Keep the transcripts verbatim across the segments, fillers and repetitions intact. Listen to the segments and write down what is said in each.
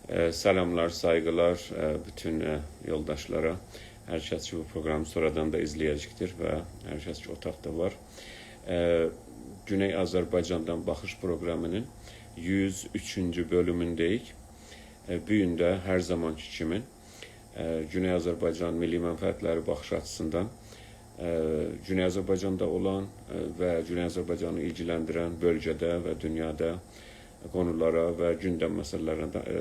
ائ، سلاملار، سایغیلار، ائ، بوتون، ائ، یولداشلارا. هر کس کی، بو پروگرامی سونرادان دا ایزله‌یه‌جکدیر و هر کس کی، اوتاقدا وار. ائ، گونئی آذربایجاندان باخیش پروگرامی‌نین یوز اوچونجو بؤلومونده‌ییک. ائ، بو گون ده هر زامانکی کیمی، ائ، گونئی آذربایجان میللی منفعتلری باخیش آچیسیندان، ائ، گونئی آذربایجاندا اولان، ائ، و گونئی آذربایجانی ایلگیلندیرن بؤلگه‌ده و دونیادا قونولارا و گوندم مسئله‌لرینه ده، ائ،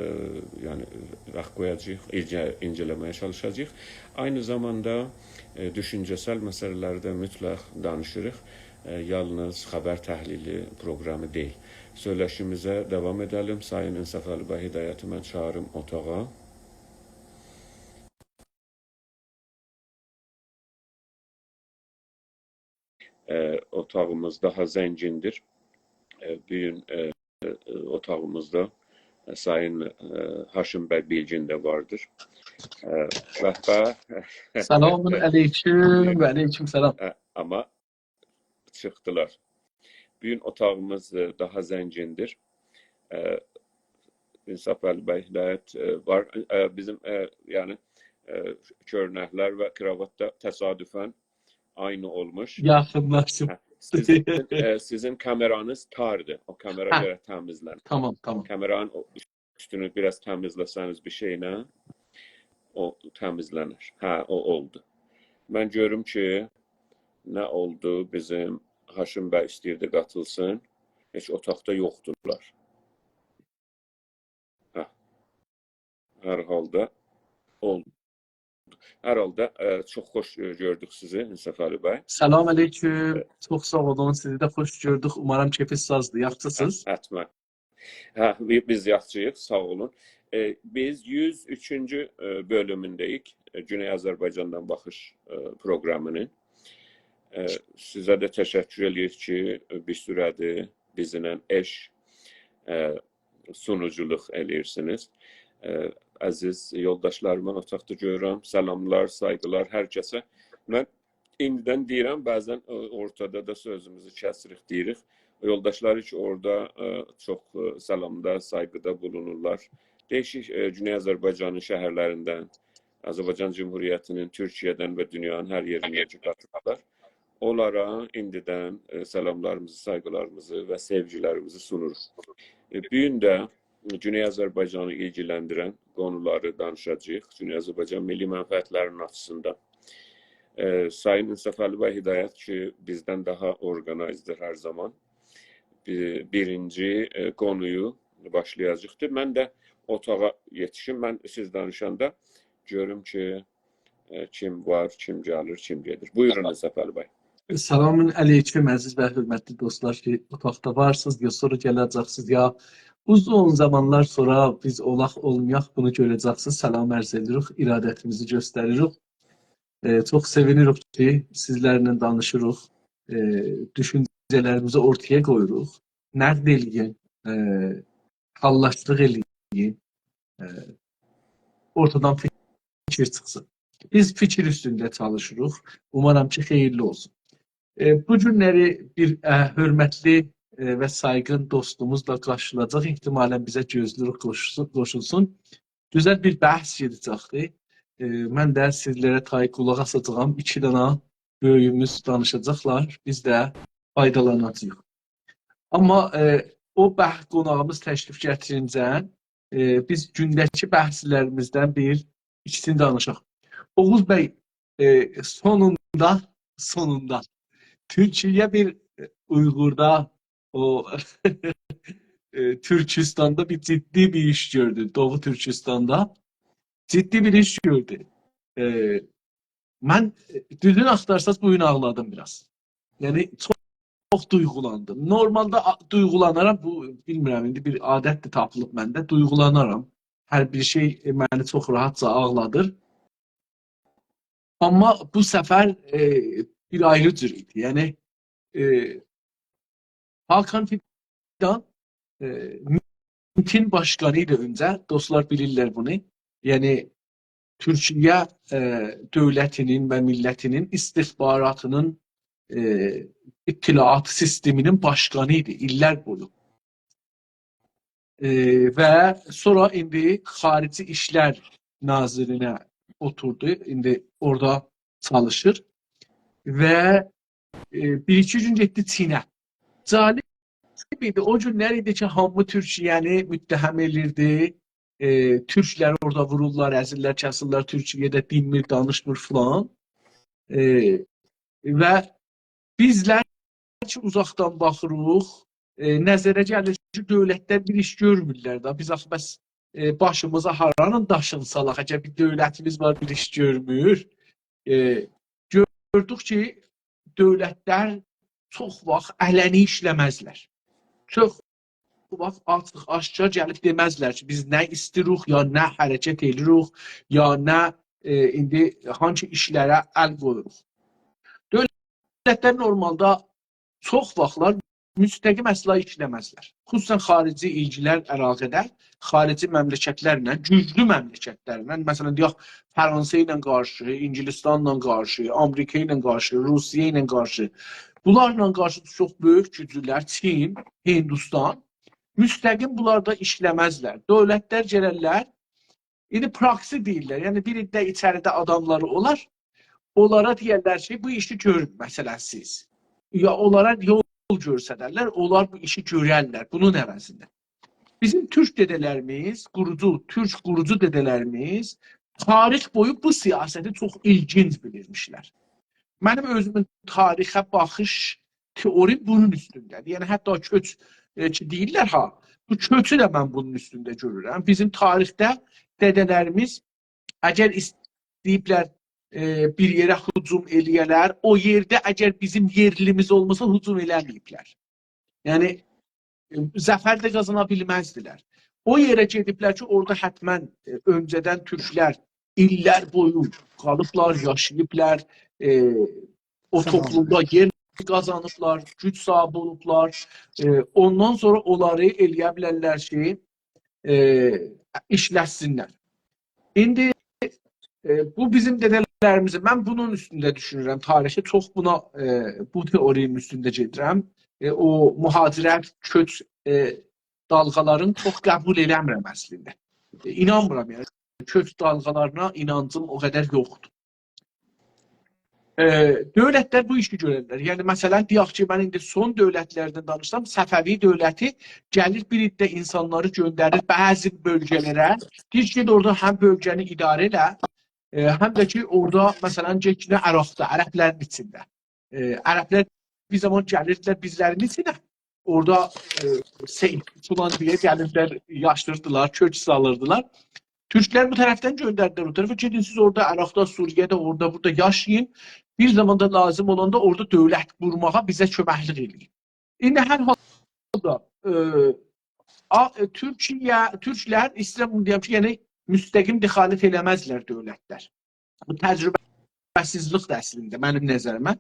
یعنی، واخت قویاجاغیق، اینجه-، اینجه‌له‌مه‌یه چالیشاجاغیق. عینی زاماندا، ائ، دوشونجه‌سل مسئله‌لری ده مطلق دانیشیریق. ائ، یالنیز خبر تحلیلی پروگرامی دئییل. سؤیله‌شیمیزه داوام ائده‌لیم. سایین انصافعلی بی هدایتی من چاغیریم اوتاغا. ائ، اوتاغیمیز داها زنگیندیر. ائ، بو گون، ائ، ائ، اوتاغیمیزدا، ائ، سایین، ائ، هاشم بی بیلگین ده واردیر. ائ، به به. سلام علیکم و علیکم سلام. ائ، آمما چیخدیلار. بو گون اوتاغیمیز، ائ، داها زنگیندیر. ائ، انصافعلی بی هدایت، ائ، وار. ائ، بیزیم، ائ، یعنی، ائ، کؤینکلر و کراوات دا تصادفاً عینی اولموش. یاخینلاشیب. هه، سیزین، ائ، سیزین کامئرانیز تاردیر. او کامئرا، هه، گرک تمیزلنیر. تامام، تامام. کامئرانین او اوستونو بیر آز تمیزله‌سه‌نیز بیر شئیله، او تمیزلنر. هه، او اولدو. من گؤروم کی، نه اولدو، بیزیم هاشم بی ایسته‌ییردی قاتیلسین. هئچ اوتاقدا یوخدولار. هه. هر حالدا اولدو. هر حالدا، ائ، چوخ خوش، ائ، گؤردوک سیزی، انصافعلی بی. سلام علیکم. ائ، چوخ ساغ اولون. سیزی ده خوش گؤردوک. اومارام کئفینیز سازدیر، یاخشیسینیز؟ هه، حتماً. هه، بی-، بیز یاخشی‌ییق، ساغ اولون. ائ، بیز یوز اوچونجو، ائ، بؤلومونده‌ییک، ائ، گونئی آذربایجاندان باخیش، ائ، پروگرامی‌نین. ائ، سیزه ده تشکر ائله‌ییریک کی، ائ، بیر سوره‌دیر بیزیمله ائش، ائ، سونوجولوق ائله‌ییرسینیز. ائ، عزیز یولداشلاریمی اوتاقدا گؤرورم. سلاملار، سایغیلار هر کسه. من ایندیدن دئییرم، بعضاً، ائ، اورتادا دا سؤزوموزو کسیریک، دئییریک. یولداشلار کی، اورادا، ائ، چوخ، ائ، سلامدا، سایغیدا بولونورلار. دییشیک، ائ، گونئی آذربایجانین شهرلریندن، آذربایجان جمهوریتی‌نین، تورکیه‌دن و دونیانین هر یئریندن کی، قاتیلیبلار. اونلارا ایندیدن، ائ، سلاملاریمیزی، سایغیلاریمیزی و سئوگیلریمیزی سونوروق. ائ، بو گون ده گونئی آذربایجانی ایلگیلندیرن قونولاری دانیشاجاغیق. گونئی آذربایجان میللی منفعتلری‌نین آچیسیندان. ائ، سایین انصافعلی بی هدایت کی، بیزدن داها اورقانایزدیر هر زامان. بی-، بیرینجی، ائ، قونویو باشلایاجاقدیر. من ده اوتاغا یئتیشیم. من سیز دانیشاندا گؤروم کی، ائ، کیم وار، کیم گلیر، کیم گئدیر. بویورون، انصافعلی بی. سلام علیکم، عزیز و حؤرمتلی دوستلار کی، اوتاقدا وارسینیز، یا سونرا گله‌جکسینیز، یا اوزون زامانلار سونرا بیز اولاق اولمایاق، بونو گؤره‌جکسینیز. سلام عرض ائدیریک، ارادتیمیزی گؤستریریک. ائ، چوخ سئوینیریک کی، سیزلرله دانیشیریق، ائ، دوشونجه‌لریمیزی اورتایا قویوروق. نقد ائله‌یین، ائ، حاللاشلیق ائله‌یین، ائ، اورتادان فیکیر چیخسین. بیز فیکیر اوستونده چالیشیریق. اومارام کی، خئییرلی اولسون. ائ، بو گونلری بیر، ائ، حؤرمتلی، ائ، و سایغین دوستوموز دا قارشیلاجاق. احتمالاً بیزه گؤزله‌ییریک، قوشولسون، قوشولسون. گؤزل بیر بحث گئده‌جکدیر. ائ، من ده سیزلره تای قولاق آساجاغام. ایکی دنه بؤیویوموز دانیشاجاقلار. بیز ده فایدالاناجاغیق. آمما، ائ، او بح-، قوناغیمیز تشریف گتیرینجه، ائ، بیز گونده‌کی بحثلریمیزدن بیر ایکیسینی دانیشاق. اوغوز بی، ائ، سونوندا، سونوندا تورکیه بیر، ائ، اویغوردا، او، ائ، تورکوستاندا بیر جدی بیر ایش گؤردو. دوغو تورکوستاندا جدی بیر ایش گؤردو. ائ، من، ائ، دوزونو آختارساز، بو گون آغلادیم بیر آز. یعنی، چوخ، چوخ دویغولاندیم. نورمالدا آ-، دویغولانارام، بو، بیلمیرم، ایندی بیر عادتدیر تاپیلیب منده، دویغولانارام. هر بیر شئی، ائ، منی چوخ راحتجا آغلادیر. آمما بو سفر، ائ، بیر آیری جور ایدی. یعنی، ائ، هاکان فیدان، ائ، مینتین باشقانی ایدی اؤنجه. دوستلار بیلیرلر بونو. یعنی، تورکیه، ائ، دؤولتی‌نین و میللتی‌نین استخباراتی‌نین، ائ، اطلاعات سیستمی‌نین باشقانی ایدی ایللر بویو. ائ، و سونرا ایندی خاریجی ایشلر ناظرینه اوتوردو. ایندی اورادا چالیشیر. و، ائ، بیر-ایکی گون گئتدی چینه. جالب ایدی. او گونلر ایدی کی، هامی تورکیه‌نی متهم ائلیردی. ائ، تورکلری اورادا وورورلار، ازیرلر، کسیرلر، تورکیه‌ده دینمیر، دانیشمیر فلان. ائ، و بیزلر کی، اوزاقدان باخیریق، ائ، نظره گلیر کی، دؤولتلر بیر ایش گؤرمورلر ده. بیز آخی بس، ائ، باشیمیزا هارانین داشینی سالاق؟ اگر بیر دؤولتیمیز وار، بیر ایش گؤرمور. ائ، گؤردوک کی، دؤولتلر چوخ واخت علنی ایشله‌مزلر. چوخ واخت آچیق آشکار گلیب دئمزلر کی، بیز نه ایستیروق، یا نه حرکت ائدیروق، یا نه، ائ، ایندی هانسی ایشلره ال قویوروق. دؤولتلر نورمالدا چوخ واختلار مستقیم اصلا ایشله‌مزلر. خصوصاً خاریجی ایلگیلر علاقه‌ده خاریجی مملکتلرله، گوجلو مملکتلرله، مثلا، دئیک، فرانسه ایله قارشی، انگلستانلا قارشی، آمریکا ایله قارشی، روسیه ایله قارشی. بونلارلا قارشی چوخ بؤیوک گوجلولر، چین، هندوستان، مستقیم بونلاردا ایشله‌مزلر. دؤولتلر گلرلر، ایندی پراکسی دئییرلر. یعنی، بیر عده ایچریده آداملاری اولار، اونلارا دئیرلر کی، بو ایشی گؤرون، مثلا، سیز. یا اونلارا یول گؤستررلر، اونلار بو ایشی گؤررلر بونون عوضینه. بیزیم تورک دده‌لریمیز، قوروجو، تورک قوروجو دده‌لریمیز تاریخ بویو بو سیاستی چوخ ایلگینج بیلیرمیشلر. منیم اؤزومون تاریخه باخیش تئوریم بونون اوستونده‌دیر. یعنی، حتی کؤچ، ائ، کی، دئییرلر ها، بو کؤچو ده من بونون اوستونده گؤرورم. بیزیم تاریخده دده‌لریمیز اگر ایسته‌ییبلر، ائ، بیر یئره هجوم ائله‌یه‌لر، او یئرده اگر بیزیم یئرلیمیز اولماسا، هجوم ائله‌مه‌ییبلر. یعنی، ائ، ظفر ده قازانا بیلمزدیلر. او یئره گئدیبلر کی، اورادا حتما، ائ، اؤنجه‌دن تورکلر ایللر بویو قالیبلار، یاشاییبلار، ائ، او توپلومدا یئر قازانیبلار، گوج صاحیبی اولوبلار. ائ، اوندان سونرا اونلاری ائله‌یه بیلرلر کی، ائ، ایشلتسینلر. ایندی، ائ، بو بیزیم دده‌لریمیزین، من بونون اوستونده دوشونورم، تاریخی چوخ بونا، ائ، بو تئورینین اوستونده گئدیرم. ائ، او مهاجرت، کؤچ، ائ، دالغالارین چوخ قبول ائله‌میرم اصلینده. ائ، اینانمیرام، یعنی، کؤچ دالغالارینا اینانجیم او قدر یوخدور. ائ، دؤولتلر بو ایشی گؤررلر. یعنی، مثلا، دئیک کی، من ایندی سون دؤولتلردن دانیشسام، صفوی دؤولتی گلیر بیر عده اینسانلاری گؤندریر بعضی بؤلگه‌لره. دئییر کی، گئت اورادا هم بؤلگه‌نی اداره ائله، ائ، هم ده کی، اورادا، مثلا، گئت کی، عراقدا، عربلرین ایچینده. ائ، عربلر بیر زامان گلیردیلر بیزلرین ایچینه. اورادا، ائ، سیف فلان دئیه گلیردیلر، یاشیردیلار، کؤچ سالیردیلار. تورکلر بو طرفدن گؤندردیلر او طرفه. گئدین سیز اورادا، عراقدا، سوریه‌ده، اورادا، بورادا یاشایین. بیر زاماندا لازیم اولاندا اورادا دؤولت قورماغا بیزه کؤمکلیک ائله‌یین. ایندی هر حالدا، ائ، آ-، ائ، تورکیه، تورکلر، ایسته‌ییرم بونو دئیم کی، یعنی مستقیم دخالت ائله‌مزلر دؤولتلر. بو تجربه‌سیزلیکدیر اصلینده، منیم نظریمه.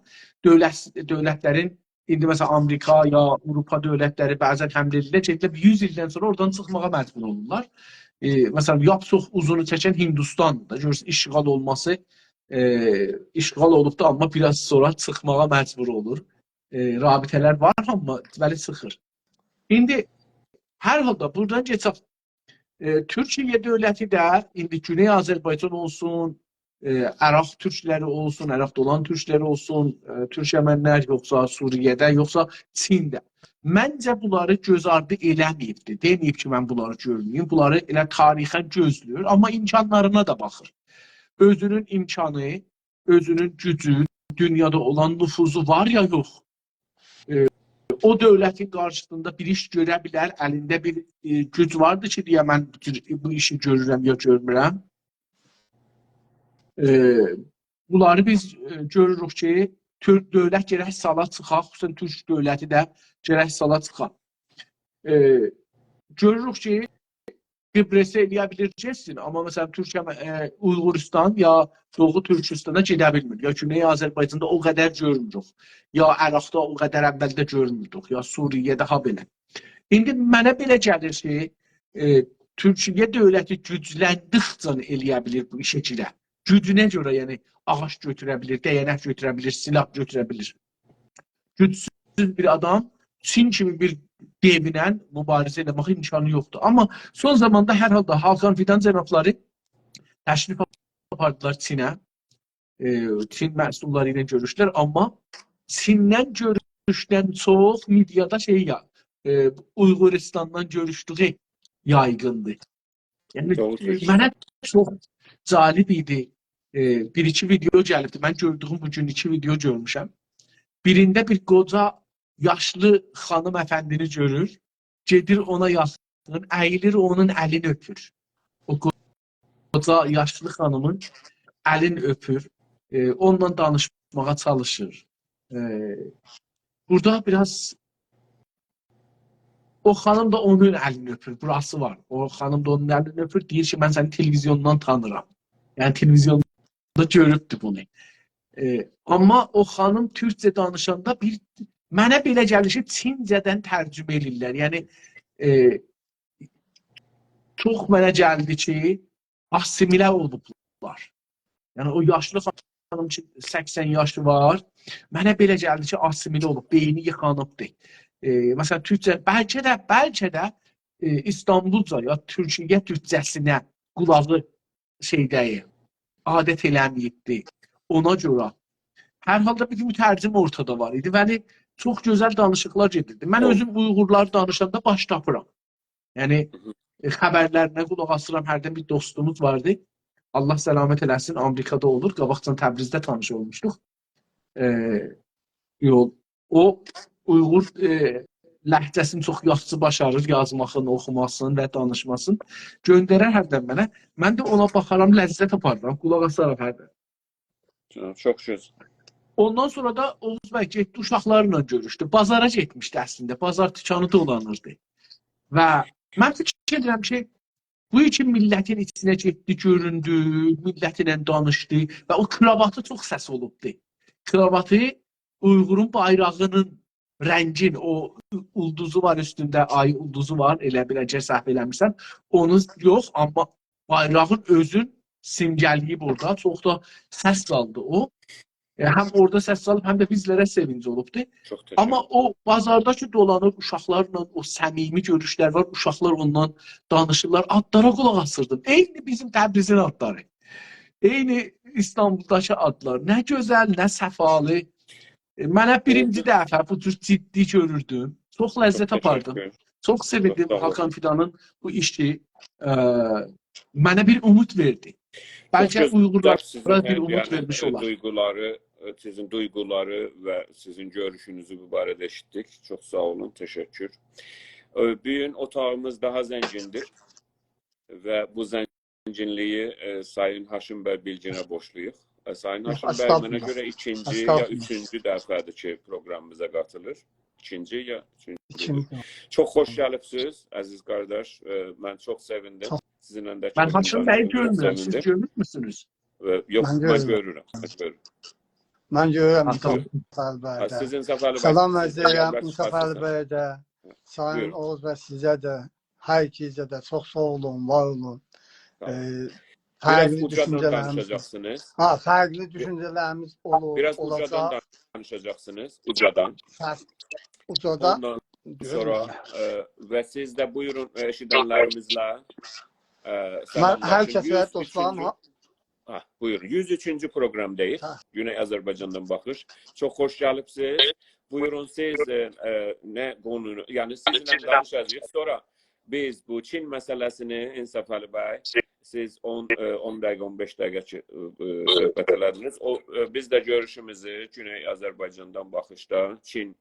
دؤولت، دؤولتلرین، ایندی مثلا آمریکا یا آوروپا دؤولتلری بعضا حمله ائدیرلر، گئدیرلر یوز ایلدن سونرا اورادان چیخماغا مجبور اولورلار. ائ، مثلا، لاپ چوخ اوزونو چکن هندوستاندیر دا. گؤرورسن، اشغال اولماسی، ائ، اشغال اولوب دا، آمما بیر آز سونرا چیخماغا مجبور اولور. ائ، رابطه‌لر وار، آمما ولی چیخیر. ایندی هر حالدا بورادان کئچک. ائ، تورکیه دؤولتی ده ایندی گونئی آذربایجان اولسون، ائ، عراق تورکلری اولسون، عراقدا اولان تورکلر اولسون، ائ، تورکمنلر، یوخسا سوریه‌ده، یوخسا چینده. منجه، بونلاری گؤز آردی ائله‌مه‌ییبدیر. دئمه‌ییب کی، من بونلاری گؤرمه‌ییم. بونلاری ائله تاریخاً گؤزله‌ییر، آمما امکانلارینا دا باخیر. اؤزونون امکانی، اؤزونون گوجو، دونیادا اولان نفوذو وار یا یوخ. ائ، او دؤولتین قارشیسیندا بیر ایش گؤره بیلر، الینده بیر، ائ، گوج واردی کی، دئیه من بو جور، بو ایشی گؤرورم یا گؤرمورم. ائ، بونلاری بیز، ائ، گؤروروک کی، تورک دؤولت گرک سالا چیخا، خصوصاً تورک دؤولتی ده گرک سالا چیخا. ائ، گؤروروک کی، قبرسی ائله‌یه بیلیر گئتسین، آمما، مثلا، تورکیه، ائ، اویغورستان یا دوغو تورکوستانا گئده بیلمیر. یا گونئی آذربایجاندا او قدر گؤرموروک. یا عراقدا او قدر اولده گؤرموردوک. یا سوریه‌ده، ها، بئله. ایندی منه بئله گلیر کی، ائ، تورکیه دؤولتی گوجلندیکجه ائله‌یه بیلیر بو ایشه گیره. گوجونه گؤره، یعنی، آغاج گؤتوره بیلیر، دَیَنک گؤتوره بیلیر، سلاح گؤتوره بیلیر. گوجسوز بیر آدام چین کیمی بیر دئوینن مبارزه ائله‌مک امکانی یوخدور. آمما سون زاماندا هر حالدا حاکان فیدان جنابلاری تشریف آپاردیلار چینه. ائ، چین مسئوللاری ایله گؤروشدولر، آمما چیندن گؤروشدن چوخ مئدیادا شئی یا، ائ، اویغوریستاندان گؤروشدویو یایغیندیر. یعنی، دوغرو ائ، سؤزدور. منه چوخ جالب ایدی. ائ، بیر-ایکی ویدئو گلیبدی. من گؤردویوم بو گون ایکی ویدئو گؤرموشم. بیرینده بیر قوجا، یاشلی خانیم افندینی گؤرور. گئدیر اونا یاخین، اییلیر، اونون الینی اؤپور. او قو-، قوجا یاشلی خانیمین الینی اؤپور. ائ، اونونلا دانیشماغا چالیشیر. ائ، بورادا بیر آز او خانیم دا اونون الینی اؤپور، بوراسی وار. او خانیم دا اونون الینی اؤپور، دئییر کی، «من سنی تلویزیوندان تانیرام.» یعنی، تلویزیوندا گؤروبدو بونو. ائ، آمما او خانیم تورکجه دانیشاندا بیر، منه بئله گلیر کی، چینجه‌دن ترجمه ائله‌ییرلر. یعنی، ائ، چوخ منه گلدی کی، آسیمیله اولوبلار. یعنی، او یاشلی خانیم کی، سکسن یاشی وار، منه بئله گلدی کی، آسیمیله اولوب، بئینی ییخانیبدیر. ائ، مثلا، تورکجه، بلکه ده، بلکه ده، ائ، ایستانبولجا یا تورکیه تورکجه‌سینه قولاغی شئی دئییل، عادت ائله‌مه‌ییبدی. اونا گؤره. هر حالدا بیر مترجم اورتادا وار ایدی. ولی چوخ گؤزل دانیشیقلار گئدیردی. من، هو، اؤزوم اویغورلاری دانیشاندا باش تاپیرام. یعنی، هی هی، ائ، خبرلرینه قولاق آسیرام. هردن بیر دوستوموز واردی. الله سلامت ائله‌سین، آمریکادا اولور. قاباقجان تبریزده تانیش اولموشدوق. ائ، یول. او اویغور، ائ، لهجه‌سینی چوخ یاخشی باشاریر، یازماسین، اوخوماسین و دانیشماسین. گؤندرر هردن منه. من ده اونا باخارام، لذت آپاریرام، قولاق آسارام هردن. چوخ، چوخ گؤزل. اوندان سونرا دا اوغوز بی گئتدی، اوشاقلارلا گؤروشدو. بازارا گئتمیشدی اصلینده. بازار دوکانی دولانیردی. و من فیکیر ائدیرم کی، بو کی میللتین ایچینه گئتدی، گؤروندو، میللتله دانیشدی و او کراواتی چوخ سس اولوبدو. کراواتی اویغورون بایراغینین رنگین، او اولدوزو وار اوستونده، آی اولدوزو وار، ائله بیل، اگر سهو ائله‌میرسم، اونو یوخ، آمما بایراغین اؤزون سیمگه‌له‌ییب اورادا. چوخ دا سس سالدی او. ائ، هم اورادا سس سالیب، هم ده بیزلره سئوینج اولوبدو. چوخ تشکر. آمما او بازاردا کی دولانیر، اوشاقلارلا او صمیمی گؤروشلر وار، اوشاقلار اوندان دانیشیرلار، آدلارا قولاق آسیردیم. عینی بیزیم تبریزین آدلاری. عینی ایستانبولداکی آدلار. نه گؤزل، نه صفالی. ائ، منه بیرینجی، اولدو، دفعه بو جور جدی گؤروردوم. چوخ، چوخ لذت آپاردیم. تشکر. چوخ، چوخ سئویندیم ساغ اولون. حاکان فیدانین بو ایشی، ائ، منه بیر اومید وئردی. چوخ بلکه گؤزل اویغورلارا سیزین، بیر هه، اومید، یعنی، وئرمیش، ائ، اولار. دویغولاری، ائ، سیزین دویغولاری و سیزین گؤروشونوزو بو باره‌ده ائشیتدیک. چوخ ساغ اولون، تشکر. ائ، بو گون اوتاغیمیز داها زنگیندیر و بو زنگینلیگی، ائ، سایین هاشم بی بیلگینه بورجلویوق. ائ، سایین، یوخ، هاشم بی، منه، استغفرالله، گؤره ایکینجی یا، استغفرالله، اوچونجو دفعه‌دیر کی پروگرامیمیزا قاتیلیر. ایکینجی یا اوچونجو. ایکینجی. چوخ خوش گلیبسیز، عزیز قارداش. ائ، من چوخ سئویندیم. چوخ. سیزینله ده، من هاشم بیی دانیشدیغیمیزا گؤرمورم، چوخ سئویندیم. سیز گؤرور موسونوز؟ ائ، یوخ، من، من گؤرورم. گؤرورم، من گؤرورم. من گؤرورم، ها، تامام. مصطفی علی بی ده. ها، سیزین صفالی بی، سلام عرض ائدیرم، مصطفی علی بی ده. سایین، بویورون، اوغوز بی، سیزه ده، هر ایکینیزه ده چوخ ساغ اولون، وار اولون. ساغ اولون. ائ، بیر آز فرقلی اوجادان دوشونجه‌لریمیز، دانیشاجاقسینیز. ها، فرقلی، یوخ، دوشونجه‌لریمیز اولور، بیر آز اوجادان اولاجاق. دانیشاجاقسینیز، اوجادان. سس اوجادان. اوندان سونرا، گؤرمورم، ائ، و سیز ده بویورون، ائ، ائشیدنلریمیزله، ائ، من هر سلاملاشین. کسه، یوز اوچونجو، دوستلاریم، ها، ها، بویورون. یوز اوچونجو پروگرامداییق. ها. گونئی آذربایجاندان باخیش. چوخ خوش گلیبسیز. بویورون سیز، ائ، ائ، نه قونونو، یعنی سیزینله دانیشاجاغیق. سونرا بیز بو چین مسئله‌سینی، انصافعلی بی، سیز اون، ائ، اون دقیقه، اون بئش دقیقه کی، ائ، ائ، صحبت ائله‌دینیز. او، ائ، بیز ده گؤروشوموزو گونئی آذربایجاندان باخیشدا چین،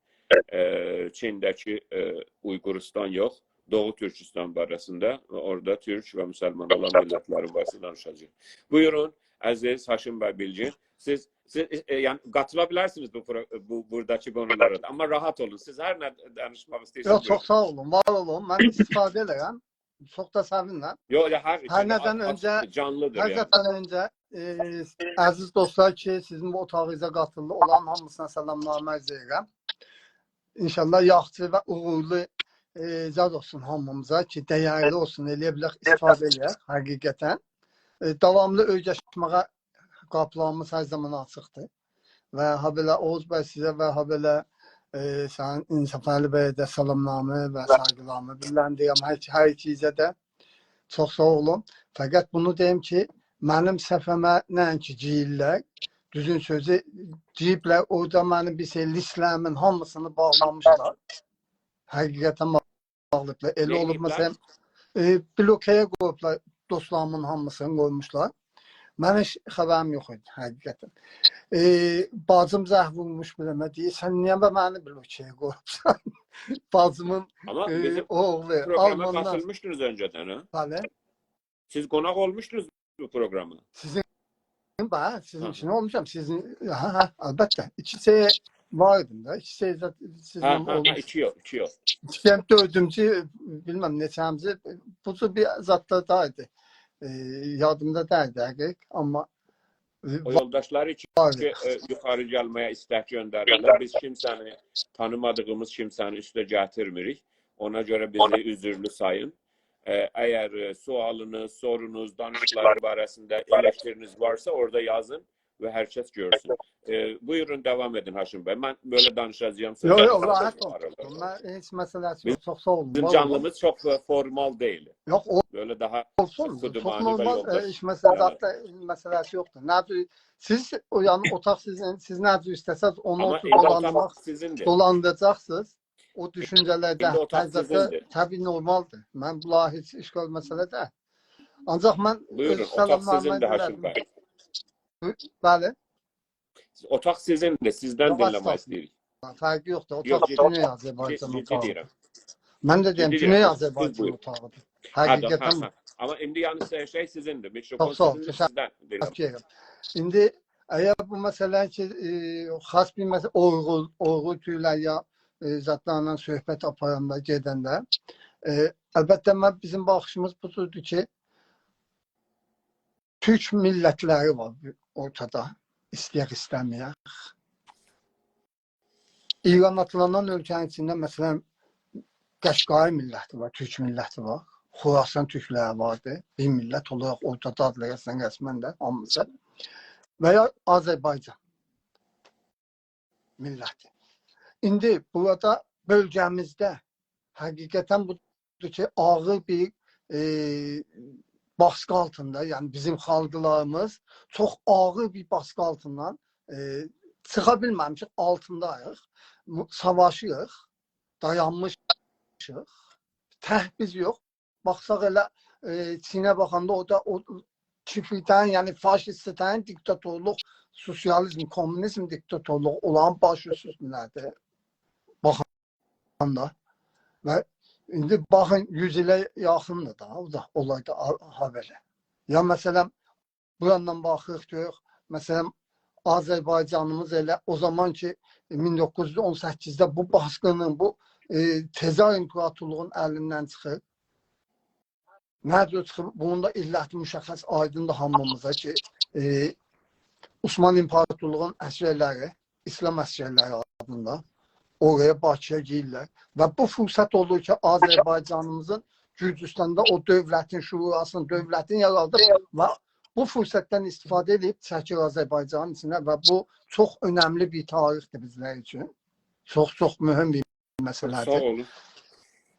ائ، چینده‌کی، ائ، اویغوریستان یوخ، دوغو تورکیستان باره‌سینده، اورادا تورک و مسلمان اولان میللتلرین باره‌سینده دانیشاجاغیق. بویورون، عزیز هاشم بی بیلگین. سیز، سیز، ائ، یعنی، قاتیلا بیلرسینیز بو پرو-، بو، بوراداکی قونولارا دا. آمما راحت اولون. سیز هر نه دانیشماق ایسته‌ییرسینیز، یوخ، بویورون. چوخ ساغ اولون، وار اولون. من استفاده ائدیرم. چوخ دا سئوینیرم. یوخ، یوخ، هر، هر نه‌دن آ-، آ-، اؤنجه، جانلیدیر، هر، یعنی، زاتدان اؤنجه، ائ، عزیز دوستلار کی، سیزین بو اوتاغینیزا قاتیلدی اولان هامیسینا سلاملاریمی عرض ائدیرم. انشاءالله یاخشی و اوغورلو، ائ، زاد اولسون هامیمیزا کی، دیرلی اولسون، ائلیه بیلک، استفاده ائلیک حقیقتاً. ائ، داواملی اؤیرشمه‌یه قاپیلاریمیز هر زامان آچیقدیر. و هابئله اوغوز بی سیزه و هابئله، ائ، سنین انصافعلی بیه ده سلاملاریمی و سایغیلاریمی بیلدیریرم. هر، هر ایکینیزه ده چوخ ساغ اولون. فقط بونو دئییم کی، منیم صفحه‌مه نه‌اینکی گیریرلر، دوزون سؤزو دئییبلر، اورادا منیم بیر شئی لیستلریمین هامیسینی باغلامیشلار. حقیقتاً باغلیبلار. ائله اولوب، نئینییبلر؟ مثلاً، ائ، بلوکه‌یه قویوبلار، دوستلاریمین هامیسینی قویموشلار. منیم هئچ خبریم یوخ ایدی، حقیقتاً. ائ، باجیم زنگ وورموش بیله‌مه، دئییر: «سن نییه به منی بلوکه‌یه قویوبسان؟» باجیمین، آمما ائ، بیزیم اوغلو پروگراما آلماندان قاتیلمیشدینیز اؤنجه‌دن، هه؟ بلی. سیز قوناق اولموشدونوز بو پروگراما؟ سیزین به، سیزین هه، ایچینه هه. اولموشام. سیزین، هه، هه، البته. ایکی شئی وار ایدیم ده. ایکی شئی زاد سیزینله هه، هه، هه، اولموش. ایکی یوخ، ایکی یوخ. ایکی شئی، دؤردونجو، بیلمم نئچه‌میزی، بو جور بیر زادلار دا ایدی. ائ، یادیمدا دئییل دقیق، آمما، ائ، او یولداشلار کی، وار ایدی. ائ، یوخاری گلمه‌یه ایستک گؤندریرلر. بیز کیمسه‌نی، تانیمادیغیمیز کیمسه‌نی اوسته گتیرمیریک. اونا گؤره بیزی عذرلو سایین. ائ، اگر، ائ، سؤالینیز، سورونوز، دانیشیقلارین باره‌سینده الکتریگینیز وارسا، اورادا یازین و هر کس گؤرسون. ائ، بویورون، داوام ائدین، هاشم بی. من بئله دانیشاجاغام، یوخ، سؤزلری یوخ، راحت ساغلاشدیرماق اولون. آرالاریندا. من هئچ مسئله‌سی یوخ، بیزیم، چوخ ساغ اولون، بیزیم وار اولون. جانلیمیز چوخ فو-، فورمال دئییل. یوخ، او، بئله داها اولسون، چوخ خودمانی و نورمال، ائ، یولداش. هئچ مسئله، بلی. حتی مسئله‌سی یوخدور. نه جور، سیز او، یعنی، اوتاق سیزین، سیز نه جور ایسته‌سز، اونو آمما اوتوب ایندی اوتاق دولاندیرماق، سیزیندیر. دولاندیراجاقسینیز. او دوشونجه‌لرده، ایندی اوتاق هر زاددا سیزیندیر. طبیعی، نورمالدیر. من بونلاری هئچ اشکال مسئله دئییل. آنجاق من بویورون، اؤز اوتاق سلاملاریمی سیزیندیر، هاشم بی. بلی. اوتاق سیزیندیر، سیزدن یوخ، دینله‌مک استغفرالله. ایسته‌ییریک. فرقی یوخدور. اوتاق یوخ، یوخ. گونئی آذربایجان اوتاغیدیر. جدی دئییرم. من ده دئییم، جدی دئییرم. گونئی آذربایجان اوتاغیدیر. هه، دا، حقیقتاً. هه، هه. آمما ایندی، یعنی، شئی، شئی سیزیندیر، میکروفون سیزیندیر، سیزدن دینله‌مک. چوخ ساغ اولون، تشکر ائدیرم. ایندی اگر بو مسئله کی، ائ، خاص بیر مسئله، اویغور، اویغور تورکلر یا، ائ، زادلارلا صحبت آپاراندا، گئدنده، ائ، البته، من، بیزیم باخیشیمیز بو جوردور کی، تورک میللتلری وار اورتادا، ایسته‌یک ایسته‌مه‌یک. ایران آدلانان اؤلکه‌نین ایچینده، مثلاً، قشقایی میللتی وار، تورک میللتی وار، خراسان تورکلری واردی. بیر میللت اولاراق اورتادا آدلایاسان رسماً ده هامیسی. و یا آذربایجان میللتی. ایندی بورادا بؤلگه‌میزده حقیقتاً بودور کی، آغیر بیر، ائ، باسقی آلتیندا، یعنی بیزیم خالقلاریمیز چوخ آغیر بیر باسقی آلتیندان، ائ، چیخا بیلمه‌میشیک، آلتینداییق، مو-، ساواشیریق، دایانمیشیق. تک بیز یوخ، باخساق ائله، ائ، چینه باخاندا اورادا او کفرترین، یعنی فاشیستترین دیکتاتورلوق، سوسیالیزم، کمونیزم دیکتاتورلوغو اولارین باش اوستونده‌دیر. باخاندا. و ایندی باخین، یوز ایله یاخیندیر دا، او دا اولایدا آ-، هابئله. یا مثلاً، بوراندان باخیریق، گؤروروک، مثلاً، آذربایجانیمیز ائله او زامان کی، مین دوققوز یوز اون سککیزده بو باسقینین، بو، ائ، تزار امپراتورلوغون الیندن چیخیر. نه جور چیخیب، بونون دا علتی مشخص، آیدیندیر هامیمیزا کی، ائ، عثمانلی امپراتورلوغونون عسگرلری، اسلام عسگرلری آدیندا اورایا، باکییا گیریرلر. و بو فرصت اولور کی، آذربایجانیمیزین گورجوستاندا او دؤولتین شوراسینی، دؤولتین یارادیب و بو فرصتدن استفاده ائدیب چکیر آذربایجانین ایچینه و بو چوخ اؤنملی بیر تاریخدیر بیزلر اوچون. چوخ، چوخ مهم بیر مسئله‌دیر. ساغ اولون.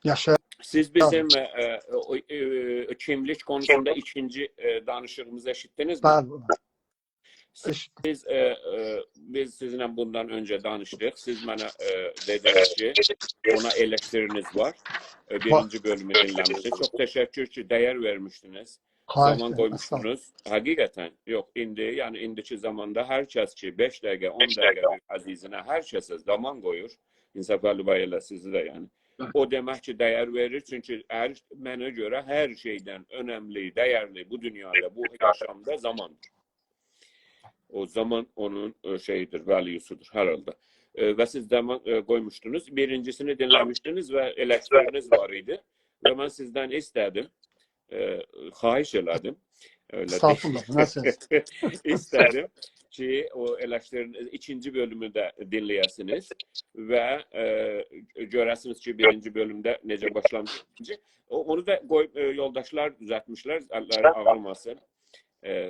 یاشا. سیز بیزیم، ائ، ائ، او، ائ، کیملیک قونوسوندا ایکینجی، ائ، دانیشیغیمیزی ائشیتدینیزمی؟ بلی. سیز، ائ، ائ، بیز سیزینله بوندان اؤنجه دانیشدیق. سیز منه، ائ، دئدینیز کی، اونا الکتریگینیز وار. ائ، وار. بیرینجی بؤلومو دینله‌میشدیک. چوخ تشکر کی، دَیر وئرمیشدینیز. خواهش ائدیرم، ساغ اولون. زامان قویموشدونوز. حقیقتاً، یوخ، ایندی، یعنی ایندیکی زاماندا هر کس کی، بئش دقیقه، اون دقیقه بیر عزیزینه، هر کسه زامان قویور، انصافعلی بی، ائله سیزی ده، یعنی، او دئمک کی، دَیر وئریر، چونکی هر، منه گؤره هر شئیدن اؤنملی، دَیرلی بو دونیادا، بو یاشامدا زاماندیر. او زامان اونون، ائ، شئییدیر، valueسودور هر حالدا. ائ، و سیز زامان، ائ، قویموشدونوز، بیرینجیسینی دینله‌میشدینیز و الکتریگینیز وار ایدی. و من سیزدن ایسته‌دیم، ائ، خواهش ائله‌دیم. ائله دئییل. استغفرالله، نه سؤز؟ ایسته‌دیم کی، او الکتریگین ایکینجی بؤلومو ده دینله‌یه‌سینیز و، ائ، گؤره‌سینیز کی، بیرینجی بؤلومده نئجه باشلامیشیق. او، اونو دا قوی، ائ، یولداشلار دوزلتمیشلر، اللری آغریماسین. ائ،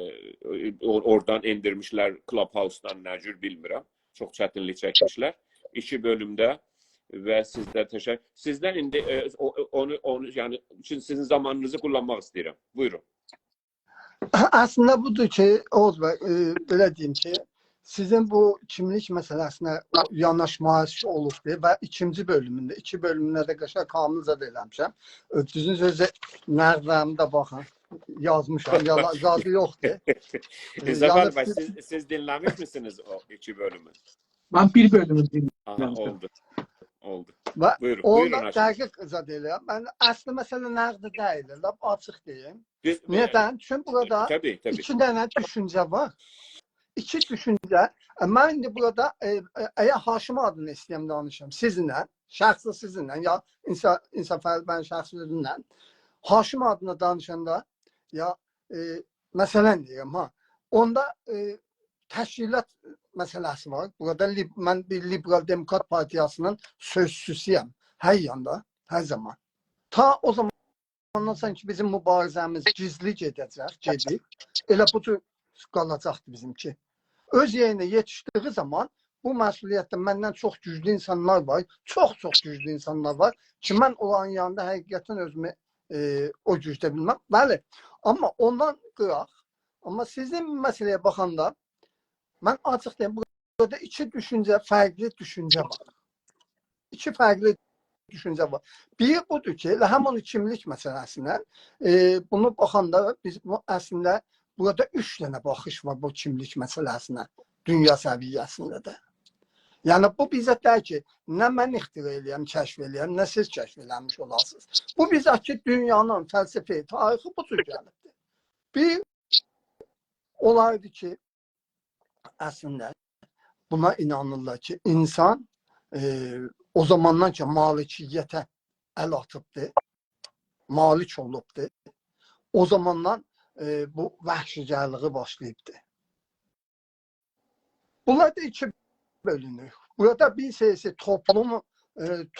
او-، اورادان ائندیرمیشلر، Clubhouseدان نه جور بیلمیرم. چوخ چتینلیک چکمیشلر. ایکی بؤلومده و سیزدن تشکر. سیزدن ایندی، ائ، او، او، اونو، اونو، یعنی، چون سیزین زامانینیزی قوللانماق ایسته‌ییرم. بویورون. اصلینده بودور کی، اوغوز بی، ائ، بئله دئییم کی، سیزین بو کیملیک مسئله‌سینه یاناشماییش اولوبدور و ایکینجی بؤلومونده، ایکی بؤلومونده ده قشنگ کامل زاد ائله‌میشم. ائ، دوزون سؤزو، نقدلریمی ده باخین، یازمیشام. یالا-، زادی یوخدور. ائ، ظفر یعنی بی، سیز سیز، سیز دینله‌میشمیسینیز او ایکی بؤلومو؟ من بیر بؤلومو آها، دینله‌میشم. اولدو. اولدو. و بویورون، اونو بویورون، آقا. دقیق ایضاح ائله‌یم. من اصلی مسئله نقد دئییل، لاپ آچیق دئییم. بیز، ندن؟ چونکی بورادا طبیعی، طبیعی. ایکی دنه دوشونجه وار. ایکی دوشونجه. ائ، من ایندی بورادا، ائ، ائ، اگر هاشم آدینا ایسته‌ییرم دانیشام، سیزینله، شخصی سیزینله، یا انصا-، انصافعلی بیین شخصی اؤزوندن، هاشم آدینا دانیشاندا، یا، ائ، مثلا دئییرم، ها، اوندا، ائ، تشکیلات مسئله‌سی وار. بورادا لیب-، من بیر لیبرال دموکرات پارتیاسینین سؤزچوسویم. هر یاندا، هر زامان. تا او زاماندان سونرا کی، بیزیم موباریزه‌میز گیزلی گئده‌جک، گئدیب. ائله بو جور قالاجاقدی بیزیمکی. اؤز یئرینه یئتیشدیگی زامان بو مسئولیتده مندن چوخ گوجلو اینسانلار وار، چوخ-چوخ گوجلو اینسانلار وار کی، من اونلارین یانیندا حقیقتا اؤزومو، ائ، او گوجده بیلمم. بلی، آمما اوندان قیراق، آمما سیزین مسئله‌یه باخاندا، من آچیق دئییم، بورادا ایکی دوشونجه، فرقلی دوشونجه وار. ایکی فرقلی دوشونجه وار. بیری بودور کی، ائله همین او کیملیک مسئله‌سینه، ائ، بونو باخاندا بیز بو، اصلینده بورادا اوچ دنه باخیش وار بو کیملیک مسئله‌سینه، دونیا سویه‌سینده ده. یعنی، بو بیر زاد دئییل کی، نه من اختراع ائله‌یم، کشف ائله‌یم، نه سیز کشف ائله‌میش اولاسینیز. بو بیر زاد کی، دونیانین فلسفه تاریخی بو جور گلیبدیر. بیر اولاردی کی، اصلینده بونا اینانیرلار کی، اینسان، ائ، او زاماندان کی، مالکیته ال آتیبدی، مالک اولوبدو، او زاماندان، ائ، بو وحشیگرلیگی باشلاییبدی. بونلار دا ایکی بؤلونور. بورادا بیر سریسی توپلوم، ائ،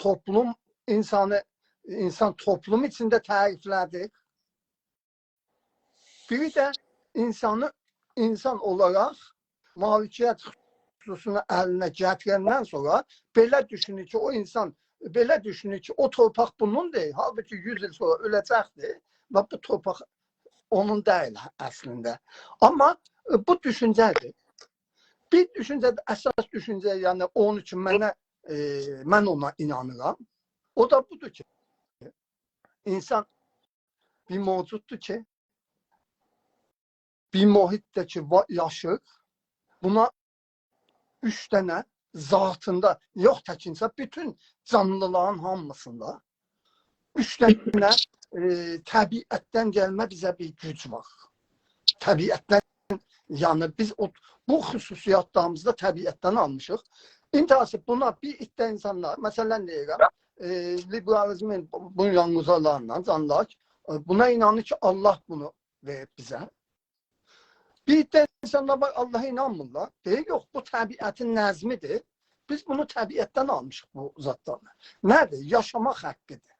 توپلوم اینسانی، اینسان توپلوم ایچینده تعریفله‌دی. بیری ده اینسانی اینسان اولاراق مالکیت حقوقونو الینه گتیرندن سونرا بئله دوشونور کی، او اینسان، بئله دوشونور کی، او تورپاق بونون دئییل. حالبوکی یوز ایل سونرا اؤله‌جکدیر و بو تورپاق اونون دئییل اصلینده. آمما، ائ، بو دوشونجه‌دیر. بیر دوشونجه ده، اساس دوشونجه، یعنی اونون اوچون منه، ائ، من اونا اینانیرام. او دا بودور کی، اینسان بیر موجوددور کی، بیر محیطده کی، وا-، یاشیر. بونا اوچ دنه ذاتیندا، یوخ تک اینسان، بوتون جانلیلارین هامیسیندا اوچ دنه، ائ، طبیعتدن گلمه بیزه بیر گوج وار. طبیعتدن، یعنی بیز او، بو خصوصیت‌لریمیزی ده طبیعتدن آلمیشیق. انتهاسی بونا بیر عده اینسانلار، مثلا دئییرم، ائ، لیبرالیزمین بنیانگذارلاریندان جان لاک، ائ، بونا اینانیر کی، الله بونو وئریب بیزه. بیر عده اینسانلار وار، اللها اینانمیرلار. دئییر، یوخ، بو طبیعتین نظمیدیر. بیز بونو طبیعتدن آلمیشیق بو زادلاری. نه‌دیر؟ یاشاماق حقیدیر.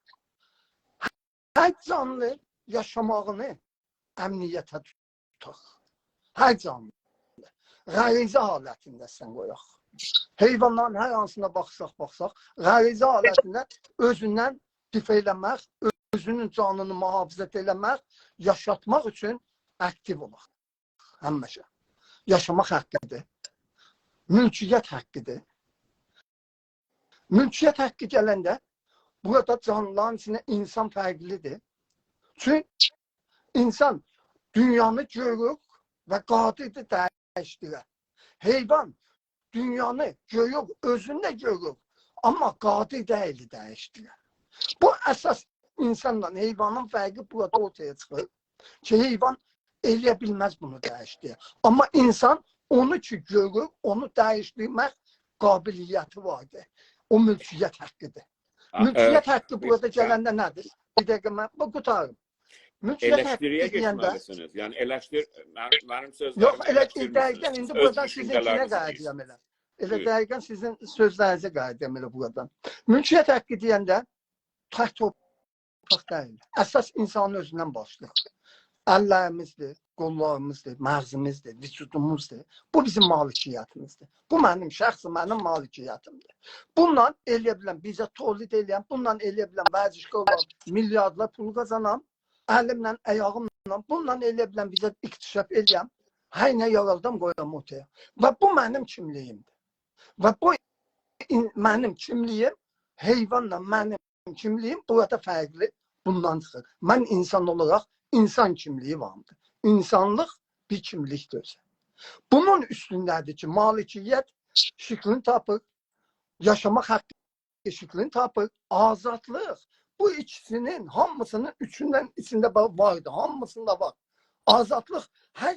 هر جانلی یاشاماغینی امنیته توتار. هر جانلی. غریزه حالتینده سن قویاق. حیوانلارین هر هانسینا باخساق، باخساق، غریزه حالتینده اؤزوندن دفاع ائله‌مک، اؤزونون جانینی محافظت ائله‌مک، یاشاتماق اوچون آکتیو اولاق. همیشه. یاشاماق حقیدیر. مولکیت حقیدیر. مولکیت حقی گلنده بورادا جانلیلارین ایچینده اینسان فرقلیدیر. چونکی اینسان دونیانی گؤرور و قادردیر دییشدیره. حیوان دونیانی گؤرور، اؤزونو ده گؤرور، آمما قادر دئییل دییشدیره. بو اساس اینسانلا حیوانین فرقی بورادا اورتایا چیخیر کی، حیوان ائلیه بیلمز بونو دییشدیره. آمما اینسان اونو کی گؤرور، اونو دییشدیرمک قابلیتی واردیر. او مولکیت حقیدیر. آ، مولکیت ائ، حقی بورادا سن گلنده نه‌دیر؟ بیر دقیقه من بو قوتاریم. مولکیت حقی ائلشتیری‌یه دئینده گئچمه‌لی‌سینیز. یعنی ائلشتیر، من، منیم سؤزلریمی یوخ، ائله ائلشدیرمیرسینیز. دقیقا ایندی اؤز بورادان سیزینکینه دوشونجه‌لرینیزی قاییدیرام دئییرسینیز. ائله. ائله بویورون. دقیقا سیزین سؤزلرینیزه قاییدیرام ائله بورادان. مولکیت حقی دئینده تک تورپاق دئییل. اساس اینسانین اؤزوندن باشلاییر. اللریمیزدیر، قوللاریمیزدیر، مغزیمیزدیر، وجودوموزدور. بو بیزیم مالکیتیمیزدیر. بو منیم شخصی، منیم مالکیتیمدیر. بونونلا ائلیه بیلم، بیزه تولید ائلیه‌م، بونونلا ائلیه بیلم، ورزشکار اولام، میلیاردلار پول قازانام، الیمله، آیاغیملا، بونونلا ائلیه بیلم، بیزه اکتشاف ائلیه‌م، هر نه یارادام، قویام اورتایا. و بو منیم کیملیگیمدیر. و بو این-، منیم کیملیگیم حیوانلا منیم کیملیگیم بورادا فرقلی بوندان چیخیر. من اینسان اولاراق اینسان کیملیگی واریمدیر. اینسانلیق بیر کیملیکدیر اؤزو. بونون اوستونده‌دیر کی، مالکیت شکلینی تاپیر، یاشاماق حاققی شکلینی تاپیر، آزادلیق. بو ایکیسینین هامیسینین اوچوندن ایچینده با-، واردیر، هامیسیندا وار. آزادلیق، هر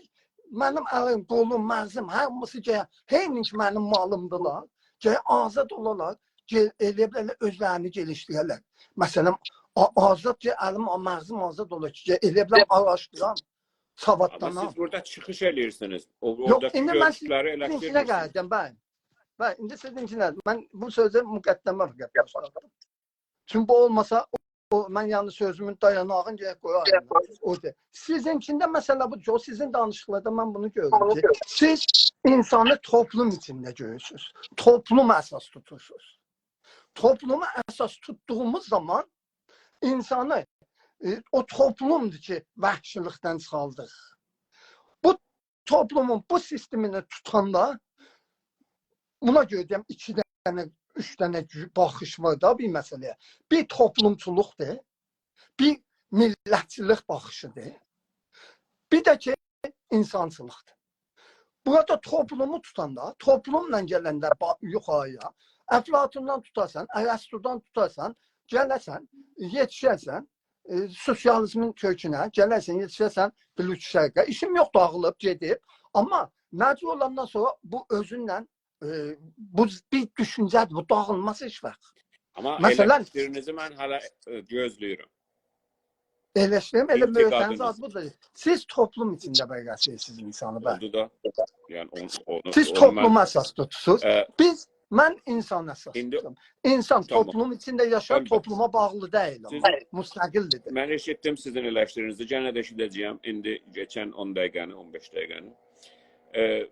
منیم الیم، قولوم، مغزیم، هامیسی گرک، عینی کی منیم مالیمدیلار. گرک آزاد اولالار، گل-، ائلیه بیلرلر اؤزلرینی گلیشدیره‌لر. مثلا، آ-، آزاد، گرک الیم، مغزیم آزاد اولا کی، گرک ائلیه بیلم آراشدیرام، سوادلانام. آمما سیز بورادا چیخیش ائله‌ییرسینیز. او، یوخ، اورادا کی ایندی من گؤرشلری سیزین ایچینه ائلشدیریرسینیز. گلدیم، بلی. بلی، ایندی سیزین ایچینه. من بو سؤزه مقدمه فقط باشلادیم. چونکی بو اولماسا، او، من یعنی سؤزومون دایاناغینی گرک قویایدیم. اودا. سیزینکینده مسئله بودور کی، او سیزین دانیشیقلاردا من بونو گؤرورم کی، سیز اینسانی توپلوم ایچینده گؤرورسونوز. توپلومو اساس توتورسونوز. توپلومو اساس توتدوغوموز زامان اینسانی، ائ، او توپلومدور کی، وحشیلیکدن چیخاردیر. بو توپلومون بو سیستمینی توتاندا، بونا گؤره دئیم، ایکی دنه، اوچ دنه گو-، باخیش وار دا بیر مسئله‌یه. بیر توپلومچولوقدور، بیر میللتچیلیک باخیشیدیر، بیر ده کی، اینسانچیلیقدیر. بورادا توپلومو توتاندا، توپلوملا گلنده با-، یوخاری‌یا، افلاطوندان توتاسان، ارسطودان توتاسان، گله‌سن، یئتیشه‌سن، ائ، سوسیالیزمین کؤکونه، گله‌سن، یئتیشه‌سن بلوک شرقه. ایشیم یوخ، داغیلیب، گئدیب. آمما مجبور اولاندان سونرا بو اؤزونله، ائ، بو بیر دوشونجه‌دیر، بو داغیلماز هئچ واخت. آمما مثلا، ائلشدیرینیزی من هله، ائ، گؤزله‌ییرم. ائلشدیریم، ائله انتقادینیز. مؤتنیز آد بودور. سیز توپلوم ایچینده بگه‌سیز سیز اینسانی، بلی. اولدو دا، یعنی اونو، اونو، سیز اونو من توپلوما اساس توتورسونوز. اه، بیز، من اینسانا اساس توتورام. اینسان، تامام، توپلوم ایچینده یاشار، البته، توپلوما باغلی دئییل، سیز، آمما مستقلدیر. من ائشیتدیم سیزین ائلشدیرینیزی، گئنه ده ائشیده‌جه‌یم. ایندی کئچن اون دقیقه‌نی، اون بئش دقیقه‌نی. اه،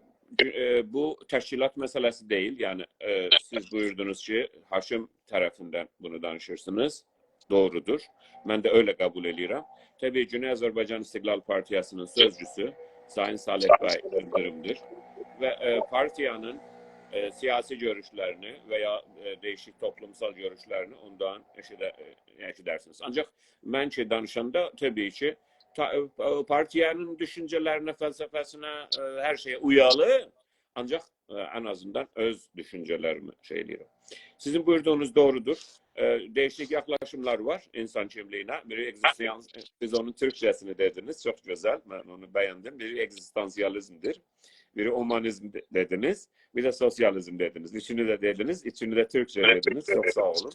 اه، بو تشکیلات مسئله‌سی دئییل. یعنی، اه، سیز بویوردونوز کی، هاشم طرفیندن بونو دانیشیرسینیز. دوغرودور. من ده ائله قبول ائله‌ییرم. طبیعی، گونئی آذربایجان استقلال پارتیاسی‌نین سؤزجوسو سایین صالح بی ایلدیریم‌دیر. و، ائ، پارتیانین، ائ، سیاسی گؤروشلرینی و یا، ائ، دییشیک توپلومسال گؤروشلرینی اوندان ائشیده-، ائ، ائشیدرسینیز. آنجاق من کی دانیشاندا، طبیعی کی، تا-، ائ، پارتیانین دوشونجه‌لرینه، فلسفه‌سینه، ائ، هر شئیه اویالی، آنجاق، ائ، ان آزیندان اؤز دوشونجه‌لریمی شئی ائله‌ییرم. سیزین بویوردوغونوز دوغرودور. ائ، دییشیک یاخلاشیملار وار اینسان کیملیگینه. بیری اگزیستانس-، سیز اونون تورکجه‌سینی دئدینیز، چوخ گؤزل، من اونو بَیندیم. بیری اگزیستانسیالیزم‌دیر، بیری اومانیزم دئ-، دئدینیز، بیر ده سوسیالیزم دئدینیز. اوچونو ده دئدینیز، اوچونو ده تورکجه دئدینیز. چوخ ساغ اولون.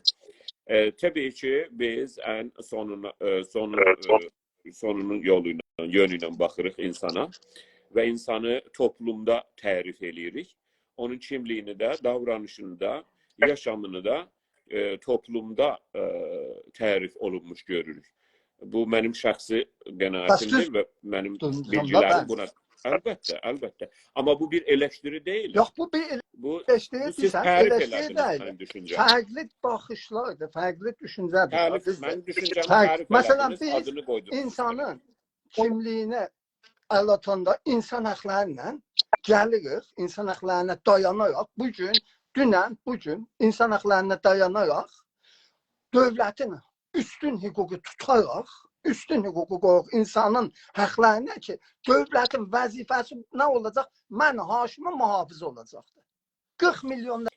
ائ، طبیعی کی، بیز ان سونونا، ائ، سونو، ائ، سونونون یولو ایله، یؤنو ایله باخیریق اینسانا و اینسانی توپلومدا تعریف ائله‌ییریک. اونون کیملیگینی ده، داورانیشینی دا، یاشامینی دا، ائ، توپلومدا، ائ، تعریف اولونموش گؤروروک. بو منیم شخصی قناعتیمدیر و منیم بیلگیلریم بونا. البته، البته. آمما بو بیر ائلشدیری دئییل. یوخ، بو بیر ائلشدیری دئییل، سن ائلشدیری دئییل. تعریف ائله‌دینیز منیم دوشونجه‌می. فرقلی باخیشلاردیر، فرقلی دوشونجه‌دیر. تعریف، منیم دوشونجه‌می تعریف ائله‌دینیز، آدینی قویدونوز. مثلا، بیز اینسانین کیملیگینی ال آتاندا اینسان حاقلاری ایله گلیریک، اینسان حاقلارینا دایاناراق، بو گون، دونن، بو گون اینسان حاقلارینا دایاناراق دؤولتین اوستون حقوقو توتاراق، اوستون حقوقو قویاراق اینسانین حاقلارینا کی، دؤولتین وظیفه‌سی نه اولاجاق؟ من هاشمی محافظ اولاجاقدیر. قیرخ میلیون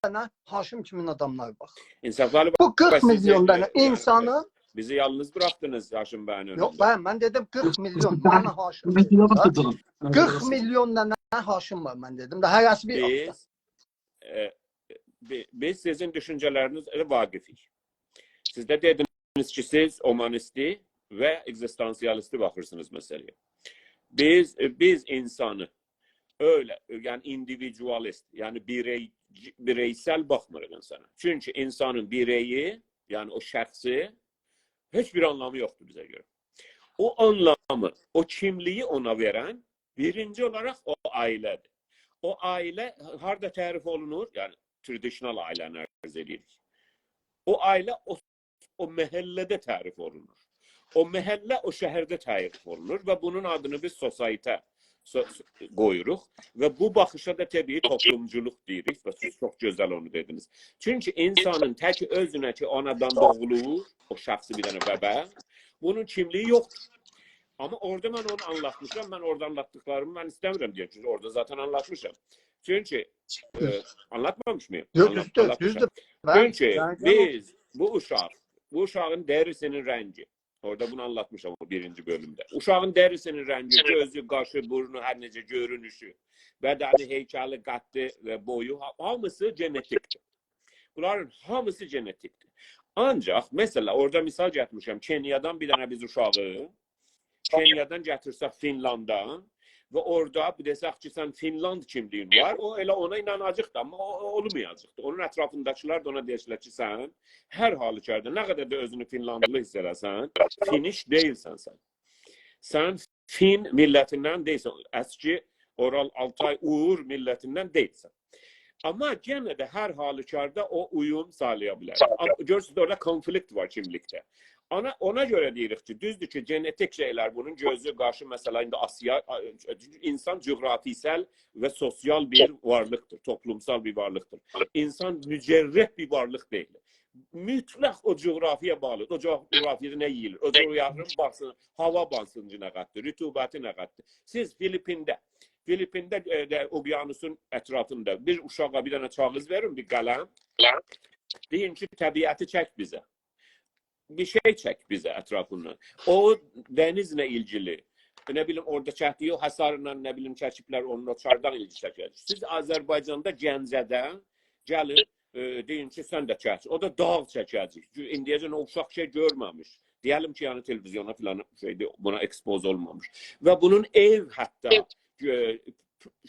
دنه هاشم کیمین آداملار وار. انصافعلی بی، بو قیرخ میلیون دنه اینسانی بیزی یالنیز بوراخدینیز هاشم بیین اؤنونده. یوخ، بی، من دئدیم قیرخ میلیون دنه هاشم. قیرخ میلیون دنه هاشم وار، من دئدیم ده، هره‌سی بیر آددا. بیز، ائ، بی-، بیز سیزین دوشونجه‌لرینیزه واقفیک. سیز ده دئدینیز کی، سیز اومانیستی و اگزیستانسیالیستی باخیرسینیز مسئله‌یه. بیز، بیز اینسانی ائله، یعنی ایندیویدوالیست، یعنی بیرئی-، بیرئیسل باخمیریق اینسانا. چونکی اینسانین بیرئی، یعنی او شخصی، هئچ بیر آنلامی یوخدور بیزه گؤره. او آنلام آدامی، او کیملیگی اونا وئرن بیرینجی اولاراق او عائله‌دیر. او عائله هاردا تعریف اولونور؟ یعنی traditional عائله‌نی عرض ائدیریک. او عائله او، او محله‌ده تعریف اولونور. او محله او شهرده تعریف اولونور و بونون آدینی بیز society سو-، سو-، قویوروق. و بو باخیشا دا طبیعی توپلومجولوق دئییریک و سیز چوخ گؤزل اونو دئدینیز. چونکی اینسانین تک اؤزونه کی آنادان دوغولور، او شخصی بیر دنه ببه، بونون کیملیگی یوخدور. آمما اورادا من اونو آنلاتمیشام. من اورادا آنلاتدیقلاریمی من ایسته‌میرم دئیم، چونکی اورادا ذاتاً آنلاتمیشام. چونکی، ائ، آنلاتمامیش ماییم؟ یوخ، آنلات-، دوزدور، آنلاتمیشام. دوزدور. من چونکی جنگل بیز بو اوشاق، بو اوشاغین دری‌سینین رنگی، اورادا بونو آنلاتمیشام او بیرینجی بؤلومده. اوشاغین دری‌سینین رنگی، گؤزو، قاشی، بورنو، هر نئجه گؤرونوشو، بدنی، هیکلی، قدی و بویو، ها-، هامیسی ژنتیکدیر. بونلارین هامیسی ژنتیکدیر. آنجاق، مثلا، اورادا مثال گتیرمیشم، کنیادان بیر دنه بیز اوشاغی کنیادان گتیرسک فینلاندا و اورادا بو دئسک کی، سن فینلاند کیملیگین وار، او ائله اونا ایناناجاقدیر، آمما او، او اولمایاجاقدیر. اونون اطرافینداکیلار دا اونا دئیه‌جکلر کی، سن هر حالوکاردا نه قدر ده اؤزونو فینلاندلی حیس ائله‌سن، فینیش دئییلسن سن. سن فین میللتیندن دئییلسن، اسکی اورال، آلتای، اویغور میللتیندن دئییلسن. آمما یئنه ده هر حالوکاردا او اویوم ساغلایا بیلر. آم-، گؤرورسونوز، اورادا کونفلیکت وار کیملیکده. اونا، اونا گؤره دئییریک کی، دوزدور کی، ژنتیک شئیلر، بونون گؤزو، قاشی، مثلا، ایندی آسیا، آ، اینسان جغرافیسل و سوسیال بیر وارلیقدیر، توپلومسال بیر وارلیقدیر. اینسان مجرد بیر وارلیق دئییل. مطلق او جغرافیایا باغلیدیر. او جغرافیادا نه یئییلیر؟ او جغرافیانین باسین-، هاوا باسینجی نه قدردیر؟ رطوبتی نه قدردیر؟ سیز فیلیپینده، فیلیپینده، ائ، ده، اقیانوسون اطرافیندا بیر اوشاغا بیر دنه کاغیذ وئرین، بیر قلم. دئیین کی، طبیعتی چک بیزه. بیر شئی چک بیزه اطرافیندان. او دنیزله ایلگیلی. نه بیلیم، اورادا چکدیگی او حصارلا، نه بیلیم، چکیبلر، اونون او چاردان ایلگی چکه‌جک. سیز آذربایجاندا، گنجه‌ده گلین، ائ، دئیین کی، سن ده چک. او دا داغ چکه‌جک. ایندیه‌جن او اوشاق شئی گؤرمه‌میش. دئیه‌لیم کی، یعنی تلویزیونا فلان شئیده بونا expose اولمامیش. و بونون ائو حتی، ائ،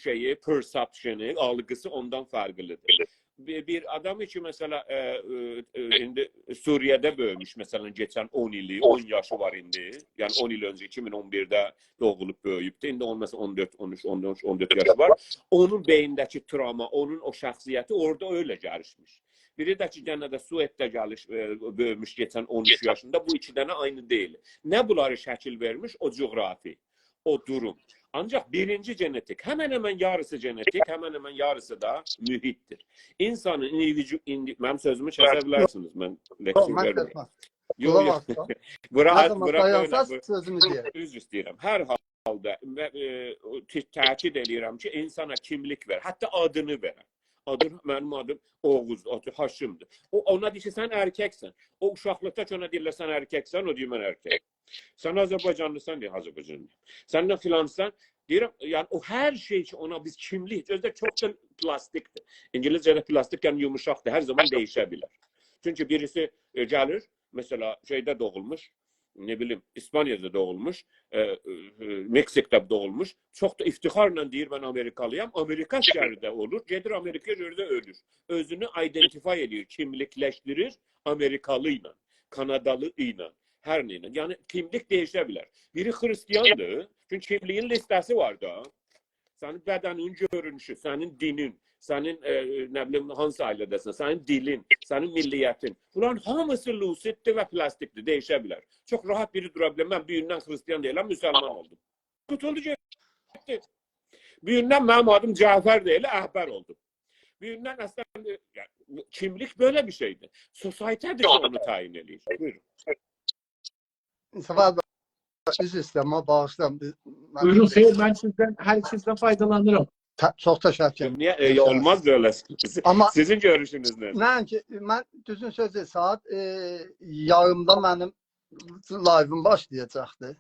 شئیی، perception-ی، آلگیسی اوندان فرقلیدیر. بیر، بیر آدام کی، مثلا، ائ، ائ، ائ، ایندی سوریه‌ده بؤیوموش، مثلا، کئچن اون ایلی، اون یاشی وار ایندی. یعنی اون ایل اؤنجه، ایکی مین اون بیرده دوغولوب بؤیویوبدو. ایندی اونون، مثلا، اون دؤرد، اون اوچ، اون اوچ، اون دؤرد یاشی وار. اونون بئینینده‌کی تراوما، اونون او شخصیتی اورادا ائله گلیشمیش. بیری ده کی، گئنه ده سوئدده گلیش، ائ، بؤیوموش کئچن اون اوچ یاشیندا. بو ایکی دنه عینی دئییل. نه بونلاری شکیل وئرمیش؟ او جغرافی، او دوروم. آنجاق بیرینجی ژنتیک، همن همن یاریسی ژنتیک، همن همن یاریسی دا محیطدیر. اینسانین ایندیویدو-، ایندی-، منیم سؤزومو کسه بیلرسینیز، من لکسییا وئرمیرم. یوخ، من کسمم. یوخ، قولاق یوخ. آسسام. بورا، نه زامان بورا دایانساز بؤله، سؤزومو دئیرم. عذر ایسته‌ییرم. هر حالدا و، ائ، او ت-، تأکید ائله‌ییرم کی، اینسانا کیملیک وئر، حتی آدینی وئر. آدین، منیم آدیم اوغوزدور، آدی هاشیمدیر. او، اونا دئییر کی، سن ائرککسن. او اوشاقلیقدا کی، اونا دئییرلر، سن ائرککسن، او دئییر، من ائرککم. سن آذربایجانلیسان، دئییر، آذربایجانلی‌یام. سن نه فلانسان، دئییرم، یعنی او هر شئی کی، اونا بیز کیملیک، اؤزو ده چوخ دا پلاستیکدیر. اینگیلیسجه‌ده پلاستیک، یعنی یوموشاقدیر، هر زامان دَییشه بیلر. چونکی بیریسی، ائ، گلیر، مثلا، شئیده دوغولموش، نه بیلیم، ایسپانیادا دوغولموش، ائ، ائ، مکزیکده دوغولموش، چوخ دا افتخارلا دئییر، «من آمریکالی‌یام.» آمریکا عسکری ده اولور، گئدیر آمریکایا، گؤرور ده اؤلور. اؤزونو identify ائدیر، کیملیکلشدیریر آمریکالی ایله، کانادالی ایله، هر نه ایله. یعنی، کیملیک دَییشه بیلر. بیری خریستیاندیر، چونکی کیملیگین لیسته‌سی وار دا. سنین بدنین گؤرونوشو، سنین دینین، سنین، ائ، نه بیلیم، هانسی عائله‌ده‌سن، سنین دیلین، سنین میللیتین. بونلارین هامیسی لوسیددیر و پلاستیکدیر، دَییشه بیلر. چوخ راحت بیری دورا بیلر، «من بوگوندن خریستیان دئییلم، مسلمان اولدوم.» قوتولدو گئتدی. بوگوندن منیم آدیم جعفر دئییل، احبار اولدوم. بوگوندن اصلا، ائ، یعنی، کیملیک بئله بیر شئیدیر. Society-دیر کی، اونو تعیین ائله‌ییر. بویورون. مصطفی آبی، عذر ایسته‌ییرم، آمما باغیشلایین. بیز، من بویورون، خئیر، من سیزدن، هر ایکینیزدن فایدالانیرام. ته-، چوخ تشکر ائدیرم. نییه؟ ائ، اولماز بئله. سیز-، آمما سیزین گؤروشونوز نه‌دیر؟ من کی، من دوزون سؤزو، ساعات، ائ، یاریمدا منیم live-یم باشلایاجاقدی.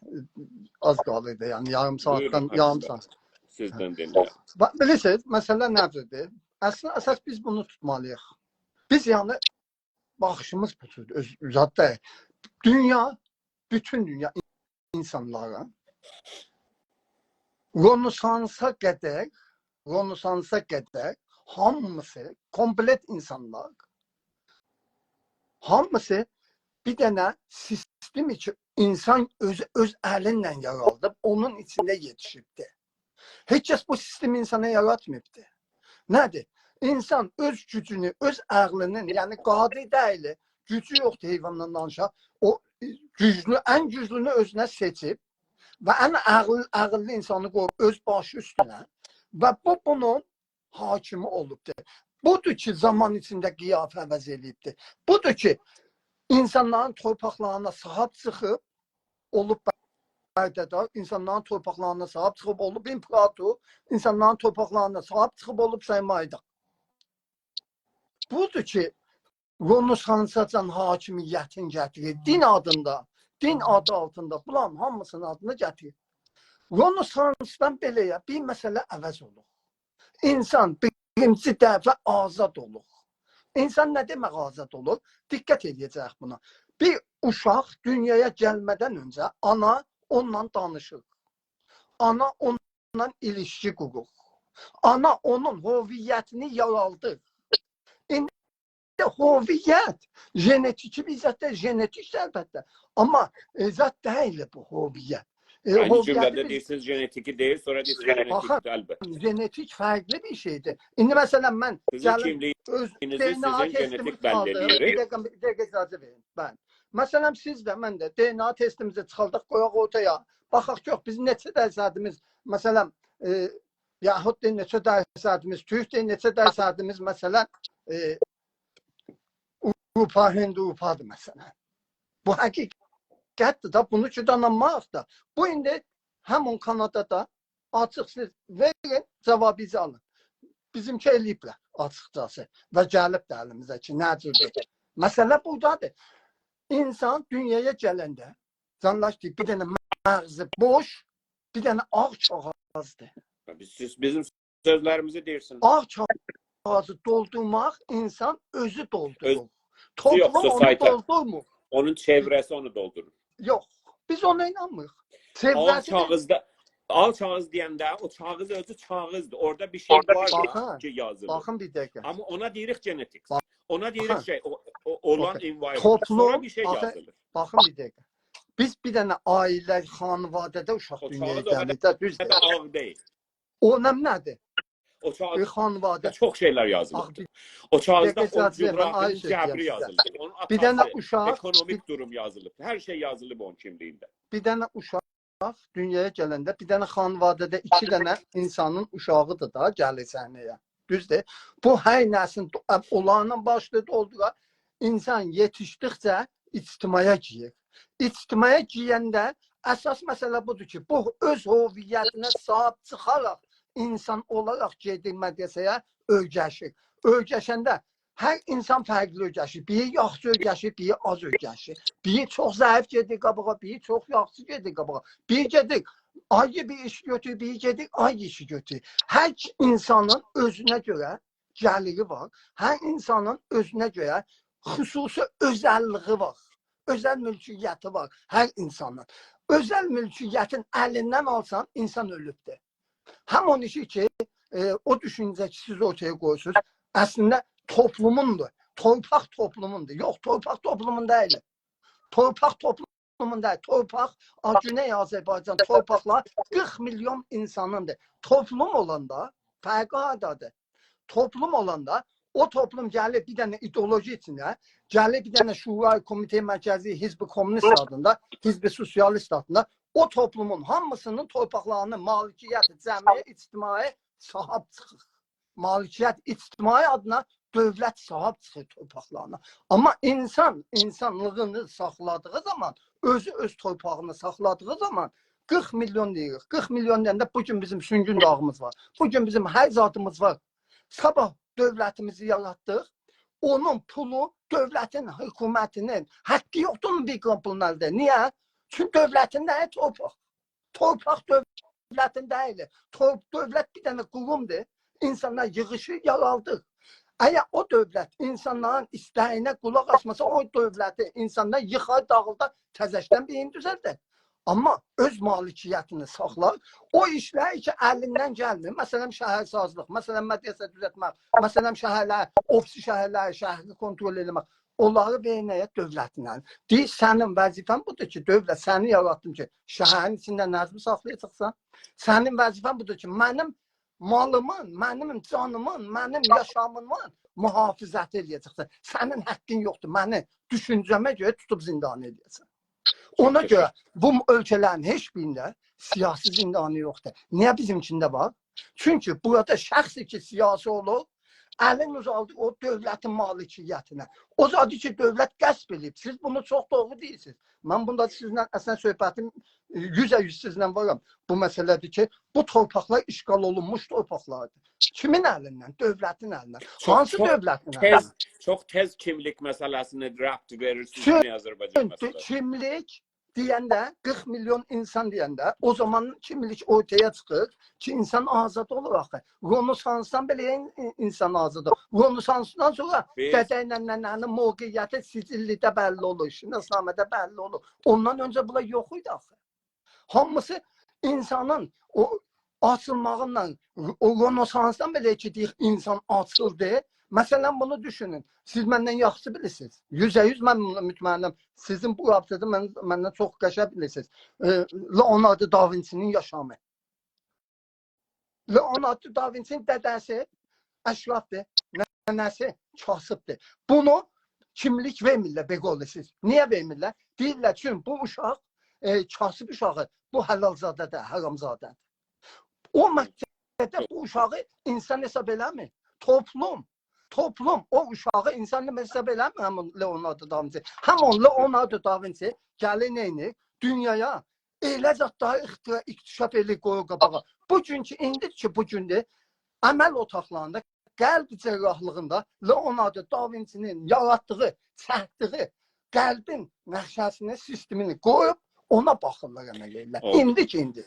آز قالیردی، یعنی یاریم ساعاتدان، بویورون، یاریم حاجی، ساعات. سیزدن دینله‌یک. باخ، بیلیرسینیز، مسئله نه‌دیر؟ اصلینده، اساس بیز بونو توتمالی‌ییق. بیز، یعنی، باخیشیمیز بو جوردور، اؤز، زاد دا. دونیا، بوتون دونیا اینسانلارین رنسانسا قدر، رنسانسا قدر هامیسی، کومپلئت اینسانلار، هامیسی بیر دنه سیستم ایچ-، اینسان اؤز، اؤز الینله یارادیب، اونون ایچینده یئتیشیبدیر. هئچ کس بو سیستمی اینسانا یاراتماییبدیر. نه‌دیر؟ اینسان اؤز گوجونو، اؤز عقلینین، یعنی قادر دئییل، گوجو یوخدور حیواندان دانیشا، او، ائ، گوجلو، ان گوجلونو اؤزونه سئچیب و ان عقل، عقللی اینسانی قویوب اؤز باشی اوستونه و بو بونون حاکمی اولوبدور. بودور کی، زامان ایچینده قیافه عوض ائله‌ییبدیر. بودور کی، اینسانلارین تورپاقلارینا صاحیب چیخیب، اولوب برده‌دار، اینسانلارین تورپاقلارینا صاحیب چیخیب اولوب ایمپراتور، اینسانلارین تورپاقلارینا صاحیب چیخیب اولوب سرمایه‌دار. بودور کی، رنسانساجان حاکمیتین گتیریر. دین آدیندا، دین آدی آلتیندا بونلارین هامیسینین آدینی گتیریر. رنسانسدان بئله‌یه بیر مسئله عوض اولور. اینسان بیرینجی دفعه آزاد اولور. اینسان نه دئمک آزاد اولور؟ دقت ائله‌یه‌جه‌ییک بونا. بیر اوشاق دونیایا گلمه‌دن اؤنجه آنا اونونلا دانیشیر. آنا اونونلا ایلیشکی قورور. آنا اونون هویتینی یارادیر. ایندی هویت، ژنتیکی بیر زاد دئییل، ژنتیک البته. آمما، ائ، زاد دئییل بو هویت. ائ، یعنی هویتی جمله‌ده بیز دئییرسینیز ژنتیکی دئییل، سونرا دئییرسینیز ژنتیک، باخین، البته. ژنتیک فرقلی بیر شئیدیر. ایندی مثلا من سیزین گلین کیملیگینیزی اؤز دی ان ا سیزین ژنتیک تستیمیزی بللی آلدیم. ائله‌ییر. بیر دقیقه، بیر دقیقه اجازه وئرین. بلی. مثلا سیز ده، من ده دی ان ا تستیمیزی چیخارداق، قویاق اورتایا. باخاق کی، یوخ، بیز نئچه درصدیمیز، مثلا، ائ، یهود دئیین نئچه درصدیمیز، تورک دئیین نئچه درصدیمیز، مثلا، ائ، آوروپا، هند آوروپادیر، مثلا. بو حقیقتدیر دا، بونو کی دانانماق دا. بو ایندی همون کانادادا آچیق سیز وئرین، جاوابینیزی آلین. بیزیمکی ائله‌ییبلر آچیقجاسی و گلیب ده الیمیزه کی، نه جوردور. مسئله بورادادیر. اینسان دونیایا گلنده، جانلاشدی، بیر دنه مغزی بوش، بیر دنه آغ کاغیذدیر. بیز، سیز بیزیم سؤزلریمیزی دئییرسینیز. آغ کاغیذی دولدورماق اینسان اؤزو دولدورور. اؤزو یوخ، توپلوم اونو سوسایتی دولدورمور. اونون چئوره‌سی اونو دولدورور. یوخ، بیز اونا اینانمیریق. آغ چئوره‌سی دئییل. کاغیذدا، آغ کاغیذ دئینده او کاغیذ اؤزو کاغیذدیر. اورادا بیر شئی وار کی، یازیلیر. باخین، باخین بیر دقیقه. آمما اونا دئییریک ژنتیک. باخین. اونا دئییریک شئی، او، او، اولان، اوکی، environment. توپلوم، سونرا بیر شئی، باخین، یازیلیر. باخین بیر دقیقه. بیز بیر دنه عائله، خانواده‌ده اوشاق دونیایا گلیر ده، دوزدور؟ او کاغیذ او قدر ده آغ دئییل. او نه، نه‌دیر؟ او کاغیذدا، ائ، خانواده، چوخ شئیلر یازیلیبدیر. آخی، او کاغیذدا بیر دقیقه اجازه وئرین، آیری سؤز دئیم سیزه. اونون جغرافیاسی یازیلیبدیر، اونون آتاسی، بیر دنه اوشاق، اکونومیک بیر دوروم یازیلیبدیر. هر شئی یازیلیب اونون کیملیگینده. بیر دنه اوشاق دونیایا گلنده، بیر دنه خانواده‌ده ایکی دنه اینسانین اوشاغیدیر دا، گلیر صحنه‌یه. دوزدور؟ بو هر نسلین دو-، اولارلا باشلاییر دولدورا. اینسان یئتیشدیکجه اجتماعا گیریر. اجتماعا گیرنده اساس مسئله بودور کی، بو اؤز هویتینه صاحیب چیخاراق اینسان اولاراق گئدیر مدرسه‌یه، اؤیره‌شیر. اؤیره‌شنده هر اینسان فرقلی اؤیره‌شیر. بیری یاخشی اؤیره‌شیر، بیری آز اؤیره‌شیر. بیری چوخ ضعیف گئدیر قاباغا، بیری چوخ یاخشی گئدیر قاباغا. بیری گئدیر آیری بیر ایش گؤتورور، بیری گئدیر آیری ایشی گؤتورور. هر اینسانین اؤزونه گؤره گلیری وار. هر اینسانین اؤزونه گؤره خصوصی اؤزللیگی وار. اؤزل مولکیتی وار هر اینسانین. اؤزل مولکیتین الیندن آلسان، اینسان اؤلوبدور. همین او ایشی کی، ائ، او دوشونجه کی، سیز اورتایا قویورسونوز، اصلینده توپلوموندور. تورپاق توپلوموندور. یوخ، تورپاق توپلومون دئییل. تورپاق توپلومون دئییل. تورپاق، آ، گونئی آذربایجان تورپاقلاری قیرخ میلیون اینسانیندیر. توپلوم اولاندا فرقی هاردادیر؟ توپلوم اولاندا او توپلوم گلیر بیر دنه ایدئولوژی ایچینده، گلیر بیر دنه شورای، کمیته مرکزی، حزب کمونیست آدیندا، حزب سوسیالیست آدیندا، او توپلومون هامیسینین تورپاقلارینی مالکیت جمعی، اجتماعی صاحیب چیخیر. مالکیت اجتماعی آدینا دؤولت صاحیب چیخیر تورپاقلارینا. آمما اینسان اینسانلیغینی ساخلادیغی زامان، اؤزو اؤز تورپاغینی ساخلادیغی زامان، قیرخ میلیون دئییریک. قیرخ میلیون دئینده بو گون بیزیم سونگون داغیمیز وار. بو گون بیزیم هر زادیمیز وار. صاباح دؤولتیمیزی یاراتدیق. اونون پولو دؤولتین، حکومتینین حقی یوخدور بیر قران پولون الده. نییه؟ چونکی دؤولتین نه تورپاق؟ تورپاق دؤولتین دئییل. تور-، دؤولت بیر دنه قورومدور. اینسانلار ییغیشیر، یارادیر. اگر او دؤولت اینسانلارین ایسته‌یینه قولاق آسماسا، او دؤولتی اینسانلار ییخار، داغیلدار، تزه‌شدن بیرینی دوزلدر. آمما اؤز مالکیتینی ساخلار. او ایشلر کی، الیندن گلمیر. مثلا، شهرسازلیق، مثلا، مدرسه دوزلتمک، مثلا، شهرلر، اوفیسی شهرلر، شهری کنترل ائله‌مک. اونلاری وئر نه‌یه؟ دؤولتینن. دئییر، سنین وظیفه‌ن بودور کی، دؤولت، سنی یاراتدیم کی، شهرین ایچینده نظمی ساخلایاجاقسان. سنین وظیفه‌ن بودور کی، منیم مالیمین، منیم جانیمین، منیم یاشامیمین محافظتی ائله‌یه‌جکسن. سنین حاققین یوخدور منی دوشونجه‌مه گؤره توتوب زندانی ائله‌یه‌سن. اونا گؤره بو اؤلکه‌لرین هئچ بیرینده سیاسی زندانی یوخدور. نییه بیزیمکینده وار؟ چونکی بورادا شخصی کی، سیاسی اولوب، الین اوزالدیر او دؤولتین مالکیتینه. او زادی کی، دؤولت غصب ائله‌ییب. سیز بونو چوخ دوغرو دئییرسینیز. من بوندا سیزینله اصلا صحبتیم، ائ، یوزه یوز سیزینله وارام. بو مسئله‌دیر کی، بو تورپاقلار اشغال اولونموش تورپاقلاردیر. کیمین الیندن؟ دؤولتین الیندن. چوخ، هانسی چوخ دؤولتین الیندن؟ تئز، چوخ تئز کیملیک مسئله‌سینه ربط وئریرسینیز، چونکی، گونئی آذربایجان چونکی مسئله‌سینه. کیملیک دئینده، قیرخ میلیون اینسان دئینده، او زامان کیملیک اورتایا چیخیر کی، اینسان آزاد اولور آخی. رنسانسدان بئله این-، اینسان آزاد اولور. رنسانسدان سونرا بیز دده ایله ننه‌نین موقعیتی سجللیکده بللی اولور، شناسنامه‌ده بللی اولور. اوندان اؤنجه بونلار یوخ ایدی آخی. هامیسی اینسانین او آچیلماغیندان، او رنسانسدان بئله کی، دئییر، اینسان آچیلدی. مثلا، بونو دوشونون. سیز مندن یاخشی بیلیرسینیز. یوزه یوز من بونا مطمئنم. سیزین بو رابطه‌ده من، مندن چوخ قشنگ بیلیرسینیز. ائ، لئوناردو داوینچی‌نین یاشامی. لئوناردو داوینچی‌نین دده‌سی اشرافدیر، ننه‌سی کاسیبدیر. بونو کیملیک وئرمیرلر، بئله سیز. نییه وئرمیرلر؟ دئییرلر، چونکی بو اوشاق، ائ، کاسیب اوشاغی، بو حلالزاده‌دیر، حرامزاده‌دیر. او مده‌ده بو اوشاغی اینسان حساب ائله‌میر. توپلوم، توپلوم او اوشاغی اینسان حساب ائله‌میر همین لئوناردو داوینچی. همین لئوناردو داوینچی گلیر نئینیر؟ دونیایا ائله زادلاری اختراع، اکتشاف ائله‌ییب قویور قاباغا. بو گون کی، ایندی کی، بو گوندور، عمل اوتاقلاریندا، قلب جراحلیغیندا لئوناردو داوینچی‌نین یاراتدیغی، چکدیگی قلبین نقشه‌سینی، سیستمینی قویوب اونا باخیرلار، عمل ائدیرلر. اولدو. ایندی کی، ایندی.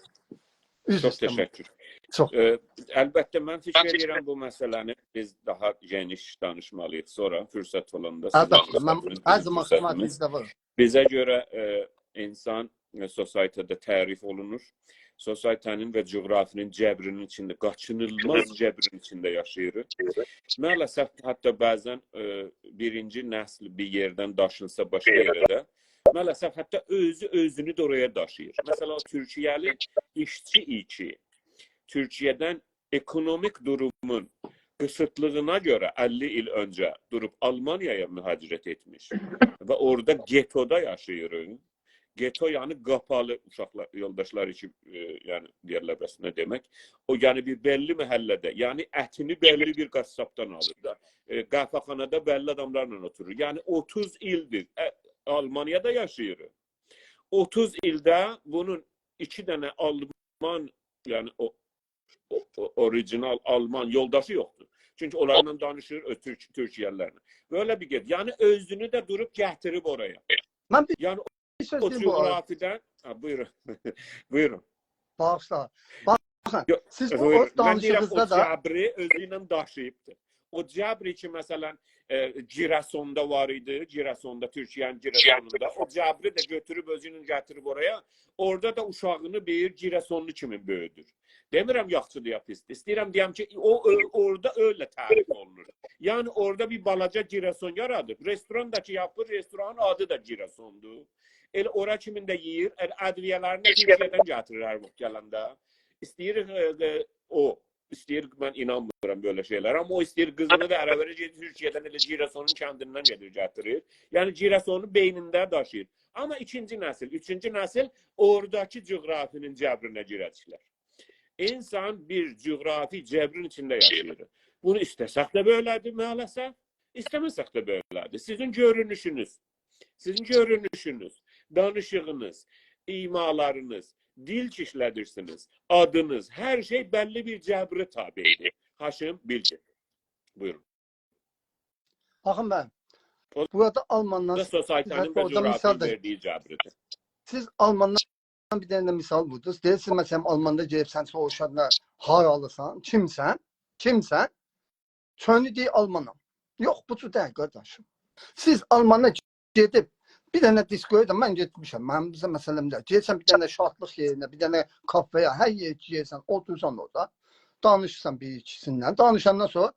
عذر چوخ ایسته‌ییرم. تشکر. چوخ. ائ، البته، من فیکیر ائدیرم، بو مسئله‌نی بیز داها گئنیش دانیشمالی‌ییق. سونرا فرصت اولاندا سیزین، البته، من فرصتینیز، هر بیزیم زامان فرصتیمیز. خدمتینیزده وارام. بیزه گؤره، ائ، اینسان، ائ، سوسایتی‌ده تعریف اولونور. سوسایتی‌نین و جغرافی‌نین جبرینین ایچینده، قاچینیلماز جبرین ایچینده یاشاییر. مع‌الاسف، حتی بعضا، ائ، بیرینجی نسل بیر یئردن داشینسا باشقا یئره ده، مع‌الاسف، حتی اؤزو اؤزونو ده اورایا داشیییر. مثلا، او تورکیه‌لی ایشچی کی، تورکیه‌دن اکونومیک دورومون قیسیتلیغینا گؤره اللی ایل اؤنجه دوروب آلمانیایا مهاجرت ائتمیش و اورادا گتودا یاشاییر. گتو، یعنی قاپالی اوشاقلار، یولداشلار کی، ائ، یعنی دئیرلر، بس نه دئمک؟ او، یعنی بیر بللی محله‌ده، یعنی اتینی بللی بیر قصابدان آلیر دا. ائ، قهوه‌خانادا بللی آداملارلا اوتورور. یعنی اوتوز ایلدیر، ائ، آلمانیادا یاشاییر. اوتوز ایلده بونون ایکی دنه آلمان، یعنی او، او، او اوریجینال آلمان یولداشی یوخدور. چونکی اونلارلا دانیشیر، اؤز تورک-، تورکیه‌لی‌لرله. بئله بیر گئت. یعنی اؤزونو ده دوروب گتیریب اورایا. من بیر، یعنی بیر سؤز او دئییم بو آرادا. جغرافی‌دن، ها، بویورون. بویورون. باغیشلا. باخین، یوخ، سیز بو بویورون. اؤز من دئییرم، او دانیشیغینیزدا دا جبری اؤزو ایله داشیییبدیر. او جبری کی، مثلا، ائ، گیره‌سوندا وار ایدی، گیره‌سوندا، تورکیه‌نین گیره‌سونوندا. او جبری ده گؤتوروب اؤزو ایله گتیریب اورایا. اورادا دا اوشاغینی بیر گیره‌سونلو کیمی بؤیودور. دئمیرم یاخشیدیر یا پیسدیر. ایسته‌ییرم دئیم کی، او، او، اورادا ائله تعریف اولونور. یعنی اورادا بیر بالاجا گیره‌سون یارادیب. رستوران دا کی یاپیر، رستورانین آدی دا گیره‌سوندور. ائله اورا کیمین ده یئییر، ائله ادویه‌لرینی ده تورکیه‌دن گتیریر هر واخت گلنده. ایسته‌ییر، ائ، ائ، او، ایسته‌ییر، من اینانمیرام بئله شئیلره، آمما او ایسته‌ییر قیزینی دا عربه‌ره گئدیر، تورکیه‌دن ائله گیره‌سونون کندیندن گتیریر، گتیریر. یعنی گیره‌سونو بئینینده داشیییر. آمما ایکینجی نسیل، اوچونجو نسیل اوراداکی جغرافی‌نین جبرینه گیره‌جکلر. اینسان بیر جغرافی جبرین ایچینده یاشاییر. بونو ایسته‌سک ده بئله‌دیر، مع‌الاسف. ایسته‌مه‌سک ده بئله‌دیر. سیزین گؤرونوشونوز، سیزین گؤرونوشونوز، دانیشیغینیز، ایمالارینیز، دیل کی ایشله‌دیرسینیز، آدینیز، هر شئی بللی بیر جبره تابعدیر. هاشم بیلگین. بویورون. باخین، من او بورادا آلماندان، دا سوسایتی‌نین حتی و اورادا جغرافی‌نین مثال دا وئردیگی جبری‌دیر. سیز آلماندان بیر دنه ده مثال ووردونوز. دئییرسینیز، مثلا، آلماندا گئدیب سن سوروشاندا هارالیسان، کیمسن، کیمسن، سونرا دئییر آلمانام. یوخ، بو جور دئییل، قارداشیم. سیز آلمانا گئدیب بیر دنه دیسکویا دا من گئتمیشم. منیم بیزه مسئله‌م دئییل. گئدیرسن بیر دنه شادلیق یئرینه، بیر دنه کافه‌یه، هر یئره کی گئدیرسن، اوتورسان اورادا. دانیشیرسان بیر ایکیسینن. دانیشاندان سونرا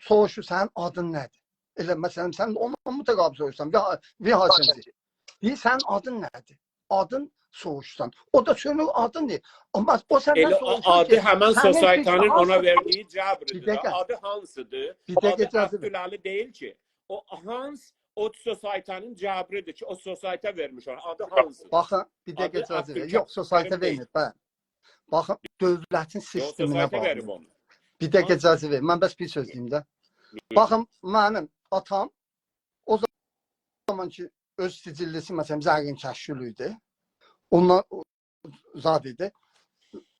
سوروشور، «سنین آدین نه‌دیر؟» ائله، مثلا، سن اوندان متقابل سوروشسان، وی، وی حاکم‌سی. دئییر، «سنین آدین نه‌دیر؟» آدین سوروشسان. او دا سؤنور آدین دئییر. آمما او سندن ائله او سوروشور آدی کی، همین سنین فیکرین سوسایته‌نین اونا هانسیدیر؟ وئردیگی بیر جبریدیر ده. دقیقه. آدی هانسیدیر؟ بیر دقیقه آدی اجازه وئر. عبدالعلی دئییل کی. او هانس، او سوسایته‌نین جبریدیر کی، او سوسایته وئرمیش اونا. آدی هانسیدیر؟ باخین، بیر دقیقه آدی اجازه وئر. یوخ، سوسایته عبدالکریم دئییل. وئرمیر، بلی. باخین، دؤولتین یوخ، سیستمینه سوسایته باغلی. وئریب اونو. بیر دقیقه هانسی؟ اجازه وئر. من بس بیر سؤز دئییم ده. بویور. باخین، منیم آتام او زامان کی، اؤز سجللی‌سی، مثلا، زرین کشکول ایدی. اوندان او زاد ایدی.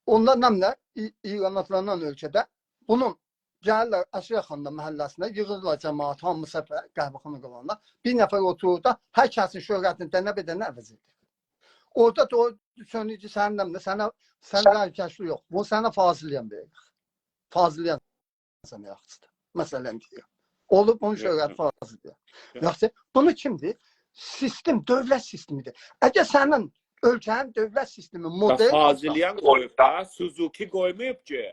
اوندان نمنه ای-، ایران آدلانان اؤلکه‌ده بونون گلیرلر اشرف خاندا محله‌سینه، ییغیرلار جماعت، هامی سفر، قهوه‌خانا قالانلار. بیر نفر اوتورور دا، هر کسین شهرتینی دنه به دنه عوض ائدیر. اورادا دا او دوشونور کی، سنین نمنه، سنه، سن زرین کشکول یوخ. بو سنه فاضلیان وئریر. فاضلیان سنه یاخشیدیر. مثلا دئییرم. اولوب بونون یوخ، شهرتی یوخ. فاضلیان. یوخ. یاخشی، بونو کیمدیر؟ سیستم، دؤولت سیستمیدیر. اگر سنین اؤلکه‌نین دؤولت سیستمی دا مدل فاضلیان قویوب دا، سوزوکی قویماییب کی.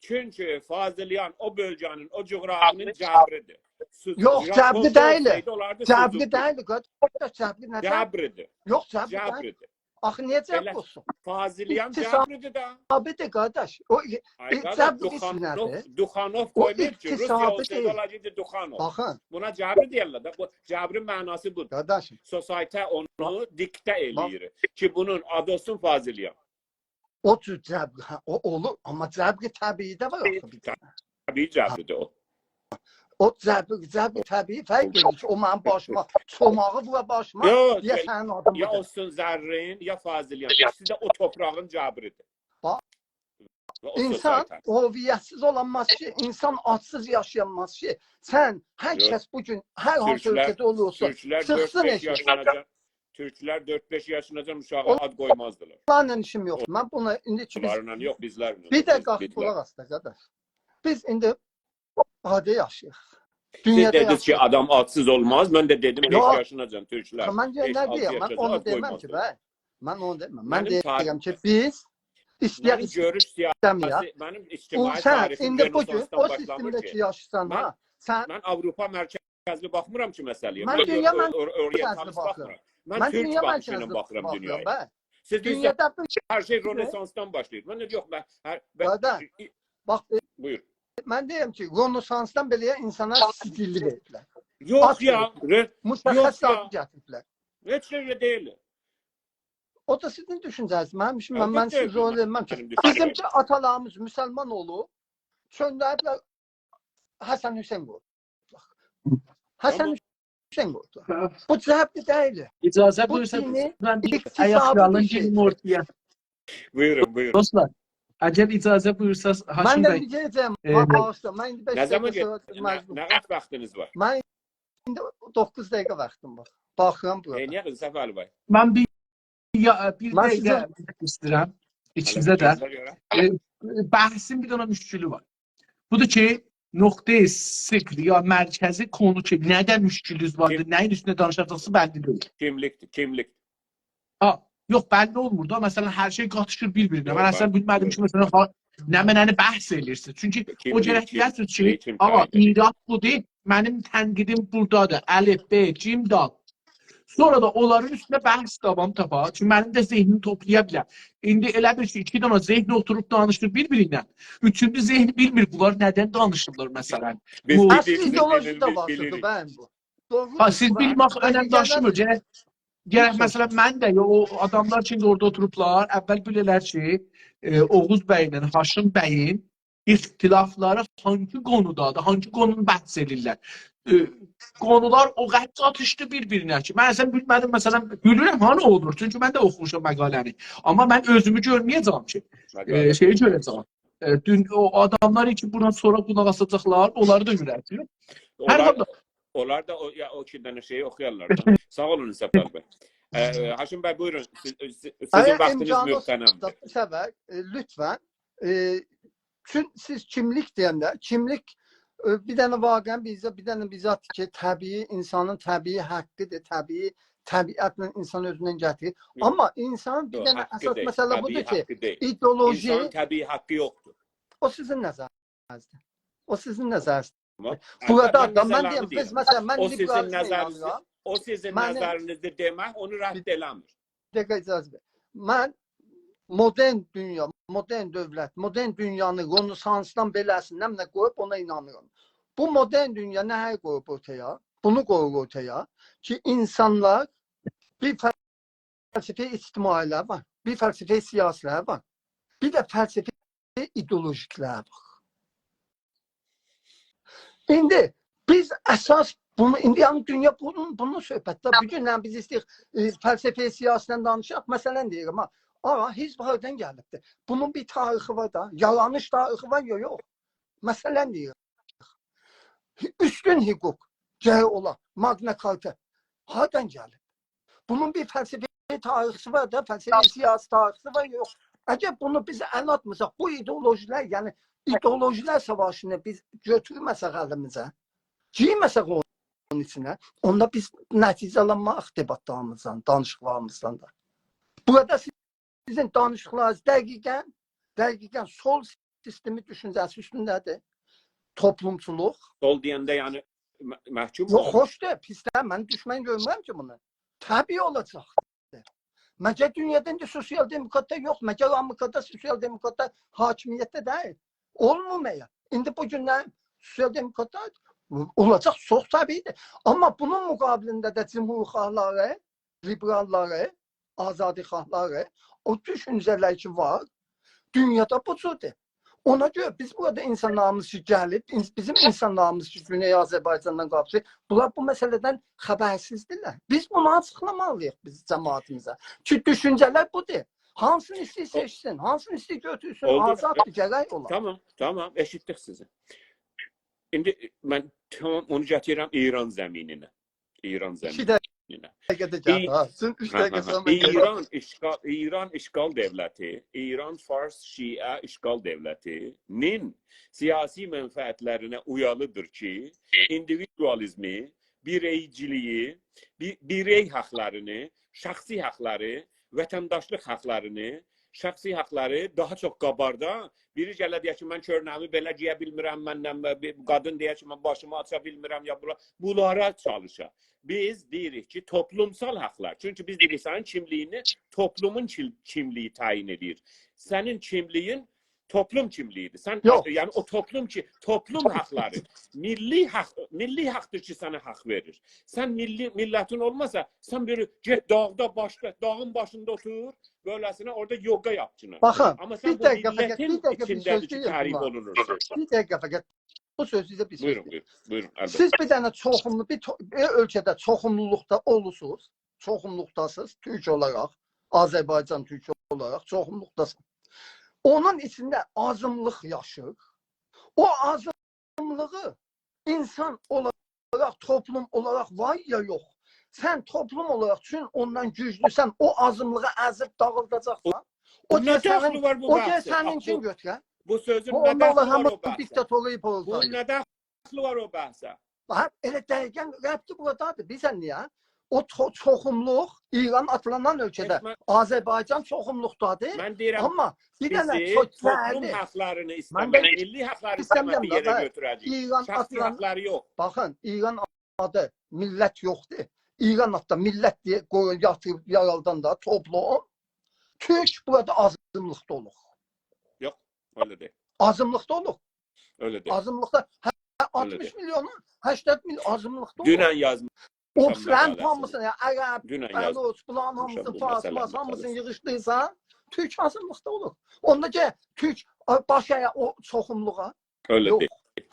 چونکی فاضلیان او بؤلگه‌نین، او جغرافیانین جبریدیر. سوزوکی، یوخ، جبری ژاپون دا دئییل. اولسایدی، اولاردی جبری سوزوکی. دئییل، قارداش، جبری نه‌دیر؟ جبریدیر. یوخ، جبری دئییل. جبریدیر. آخی نییه جبر ائله اولسون؟ فاضلیان اقتصادی جبریدیر ده. دئییل، قارداش. او ای-، آی ای-، قارداش، جبر ایچینده‌دیر. دوخانوف، دوخانوف او قویماییب کی، روسیه اولسایدی، اقتصادی دئییل. اولاجاقدی دوخانوف. باخین. بونا جبری دئیرلر ده. بو جبرین معناسی بودور. قارداشیم. سوسایته اونو دیکته باخ. ائله‌ییر کی، بونون آدی اولسون فاضلیان. او جور جبر، هه، او اولور، آمما جبر طبیعی ده وار آخی بیر دنه. طبیعی جبریدیر او. او جبر، جبر طبیعی فرق ائدیر کی، او منیم باشیما چوماغی وورا باشیما، یوخ، دئیه یا، سنین آدین یا بودور. اولسون زرین، یا فاضلیان. ایکیسی ده او تورپاغین جبریدیر. باخ، و او اینسان سوسایته. هویت‌سیز اولانماز کی، اینسان آجسیز یاشایانماز کی. سن، هر یوخ. کس بو گون، هر هانسی تورکلر، اؤلکه‌ده اولورسا، تورکلر چیخسین دؤرد-بئش ائشیگه. یاشیناجان، تورکلر دؤرد-بئش یاشیناجان اوشاغا آد قویمازدیلار. اونلارلا ایشیم یوخدور. من بونا ایندی کی، بیز اونلارلا یوخ، بیزلرله. بیر دقیقه بیز، بیز. قولاق آس دا، قارداش. بیز ایندی عادی یاشاییریق. سیز دئدینیز کی، آدام آدسیز اولماز. من ده دئدیم، هئچ یاشیناجان تورکلر. یوخ. من دئییرم، هئچ نه آدسیز دئییم؟ من یاشیناجان اونو آد دئمم کی، قویمازدیلار. بی. من اونو دئمم. من منیم دئییرم کی، تاریخ، بیز ایسته‌یک، منیم گؤروش ایسته‌مه‌یک. سیاسی، منیم اجتماعی او، سن تاریخیم ایندی بو گون رنسانسدان او باشلامیر سیستمده کی. کی یاشیسان، من، ها، سن من آوروپا مرکزلی باخمیرام کی مسئله‌یه. من من دونیا او-، او-، اورینتالیست مرکزلی باخمیرام. باخیرام. من من تورک دونیا باخیشی ایله مرکزلی باخیرام باخیرام دونیایا. به. سیز دئییرسینیز دونیادا بو کی، هر شئی رؤنسانسدان باشلاییر. من ده یوخ، من هر، به، قارداش، ای-، باخ، ائ، بویور. من دئییرم کی، رؤنسانسدان بئله اینسانا سجللی وئریبلر. یوخ آد یا، وئریبلر. رؤ-، مشخص یوخ یا. آد گتیریبلر. هئچ ده ائله دئییل. او دا سیزین دوشونجه‌نیز. منیم ایشیم، من، البته، من سیزی زور ائله‌مم کی. منیم دوشونجه‌م. بیزیم کی آتالاریمیز مسلمان اولوب، چؤندریبلر حسن حسین قویوبلار. حسن آمما حسین قویوبلار. هه. بو جبر دئییل. اجازه بو بویورسا، دینی من بیر اقتصادی آیاقلارینی بیر شئی. گیریم اورتایا. بویورون، بویورون. دوستلار، اگر اجازه بویورساز، من هاشیم ده بی، دئیه‌جم، ائ، با-، باغیشلا، من ایندی بئش نه زامان دقیقه گل-، سونرا نه، مجبور. نه قدر واختینیز وار؟ من ایندی دوققوز دقیقه واختیم وار. باخیرام بورا. ائ، نییه قیز، صفالی بی؟ من بیر یا، بیر من دقیقه سیزین ایسته‌ییرم. هله ایچینیزه ده. گؤزل یورا. ائ، بحثین بیر دنه مشکلی وار. بودور کی، نقطه صفر یا مرکزی کونو کی، نه‌ده مشکلینیز واردیر، کیم-، نه‌یین اوستونده دانیشاجاقسینیز بللی دئییل. کیملیکدیر، کیملیک. آ، یوخ، بللی اولمور دا. مثلا، هر شئی قاتیشیر بیر-بیرینه. یوخ، من اصلا بلی، بیلمه‌دیم کی، بلی. مثلا، ها، نمنه‌نی بحث ائله‌ییرسینیز. چونکی او کیملیک، گرک کیم-، دئیه‌سینیز کی، کیملیک، آغا، کیملیک. ایراد بودور، منیم تنقیدیم بوردادیر. الف، ب، جیم، دال. سونرا دا اونلارین اوستونده بحث داوام تاپار. چونکی منیم ده ذهنیم توپلایا بیلر. ایندی ائله بیل کی، ایکی دنه ذهن اوتوروب دانیشیر بیر-بیرینه. اوچونجو ذهن بیلمیر بونلار ندن دانیشیرلار، مثلا. بیز بو بیلیریک، اصلی ایدئولوژی بیلیریک، ده بیز وار، بیلیریک. بی، بو. دوغرو ها، سیز بیلمک اؤنم داشیمیر. گرک، گرک، مثلا، من ده، او آداملار کی، اورادا اوتوروبلار، اول بیله‌لر کی، ائ، اوغوز بی‌له هاشیم بی‌ین اختلافلاری هانگی قونودادیر، هانگی قونونو بحث ائدیرلر. ائ، قونولار او قدر قاتیشدی بیر-بیرینه کی، من اصلا بیلمه‌دیم، مثلا، بیلیرم، ها، نه اولور، چونکی من ده اوخوموشام مقاله‌نی. آمما من اؤزومو گؤرمه‌یه‌جم کی، ائ، مقاله. شئیی گؤره‌جم. ائ، دون-، او آداملار کی، بوندان سونرا قولاق آساجاقلار، اونلاری دا گؤره‌جم. هر اونلار، حالدا اونلار دا او، یا، او ایکی دنه شئیی اوخویارلار دا. ساغ اولون، صفالی بی. ائ، ائ، هاشیم بی، بویورون. سیز، سیز، سیزین اگر واختینیز امکانی مقتنمدیر. اولسا، بو سفر، ائ، لطفا، ائ، چون سیز کیملیک دئینده، کیملیک، ائ، بیر دنه واقعا بیزه، بیر دنه بیزه کی، طبیعی، اینسانین طبیعی حاققیدیر، طبیعی، طبیعتله اینسان اؤزوندن گتیریر. یوخ. آمما اینسان بیر، یوخ، دنه حاققی اساس دئییل، مسئله طبیعی بودور کی، حاققی دئییل. ایدئولوژی، اینسانین طبیعی حاققی یوخدور. او سیزین نظرینیزدیر. او سیزین نظرینیزدیر. بورادا دا من دئییم، بیز، مثلا، من لیبرالیزمه اینانیرام. او سیزین نظرینیزدیر دئمک، اونو رد ائله‌میر. بیر دقیقه اجازه وئر. من مدرن دونیا، مدرن دؤولت، مدرن دونیانی رنسانسدان بئله‌سیندن نه قویوب، اونا اینانیرام. بو مدرن دونیا نه قویوب اورتایا؟ بونو قویور اورتایا کی، اینسانلار بیر فلسفه اجتماعی‌لری وار، بیر فلسفه سیاسی‌لری وار، بیر ده فلسفه ایدئولوژیک‌لری وار. ایندی بیز اساس بونو، ایندی یعنی دونیا بونون، بونون صحبتده. بو گون، یعنی، بیز ایسته‌ییریک، ائ، فلسفه سیاسی‌دن دانیشاق. مثلا دئییرم، ها، آغا، حزب هاردان گلیبدیر؟ بونون بیر تاریخی وار دا، یارانیش تاریخی وار یا یوخ؟ مثلا دئییرم، اوستون حقوق، گرک اولا، ماگنا کارتا هاردان گلیب؟ بونون بیر فلسفی تاریخچیسی وار دا، فلسفی سیاسی تاریخچیسی وار، یوخ. اگر بونو بیز ال آتماساق، بو ایدئولوژی‌لر، یعنی ایدئولوژی‌لر ساواشینی بیز گؤتورمه‌سک الیمیزه، گیرمه‌سک اونون ایچینه، اوندا بیز نتیجه آلانماریق دئباتلاریمیزدان، دانیشیقلاریمیزدان دا. بورادا سیزین دانیشیقلارینیز دقیقا، دقیقا سول سیستمی دوشونجه‌سی اوستونده‌دیر. توپلومچولوق. سول دئینده، یعنی، مح-، محکوم یوخ، اولور. خوشدور، پیسدیر. من دوشمن گؤرمورم کی بونو. طبیعی اولاجاقدیر. مگر دونیادا ایندی سوسیال دموکراتلار یوخ؟ مگر آمریکادا سوسیال دموکراتلار حاکمیتده دئییل؟ اولمور مگر؟ ایندی بو گونلر سوسیال دموکراتلار اولاجاق، چوخ طبیعی‌دیر. آمما بونون مقابلینده ده جمهورخواهلاری، لیبراللاری، آزادی‌خواهلاری، او دوشونجه‌لر کی وار، دونیادا بو جوردور. اونا گؤره بیز بورادا اینسانلاریمیز کی گلیب، اینس-، بیزیم اینسانلاریمیز کی گونئی آذربایجاندان قالیب، بونلار بو مسئله‌دن خبرسیزدیرلر. بیز بونو آچیقلامالی‌ییق بیز جماعتیمیزه. کی دوشونجه‌لر بودور. هانسینی ایسته‌ییر سئچسین، هانسینی ایسته‌ییر گؤتورسون، اولدو. آزاددیر، گرک اولا. تامام، تامام، ائشیتدیک سیزی. ایندی من تامام اونو گتیریرم ایران زمینینه. ایران ایکی زمینینه. دقیقه ده گل، ای-، ها. سن اوچ هه، دقیقه هه، هه. سونرا من گله‌جم. ایران اشغال، ایران اشغال دؤولتی، ایران فارس شیعه اشغال دؤولتی‌نین سیاسی منفعتلرینه اویالی‌دیر کی، ایندیویدوالیزمی، بیرئیچیلیگی، بی-، بیرئی حاقلارینی، شخصی حاقلاری، وطنداشلیق حاقلارینی، شخصی حاقلاری داها چوخ قاباردا. بیری گله دئیه کی، من کؤرنه‌می بئله گئیه بیلمیرم، منله بیر قادین دئیه کی، من باشیمی آچا بیلمیرم، یا بولا-، بونلارا چالیشا. بیز دئییریک کی، توپلومسال حاقلار. چونکی بیز دئییریک، سنین کیملیگینی توپلومون کیل-، کیملیگی تعیین ائدیر. سنین کیملیگین توپلوم کیملیگی‌دیر. سن، یوخ. یعنی او توپلوم کی، توپلوم حاقلاری، میللی حاق، میللی حاقدیر کی، سنه حاق وئریر. سن میللی، میللتین اولماسا، سن بئله گئت داغدا باشدا، داغین باشیندا اوتور، بئله‌سینه اورادا یوگا یاپگینان. باخین، آمما سن بیر بو دقیقه فقط، میللتین بیر دقیقه بیر ایچینده‌دیر سؤز کی، دئیه‌جم تعریف بونا. اولونورسان. بیر دقیقه فقط بو سؤزو ده بیر سؤز بویورون، دئییم. بویورون، بویورون، البته. سیز بیر دنه چوخوملو، بیر تو-، بیر اؤلکه‌ده چوخوملولوقدا اولورسونوز، چوخوملوقداسینیز، تورک اولاراق، آذربایجان تورکو اولاراق چوخوملوقداسینیز. اونون ایچینده آزینلیق یاشیر. او آزینلیغی اینسان اولاراق، توپلوم اولاراق وار یا یوخ؟ سن توپلوم اولاراق چون اوندان گوجلوسن، او آزینلیغی ازیب داغیلداجاقسان. او بونون نه دخلی وار بو بحثه؟ او گل سنینکین گؤتوره. بو سؤزون نه دخلی وار او بحثه؟ بونون نه دخلی وار او بحثه؟ بو اوندا الله هامان بیر دیکتاتورو یوپالدار. بونون نه دخلی وار او بحثه؟ باخ، ائله دقیقا ربطی بورادادیر. بیلیرسن نییه؟ او چو-، چوخوملوق، ایران آدلانان اؤلکه‌ده، هئچ من، آذربایجان چوخوملوقدادیر. من دئییرم، آمما بیر دنه بیزی چوخ توپلوم دهلی حاقلارینی من ایسته‌مک، ده میللی حاقلاری ایسته‌مک ایسته‌میرم بیر یئره دا، گؤتوره‌جه‌ییک. ایران شخصی آدلان-، حاقلاری یوخ. باخین، ایران آدی میللت یوخدور. ایران آددا میللت دئیه قویون یاتیریب یارالدان دا توپلوم. تورک بورادا آزینلیقدا اولور. یوخ، ائله دئییل. آزینلیقدا اولور. ائله دئییل. آزینلیقدا، هه، ائله دئییل. آلتمیش میلیونون، هشتاد میلیون آزینلیقدا اولور. دونن یازمیشام مقاله‌سینی. او فلان هامیسینی، یعنی عرب، دونن بلوچ، یازمیشام بونلارین هامیسینی، بو مسئله ییغیشدیرسان، تورک آزینلیقدا اولور. اوندا کی، تورک، آ، باش اگه او چوخوملوغا. ائله دئییل. یوخ.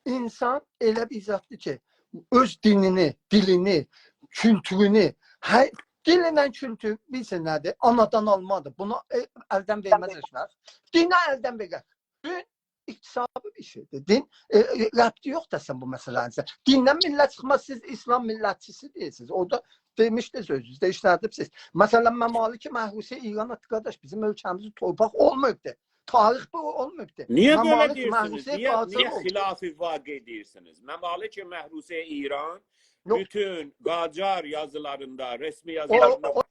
اینسان ائله بیر زاددیر کی، اؤز دینینی، دیلینی، کولتورونو، هر، دیل ایله کولتور، بیلیرسن نه‌دیر؟ آنادان آلمادیر. بونو، ائ، الدن وئرمز هئچ واخت. دینی الدن وئرر. دین اکتسابی بیر شئیدیر. دین، ائ، ائ، ربطی یوخدور اصلا بو مسئله‌نین ایچینده. دیندن میللت چیخماز، سیز ایسلام میللتچیسی دئییرسینیز. اورادا دئمیشدینیز اؤزونوز ده، ایشله‌دیب سیز. مثلا، ممالک محروسه ایران آدی، قارداش، بیزیم اؤلکه‌میزده تورپاق اولماییبدی. تاریخ بو اولماییبدی. نییه بئله دئییرسینیز؟ ممالک محروسه قاجار اولدو. نییه، نییه خلاف واقع دئییرسینیز؟ ممالک محروسه ایران، یوخ، بوتون قاجار یازیلاریندا، رسمی یازیلاریندا او،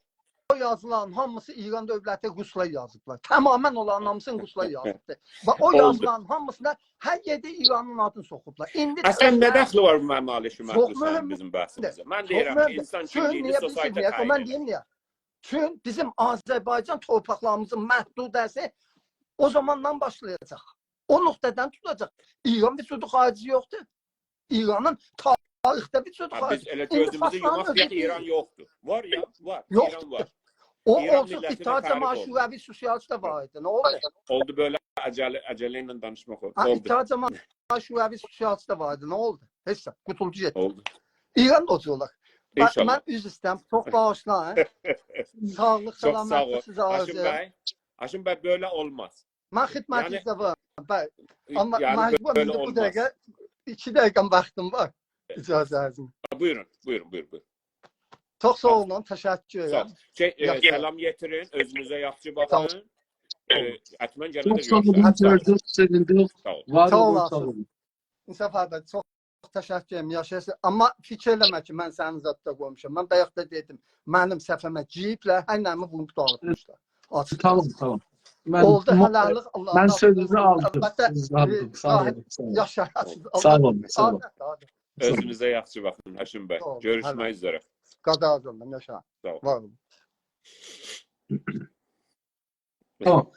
او، یازیلارین هامیسی ایران دؤولتی روسلار یازیبلار. تمامیله اونلارین هامیسینی روسلار یازیبدیر. باخ، او اولدو. یازیلارین هامیسینا هر یئرده ایرانین آدینی سوخوبلار. ایندی اصلا نه ترسلر دخلی وار بو منیم آلیشی چوخ مهدی سنین مهمدور. بیزیم بحثیمیزه؟ من چوخ دئییرم کی، مهمدور. انسان چون کیملیگینی نییه بیلیرسینیز سوسایتی نییه؟ من تعیین دئییم ائدیر. نییه. چون بیزیم آذربایجان تورپاقلاریمیزین محدوده‌سی او زاماندان باشلایاجاق. او نقطه‌دن توتاجاق. ایران وجود خارجی یوخدور. ایرانین تاریخده وجود ها، بیز خارجی. ائله ایندی گؤزوموزو فارسلارین یوماق دئیک، اؤزو ایران دئییل. یوخدور. وار یا، وار. ایران یوخدور. وار. او ایران اولسون، میللتینه اتحاد فریق جماهیر اولدو. شوروی سوسیالیست ده وار ایدی. نه اولدو؟ اولدو بئله عجله، عجله ایله دانیشماق اولدو. ها، اولدو. اتحاد جماهیر شوروی سوسیالیست ده وار ایدی. نه اولدو؟ هئچ زاد. قوتولدو گئتدی. اولدو. ایران دا اوجا اولار. باخ، انشالله. من عذر ایسته‌ییرم. چوخ باغیشلایین. ساغلیق، چوخ ساغ سلامتلیک سیزه هاشم آرزولاییرام. بی، هاشم بی، بئله اولماز. من یعنی خدمتینیزده وارام. بلی. آمما یعنی مجبورام بئله ایندی بو اولماز. دقیقه ایکی دقیقه‌م واختیم وار. اجازه‌نیزله. بویورون، بویورون، بویورون، بویورون. چوخ ساغ ساغ اولون، تشکر ساغ ائدیرم. اول. شئی، ائ، یاخشی. سلام یئتیرین، اؤزونوزه یاخشی ساغ اول. باخین. ائ، حتما گلنه چوخ ده ساغ اولون، گؤروشریک. حتما. گؤردوک، سئویندیم. ساغ اول. وار ساغ اولون، اولاسینیز. ساغ اولون. انصاف آبی، چوخ تشکر ائدیرم، یاشایاسیز. آمما فیکیر ائله‌مه کی، من سنی زاددا قویموشام. من بایاق دا دئدیم، منیم صفحه‌مه گیریبلر، هر نمنه ووروب داغیتمیشلار. آچیق. تامام، تامام. من، اولدو، من، حلاللیق، من آللاهدان سؤزونوزو قورتولدوم. آلدیم. البته، سؤزونوزو آلدیم. ائ، ساغ راحت اولون، ساغ اولون. یاشایاسینیز. ساغ اولون، ساغ اولون. آللاه، آللاه. ساغ اولون. اؤزونوزه یاخشی باخین، هاشم بی. ساغ اولون، گؤروشمک حلال. اوزره. قاداغیز اولون، یاشا. ساغ اول. وار اولون. تامام.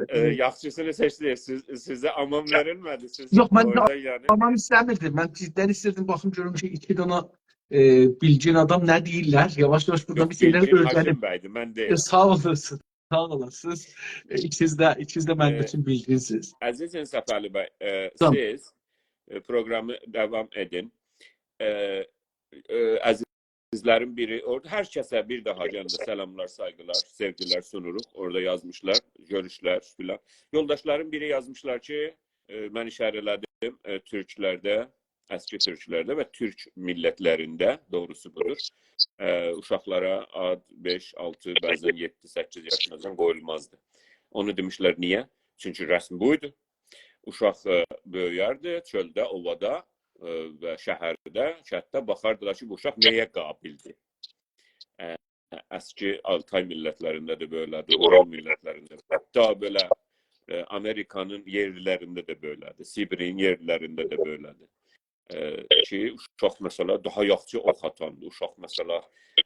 ائ، یاخشیسینی سئچدینیز. سیز، سیزه امان وئریلمه‌دی. سیز یوخ، من اورادا یعنی تامام ایسته‌میردیم. من جداً ایسته‌ییردیم، باخیم گؤروم کی، ایکی دنه، ائ، بیلگین آدام نه دئییرلر. یاواش-یاواش بورادا یوخ، بیر شئیلر بیلگین هاشم اؤیرنیم. بی‌دی، من ائ، دئییرم. ساغ اولاسینیز. ساغ اولاسینیز. ائ، ایکینیز ده، ایکینیز ده منیم ائ، اوچون بیلگینسیز. عزیز انصافعلی بی، ائ، جان. سیز، ائ، پروگرامی داوام ائدین. ائ، ائ، عزیزلرین بیری، اورادا هر کسه بیر داها گلنده سلاملار، سایغیلار، سئوگیلر سونوروق. اورادا یازمیشلار، گؤروشلر فیلان. یولداشلارین بیری یازمیشلار کی، ائ، من ایشاره ائله‌دیم، ائ، تورکلرده، اسکی تورکلرده و تورک میللتلرینده، دوغروسو بودور، ائ، اوشاقلارا آد بئش، آلتی، بعضاً یئددی، سککیز یاشیناجان قویولمازدی. اونو دئمیشلر، نییه؟ چونکی رسم بویدو. اوشاق، ائ، بؤیویردی چؤلده، اووادا، ائ، و شهرده، کتده، باخاردیلار کی، بو اوشاق نه‌یه قابلدیر. ائ، اسکی آلتای میللتلرینده ده بئله‌دیر، اورال میللتلرینده ده. حتی بئله، ائ، آمریکانین یئرلیلرینده ده بئله‌دیر، سیبیرین یئرلیلرینده ده بئله‌دیر. ائ، کی، اوشاق، مثلا، داها یاخشی اوخ آتاندی، اوشاق، مثلا،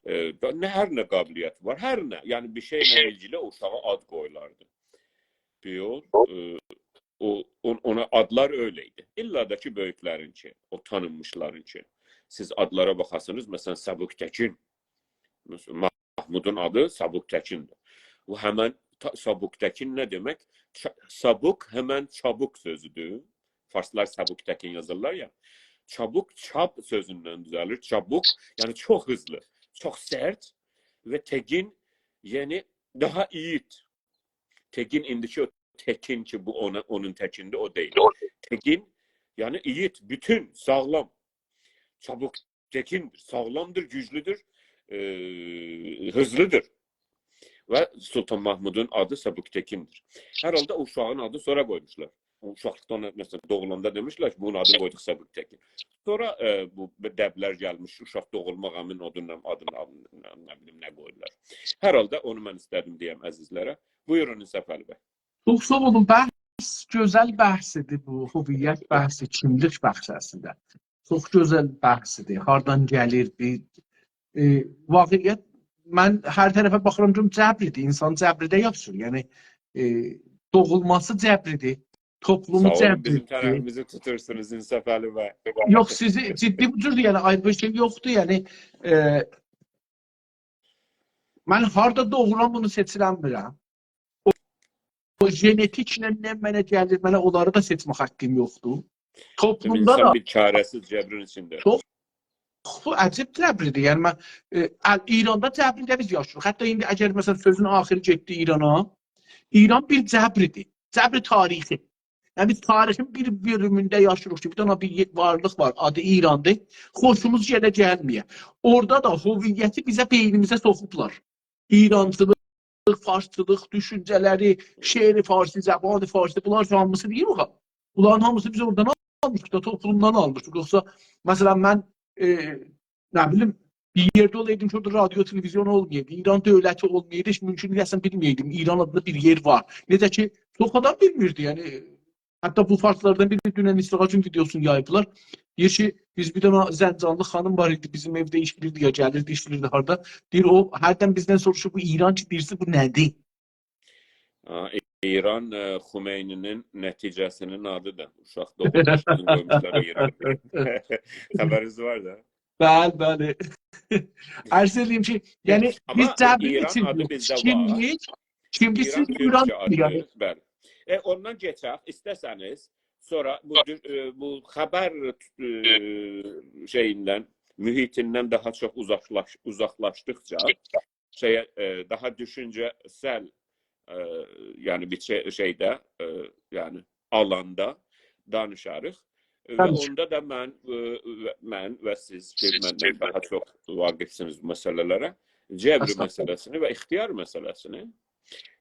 ائ، دا-، نه، هر نه قابلیتی وار، هر نه، یعنی بیر شئیله ایلگیلی او اوشاغا آد قویولاردی. یوخ، ائ، او، اون-، اونا آدلار ائله ایدی. ایللا دا کی، بؤیوکلرینکی، او تانینمیشلارینکی. سیز آدلارا باخاسینیز، مثلا، سبک‌تکین. مثلا، محمودون آدی سبک‌تکیندیر. بو همن تا-، سبک‌تکین نه دئمک؟ چا-، سبک همن چابوک سؤزودور. فارسلار سبک‌تکین یازیرلار یا. چابوک چاب سؤزوندن دوزه‌لیر. چابوک، یعنی چوخ هیزلی، چوخ سرت و تکین، یعنی داها ایگید. تکین ایندیکی او تکین کی، بو اونا، اونون تکیندیر، او دئییل. تکین، یعنی ایگید، بوتون، ساغلام. چابوک تکیندیر، ساغلامدیر، گوجلودور، ائ، هیزلیدیر. و سلطان محمودون آدی سبک‌تکیندیر. هر حالدا او اوشاغین آدینی سونرا قویموشلار. او اوشاقلیقدا اونا، مثلا، دوغولاندا دئمیشلر کی، بونون آدینی قویدوق سبک‌تکین. سونرا، ائ، بو دبلر گلمیش، اوشاق دوغولماق همین اودونلا آدینی، آدینی، نه بیلیم، نه قویورلار. هر حالدا اونو من ایسته‌دیم دئیم عزیزلره. بویورون، انصافعلی بی. چوخ ساغ اولون. بحث، گؤزل بحث ایدی بو. هویت بحثی، کیملیک بحثی اصلینده. چوخ گؤزل بحث ایدی. هاردان گلیر بیر، ائ، واقعیت، من هر طرفه باخیرام، گؤروم جبریدیر. اینسان جبریده یاشاییر. یعنی، ائ، دوغولماسی جبریدیر. توپلومو ساغ اولون، بیزیم جبریدیر. طرفیمیزی توتورسونوز، انصافعلی بی. یوخ، سیزی جدی بو جور، یعنی، آیری بیر شئی یوخدور. یعنی، ائ، من هاردا دوغولام، بونو سئچیرم بیلم. او، او ژنتیکله نه منه گلیر، منه اونلاری دا سئچمک حاققیم یوخدور. توپلومدا اینسان دا بیر چاره‌سیز، جبرین ایچینده. چوخ، بو عجیب جبریدیر. یعنی، من، ائ، ال-، ایراندا جبریده بیز یاشاییریق. حتی ایندی اگر، مثلا، سؤزون آخیری گئتدی ایرانا، ایران بیر جبریدیر. جبر تاریخی. یعنی، بیز تاریخین بیر بؤلومونده یاشاییریق کی، بیر دنه بیر یئ-، وارلیق وار، آدی ایراندیر. خوشوموز گله گلمه‌یه. اورادا دا هویتی بیزه، بئینیمیزه سوخوبلار. ایرانچیلیق، فارسچیلیق دوشونجه‌لری، شعر فارسی، زبان فارسی، بونلار هامیسی دئییر او. بونلارین هامیسینی بیز اورادان آلمیشیق دا، توپلومدان آلمیشیق. یوخسا، مثلا، من، ائ، نه بیلیم، بیر یئرده اولایدیم کی، اورادا رادیو، تلویزیون اولمایایدی، ایران دؤولتی اولمایایدی، هئچ مومکون دئییل اصلاً بیلمه‌یه‌یدیم ایران آدیندا بیر یئر وار. نئجه کی، چوخ آدام بیلمیردی، یعنی حتی بو فارسلاردان بیری دونن اینستاگرام ویدئوسونو یاییبلار. دئییر کی، بیز بیر دنه زنجانلی خانیم وار ایدی، بیزیم ائوده ایشله‌ییردی یا گلیردی، ایشله‌ییردی هاردا. دئییر، او هردن بیزدن سوروشور، «بو ایران کی دئییرسیز، بو نه‌دیر؟» ها، ایران، ائ، خمینی‌نین نتیجه‌سی‌نین آدی‌دیر. اوشاق دوغولموش، آدینی قویموشلار ایران. خبرینیز وار دا. بلی، بلی. عرض ائدییم کی، یعنی آمما بیز جبری ایران آدی گئچیردیک. بیزده وار. کیملیک، کیملیک ایران سیز ایران تورکجه آدی. یعنی. بلی. ائ، اوندان کئچک، ایسته‌سه‌نیز، سونرا بو دو-، ائ، بو خبر، ائ، شئییندن، محیطیندن داها چوخ اوزاقلاش-، اوزاقلاشدیقجا شئیه، ائ، داها دوشونجه‌سل، ائ، یعنی بیر شئی-، شئیده، ائ، یعنی آلاندا دانیشاریق. ائ، و دانیش. اوندا دا من، ائ، و، من و سیز کی، مندن داها چوخ واقفسینیز بو مسئله‌لره، جبر استغفرالله. مسئله‌سینی و اختیار مسئله‌سینی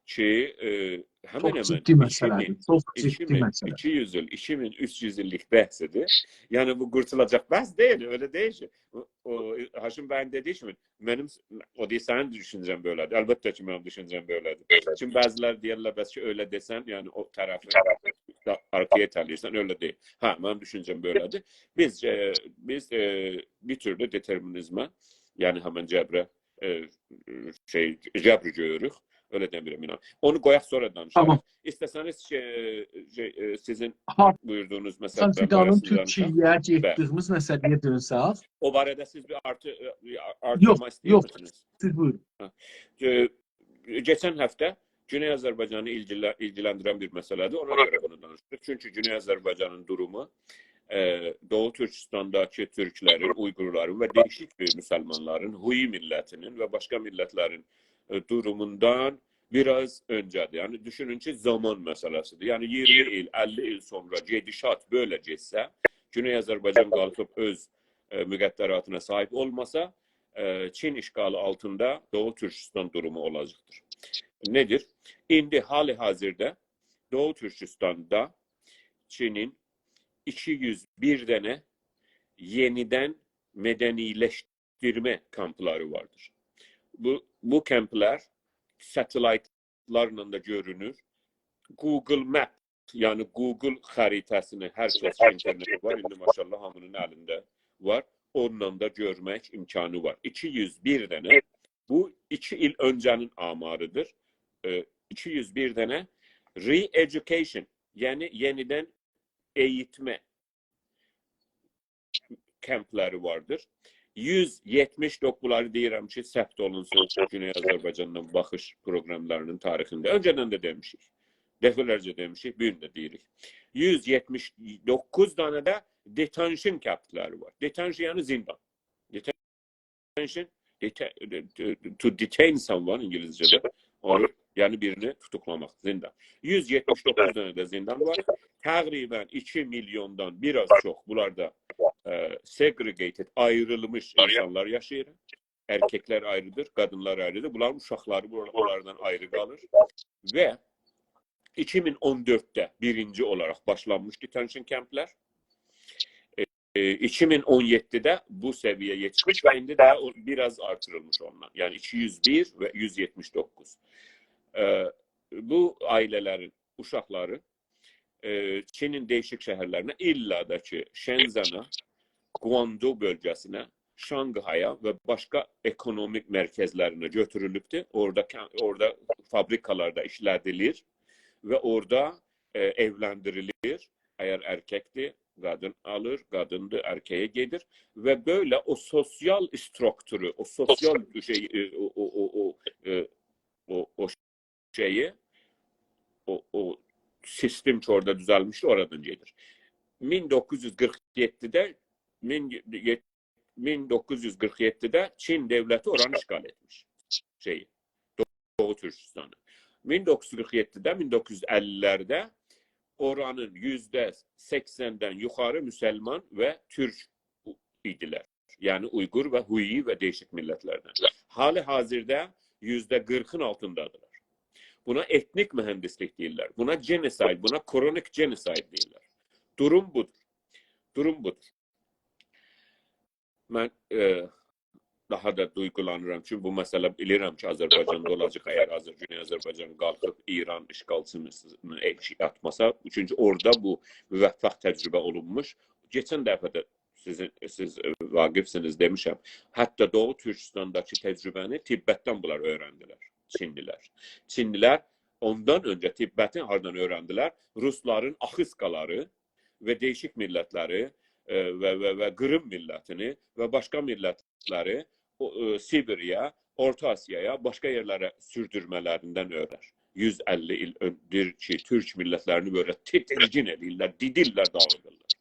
کی، ائ، همن چوخ همن جدی مسئله‌دیر، چوخ جدی ایکی مین، مسئله. ایکی یوز ایل، ایکی مین اوچ یوز ایللیک بحثیدیر. یعنی بو قورتولاجاق بحث دئییل، ائله دئییل کی. او، او، هاشم بیین دئدیگی کیمی، منیم، او دئییر، سنین دوشونجه‌ن بئله‌دیر. البته کی، منیم دوشونجه‌م بئله‌دیر. چونکی بعضی‌لر دئیرلر، «بس کی، ائله دئسن، یعنی او طرفی دا آرخایه ایته‌له‌ییرسن»، ائله دئییل. هه، منیم دوشونجه‌م بئله‌دیر. بیز، ائ، بیز، ائ، بیر تورلو دئترمینیزمه، یعنی همن جبره، ائ، شئی، جبر گؤروروک. ائله دئمیرم، اینان. اونو قویاق، سونرا دانیشاریق. تامام. ایسته‌سه‌نیز کی، شئی، ائ، سیزین ها، بویوردوغونوز مسئله سان فیدانین باره‌سینده دانیشاق. تورکیه‌یه گئتدیگیمیز مسئله‌یه دؤنسک. او باره‌ده سیز بیر آرتی، ائ، یوخ، آرتیرما یوخ. ایسته‌ییرسینیز؟ سیز بویورون. ائ، کئچن هفته گونئی آذربایجانی ایلگیله-، ایلگیلندیرن بیر مسئله‌دیر. اونا گؤره بونو دانیشیریق. چونکی گونئی آذربایجانین دورومو، ائ، دوغو تورکوستانداکی تورکلرین، اویغورلارین و دئییشیک بیر مسلمانلارین، هویی میللتی‌نین و باشقا میللتلرین، ائ، دوروموندان بیر آز اؤنجه‌دیر. یعنی، دوشونون کی، زامان مسئله‌سیدیر. یعنی، اییرمی ایل، اللی ایل سونرا گئدیشات بئله گئتسه، گونئی آذربایجان قالخیب اؤز، ائ، مقدراتینا صاحیب اولماسا، ائ، چین اشغالی آلتیندا دوغو تورکوستان دورومو اولاجاقدیر. نه‌دیر؟ ایندی حال حاضردا دوغو تورکوستاندا چینین ایکی یوز بیر دنه یئنیدن مدنی‌لشدیرمه کامپلاری واردیر. بو، بو کامپلار ساتلایتلارلا دا گؤرونور. Google Map، یعنی Google خریطه‌سینی هر کس کی اینترنتی وار، ایندی ماشاءالله هامینین الینده وار، اونونلا دا گؤرمک امکانی وار. ایکی یوز بیر دنه. بو ایکی ایل اؤنجه‌نین آماریدیر. ائ، ایکی یوز بیر دنه re-education، یعنی یئنیدن ائییتمه کمپلری واردیر. یوز یئتمیش دوققوز، بونلاری دئییرم کی، ثبت اولونسون گونئی آذربایجاندان باخیش پروقراملاری‌نین تاریخینده. اؤنجه‌دن ده دئمیشیک. دفعه‌لرجه دئمیشیک، بو گون ده دئییریک. یوز یئتمیش دوققوز دنه ده detention کمپلری وار. Detention یعنی زیندان. Detention، dete-، to detain someone اینگیلیسجه‌ده. اونو، یعنی بیرینی توتوقلاماق، زیندان. یوز یئتمیش دوققوز دنه ده زیندان وار. تقریباً ایکی میلیوندان بیر آز چوخ بونلاردا، ائ، segregated، آیریلمیش اینسانلار یاشاییر. ارککلر آیریدیر، قادینلار آیریدیر. بونلارین اوشاقلاری بونلاردان آیری قالیر. و ایکی مین اون دؤردده بیرینجی اولاراق باشلانمیش detention کمپلر. ائ، ائ، ایکی مین اون یئددیده بو سویه‌یه یئتیشمیش و ایندی ده او بیر آز آرتیریلمیش اوندان. یعنی ایکی یوز بیر و یوز یئتمیش دوققوز. ائ، بو عائله‌لرین اوشاقلاری، ائ، چینین دَییشیک شهرلرینه، ایللا دا کی، شنزنه، گواندو بؤلگه‌سینه، شانگهایا و باشقا اکونومیک مرکزلرینه گؤتورولوبدور. اورادا ک-، اورادا فابریکالاردا ایشله‌دیلیر و اورادا، ائ، ائولندیریلیر. اگر ارککدیر، قادین آلیر، قادیندیر، ارکه‌یه گئدیر و بئله او سوسیال استروکتورو، او سوسیال شئی، ائ، او، او، او، او، ائ، او، او شئیی، او، او سیستم کی، اورادا دوزلمیشدی، اورادان گئدیر. مین دوققوز یوز قیرخ یئددیده، مین، مین دوققوز یوز قیرخ یئددیده چین دؤولتی اورانی اشغال ائتمیش. شئیی، دوغو تورکوستانی. مین دوققوز یوز قیرخ یئددیده، مین دوققوز یوز اللی‌لرده اورانین یوزده سکسندن یوخاری مسلمان و تورک ایدیلر. یعنی اویغور و هویی و دَییشیک میللتلردن. حال حاضردا یوزده قیرخین آلتیندادیرلار. بونا ائتنیک مهندسلیک دئییرلر. بونا genocide، بونا chronic genocide دئییرلر. دوروم بودور. دوروم بودور. من، ائ، داها دا دویغولانیرام کی، بو مسئله، بیلیرم کی، آذربایجاندا اولاجاق، اگر آذر-، گونئی آذربایجان قالخیب ایران اشغالچی‌نین ائشیگه آتماسا. چونکی اورادا بو موفق تجربه اولونموش. کئچن دفعه ده سیزین، سیز، ائ، واقفسینیز، دئمیشم. حتی دوغو تورکوستانداکی تجربه‌نی تبتدن بونلار اؤیرندیلر. چینلی‌لر. چینلی‌لر اوندان اؤنجه تبتی هاردان اؤیرندیلر؟ روسلارین آخیسکالاری و دییشیک میللتلری، ائ، و، و، و قیریم میللتینی و باشقا میللتلری او، ائ، سیبیریه، اورتا آسیایا، باشقا یئرلره سوردورمه‌لریندن اؤیرنر. یوز اللی ایل اؤن-، دیر کی، تورک میللتلرینی بئله تیتیرگین ائله‌ییرلر، دیدیرلر، داغیدیرلار.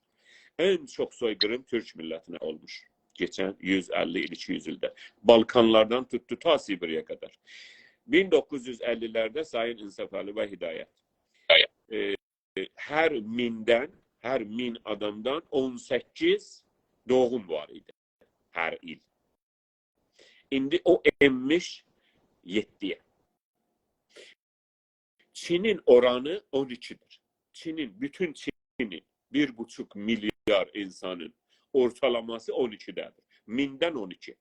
ان چوخ سوی‌قیریم تورک میللتینه اولموش کئچن یوز اللی ایل، ایکی یوز ایلده. بالکانلاردان توتدو تا سیبیریه قدر. مین دوققوز یوز اللی‌لرده سایین انصافعلی و هدایت، ائ، هر میندن، هر مین آدامدان اون سککیز دوغوم وار ایدی هر ایل. ایندی او ائنمیش یئددی‌یه. چینین اورانی اون ایکی‌دیر. چینین، بوتون چینین بیر بوچوق میلیارد اینسانین اورتالاماسی اون ایکی‌ده‌دیر. میندن اون ایکی.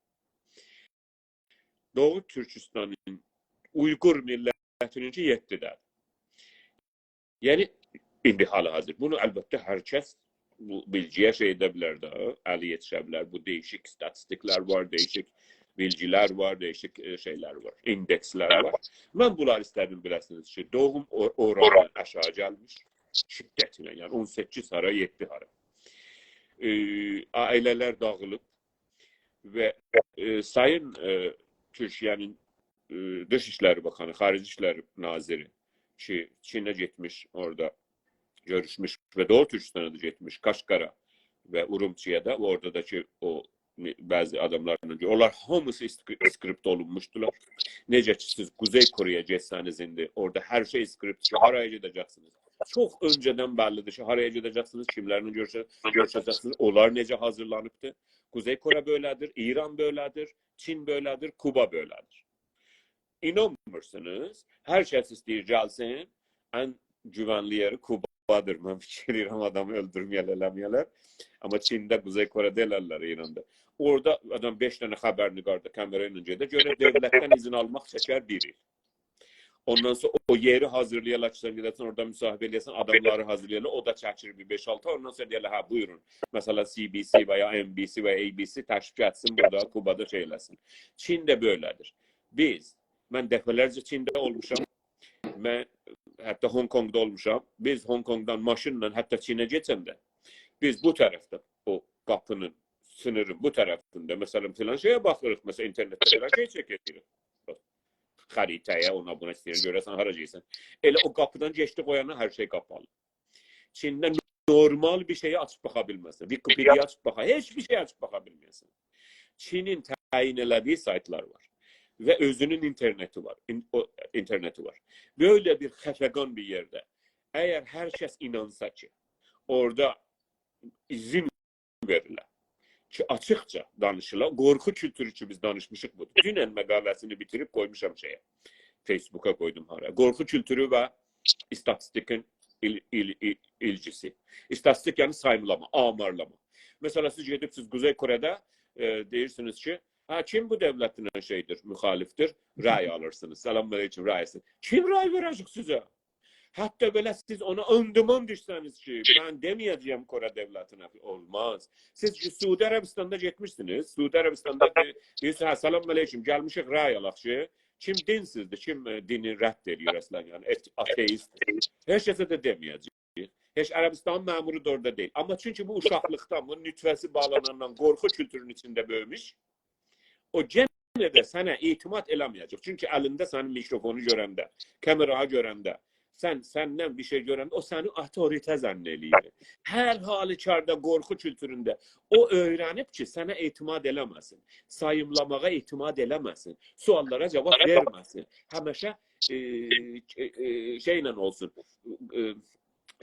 دوغو تورکوستانین، اویغور میللتینینکی یئددی‌ده‌دیر. یعنی، ایندی حال حاضر. بونو البته هر کس بو بیلگی‌یه شئی ائده بیلر ده، الی یئتیشه بیلر. بو دییشیک ایستاتیستیکلر وار، دییشیک بیلگیلر وار، دییشیک، ائ، شئیلر وار، ایندکسلر وار. من بونلاری ایسته‌دیم بیله‌سینیز کی، دوغوم او-، اورانی آشاغی گلمیش، شدت ایله، یعنی اون سککیز هارا، یئددی هارا. ائ، عائله‌لر داغیلیب و، ائ، سایین، ائ، تورکیه‌نین، ائ، دیش ایشلری باکانی، خاریجی ایشلر ناظری کی، چینه گئتمیش، اورادا گؤروشموش و دوغو تورکوستانا دا گئتمیش، قاشقارا و اورمچی‌یه ده، اورادا دا کی، او بعضی آداملارلا کی، اونلار هامیسی اسکری-، اسکریپت اولونموشدولار. نئجه کی، سیز قوزئی کره‌یه گئتسه‌نیز ایندی، اورادا هر شئی اسکریپت کی، هارایا گئده‌جکسینیز. چوخ اؤنجه‌دن بللی‌دیر کی، هارایا گئده‌جکسینیز، کیملرله گؤروشه-، گؤروشه‌جکسینیز، اونلار نئجه حاضیرلانیبدیر. قوزئی کره بئله‌دیر، ایران بئله‌دیر، چین بئله‌دیر، کوبا بئله‌دیر. اینانمیرسینیز، هر کس ایسته‌ییر گلسین، ان گوونلی یئری کوبادیر. من فیکیر ائدیرم، آدامی اؤلدورمه‌یه‌لر، ائله‌مه‌یه‌لر. آمما چینده، قوزئی کره‌ده ائلرلر، ایراندا. اورادا آدام بئش دنه خبرنگار دا کامئرا ایله گئدر، گؤرر دؤولتدن اذن آلماق چکر بیر ایل. اوندان سونرا او یئری حاضیرلایارلار کی، سن گئده‌سن، اورادا مصاحبه ائله‌یه‌سن، آداملاری حاضیرلایارلار، او دا چکیر بیر بئش-آلتی آی، اوندان سونرا دئیرلر، «هه، بویورون.» مثلا، سی بی سی و یا ام بی سی و یا ای بی سی تشریف گتیرسین بورادا، کوبادا شئی ائله‌سین. چین ده بئله‌دیر. بیز، من دفعه‌لرجه چینده اولموشام، من حتی هونگ کونگدا اولموشام. بیز هونگ کونگدان ماشینلا حتی چینه کئچنده، بیز بو طرفده، او قاپینین، سینیرین بو طرفینده، مثلا، فلان شئیه باخیریق، مثلا، اینترنتده فلان شئی چک ائدیریک. خریطه‌یه، اونا بونا ایسته‌ییرسن، گؤره‌سن هارا گئدیرسن. ائله او قاپیدان کئچدیک او یانا، هر شئی قاپالی. چینده نورمال بیر شئیی آچیب باخا بیلمزسن. ویکی‌پئدیا آچیب باخا، هئچ بیر شئی آچیب باخا بیلمزسن. چینین تعیین ائله‌دیگی سایتلار وار. و اؤزونون اینترنتی وار. این-، او، اینترنتی وار. بئله بیر خفقان بیر یئرده، اگر هر کس اینانسا کی، اورادا اذن وئریله کی، آچیقجا دانیشیلا. قورخو کولتورو کی، بیز دانیشمیشیق بودور. دونن مقاله‌سینی بیتیریب قویموشام شئیه. فیسبوکا قویدوم هارا. قورخو کولتورو و ایستاتیستیکین ایل-، ایل-، ایل-، ایلگیسی. ایستاتیستیک، یعنی ساییملاما، آمارلاما. مثلا، سیز گئدیبسیز قوزئی کره‌ده، ائ، دئییرسینیز کی، «هه، کیم بو دؤولتله شئیدیر، مخالفدیر؟» رأی آلیرسینیز. «سلام علیکم، رأی آلیرسینیز.» کیم رأی وئره‌جک سیزه؟ حتی بئله سیز اونا آند و ماند ایچسه‌نیز کی، «من دئمه‌یه‌جه‌یم کره دؤولتینه»، اولماز. سیز کی، سعودی عربستاندا گئتمیشسینیز، سعودی عربستاندا دئ-، دئییرسینیز، «هه، سلام علیکم، گلمیشیک رأی آلاق کی، کیم دینسیزدیر، کیم، ائ، دینی رد ائله‌ییر اصلا، یعنی، ات-، آتئیستدیر.» هئچ کسه ده دئمه‌یه‌جک. هئچ عربستانین مأمورو دا اورادا دئییل. آمما چونکی بو اوشاقلیقدان، بو نطفه‌سی باغلاناندان قورخو کولتورونون ایچینده بؤیوموش، او یئنه ده سنه اعتماد ائله‌مه‌یه‌جک. چونکی الینده سنین میکروفونو گؤرنده، کامئرانی گؤرنده، سن، سندن بیر شئی گؤرنده، او سنی اوتوریته ظن ائله‌ییر. هر حالوکاردا قورخو کولتورونده او اؤیرنیب کی، سنه اعتماد ائله‌مه‌سین، ساییملاماغا اعتماد ائله‌مه‌سین، سؤاللارا جاواب وئرمه‌سین. همیشه، ائ، ائ، ائ، شئیله اولسون، ائ،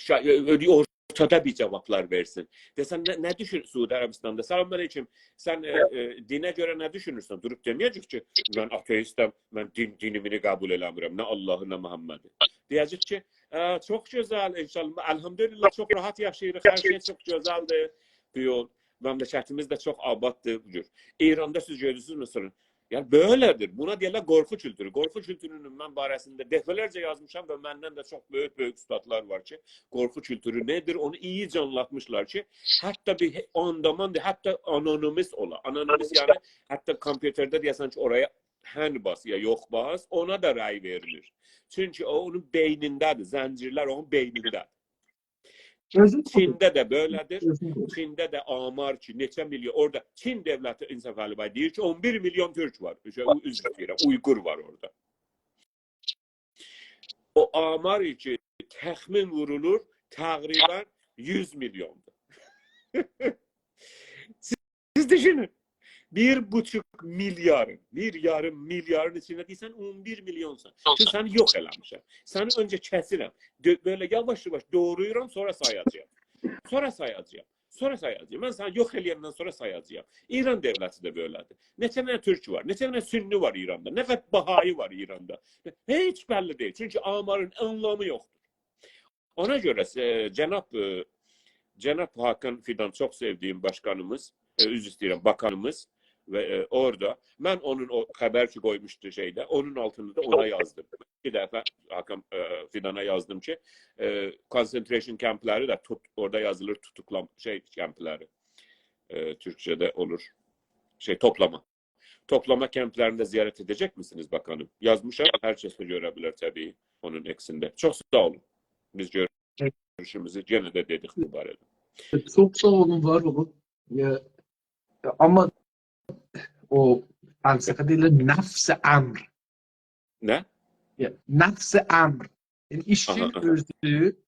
شا-، ائ، اورتادا بیر جاوابلار وئرسین. دئسن، «نه، نه دوشون-، سعودی عربستاندا، سلام علیکم، سن، ائ، ائ، دینه گؤره نه دوشونورسن؟» دوروب دئمه‌یه‌جک کی، «من آتئیستم، من دین، دینی-مینی قبول ائله‌میرم، نه آللاهی، نه محمدی.» دئیه‌جک کی، «اه، چوخ گؤزل، ان‌شاءالله، الحمدلله، چوخ راحت یاشاییریق، هر شئی چوخ گؤزلدیر.» بو یول. مملکتیمیز ده چوخ آباددیر، بو جور. ایراندا سیز گؤرورسونوز، مثلا، یعنی، بئله‌دیر. بونا دئییرلر قورخو کولتورو. قورخو کولتورونون من باره‌سینده دفعه‌لرجه یازمیشام و مندن ده چوخ بؤیوک-بؤیوک اوستادلار وار کی، قورخو کولتورو نه‌دیر، اونو اییی آنلاتمیشلار کی، حتی بیر هئ-، آندامان دئییل، حتی anonymous اولا. Anonymous، یعنی، حتی کامپیوترده دئیه‌سن کی، اورایا هن باس یا یوخ باس، اونا دا رأی وئریلیر. چونکی او اونون بئینینده‌دیر، زنجیرلر اونون بئینینده‌دیر. اؤزون قویور. چینده ده بئله‌دیر. اؤزون قویور. چینده ده آمار کی، نئچه میلیون، اورادا چین دؤولتی، انصافعلی بی، دئییر کی، اون بیر میلیون تورک وار. شئی، عذر ایسته‌ییرم، اویغور وار اورادا. او آمار کی، تخمین وورولور، تقریبا یوز میلیوندور. سیز دوشونون. بیر بوچوق میلیارین، بیر یاریم میلیارین ایچینده دئییرسن اون بیر میلیونسان. چونکی سنی یوخ ائله‌میشم. سنی اؤنجه کسیرم. دؤ-، بئله یاواش-یاواش دوغراییرام، سونرا سایاجاغام. سونرا سایاجاغام. سونرا سایاجاغام. من سنی یوخ ائله‌یندن سونرا سایاجاغام. ایران دؤولتی ده بئله‌دیر. نئچه دنه تورک وار، نئچه دنه سنی وار ایراندا، نه قدر بهایی وار ایراندا. هئچ بللی دئییل. چونکی آمارین آنلامی یوخدور. اونا گؤره، ائ، جناب، ائ، جناب حاکان فیدان، چوخ سئودیگیم باشقانیمیز، ائ، عذر ایسته‌ییرم، باکانیمیز و، ائ، اورادا من اونون او خبر کی قویموشدو شئیده، اونون آلتیندا دا اونا یازدیم. ایکی دفعه حاکان، ائ، فیدانا یازدیم کی، ائ، concentration کمپلری ده توت-، اورادا یازیلیر توتوقلام-، شئی کمپلری، ائ، تورکجه‌ده اولور، شئی، توپلاما. توپلاما کمپلرینده زیارت ائده‌جک میسینیز، باکانیم؟ یازمیشام، هر کس ده گؤره بیلر طبیعی اونون اکسینده. چوخ ساغ اولون. بیز گؤروشوموزو یئنه ده دئدیک بو باره‌ده. چوخ ساغ اولون، وار اولون. یا، آمما او فلسفه دئییرلر، نفس امر. نه؟ یا، نفس امر. یعنی، ایشین، آها، آها، اؤزو،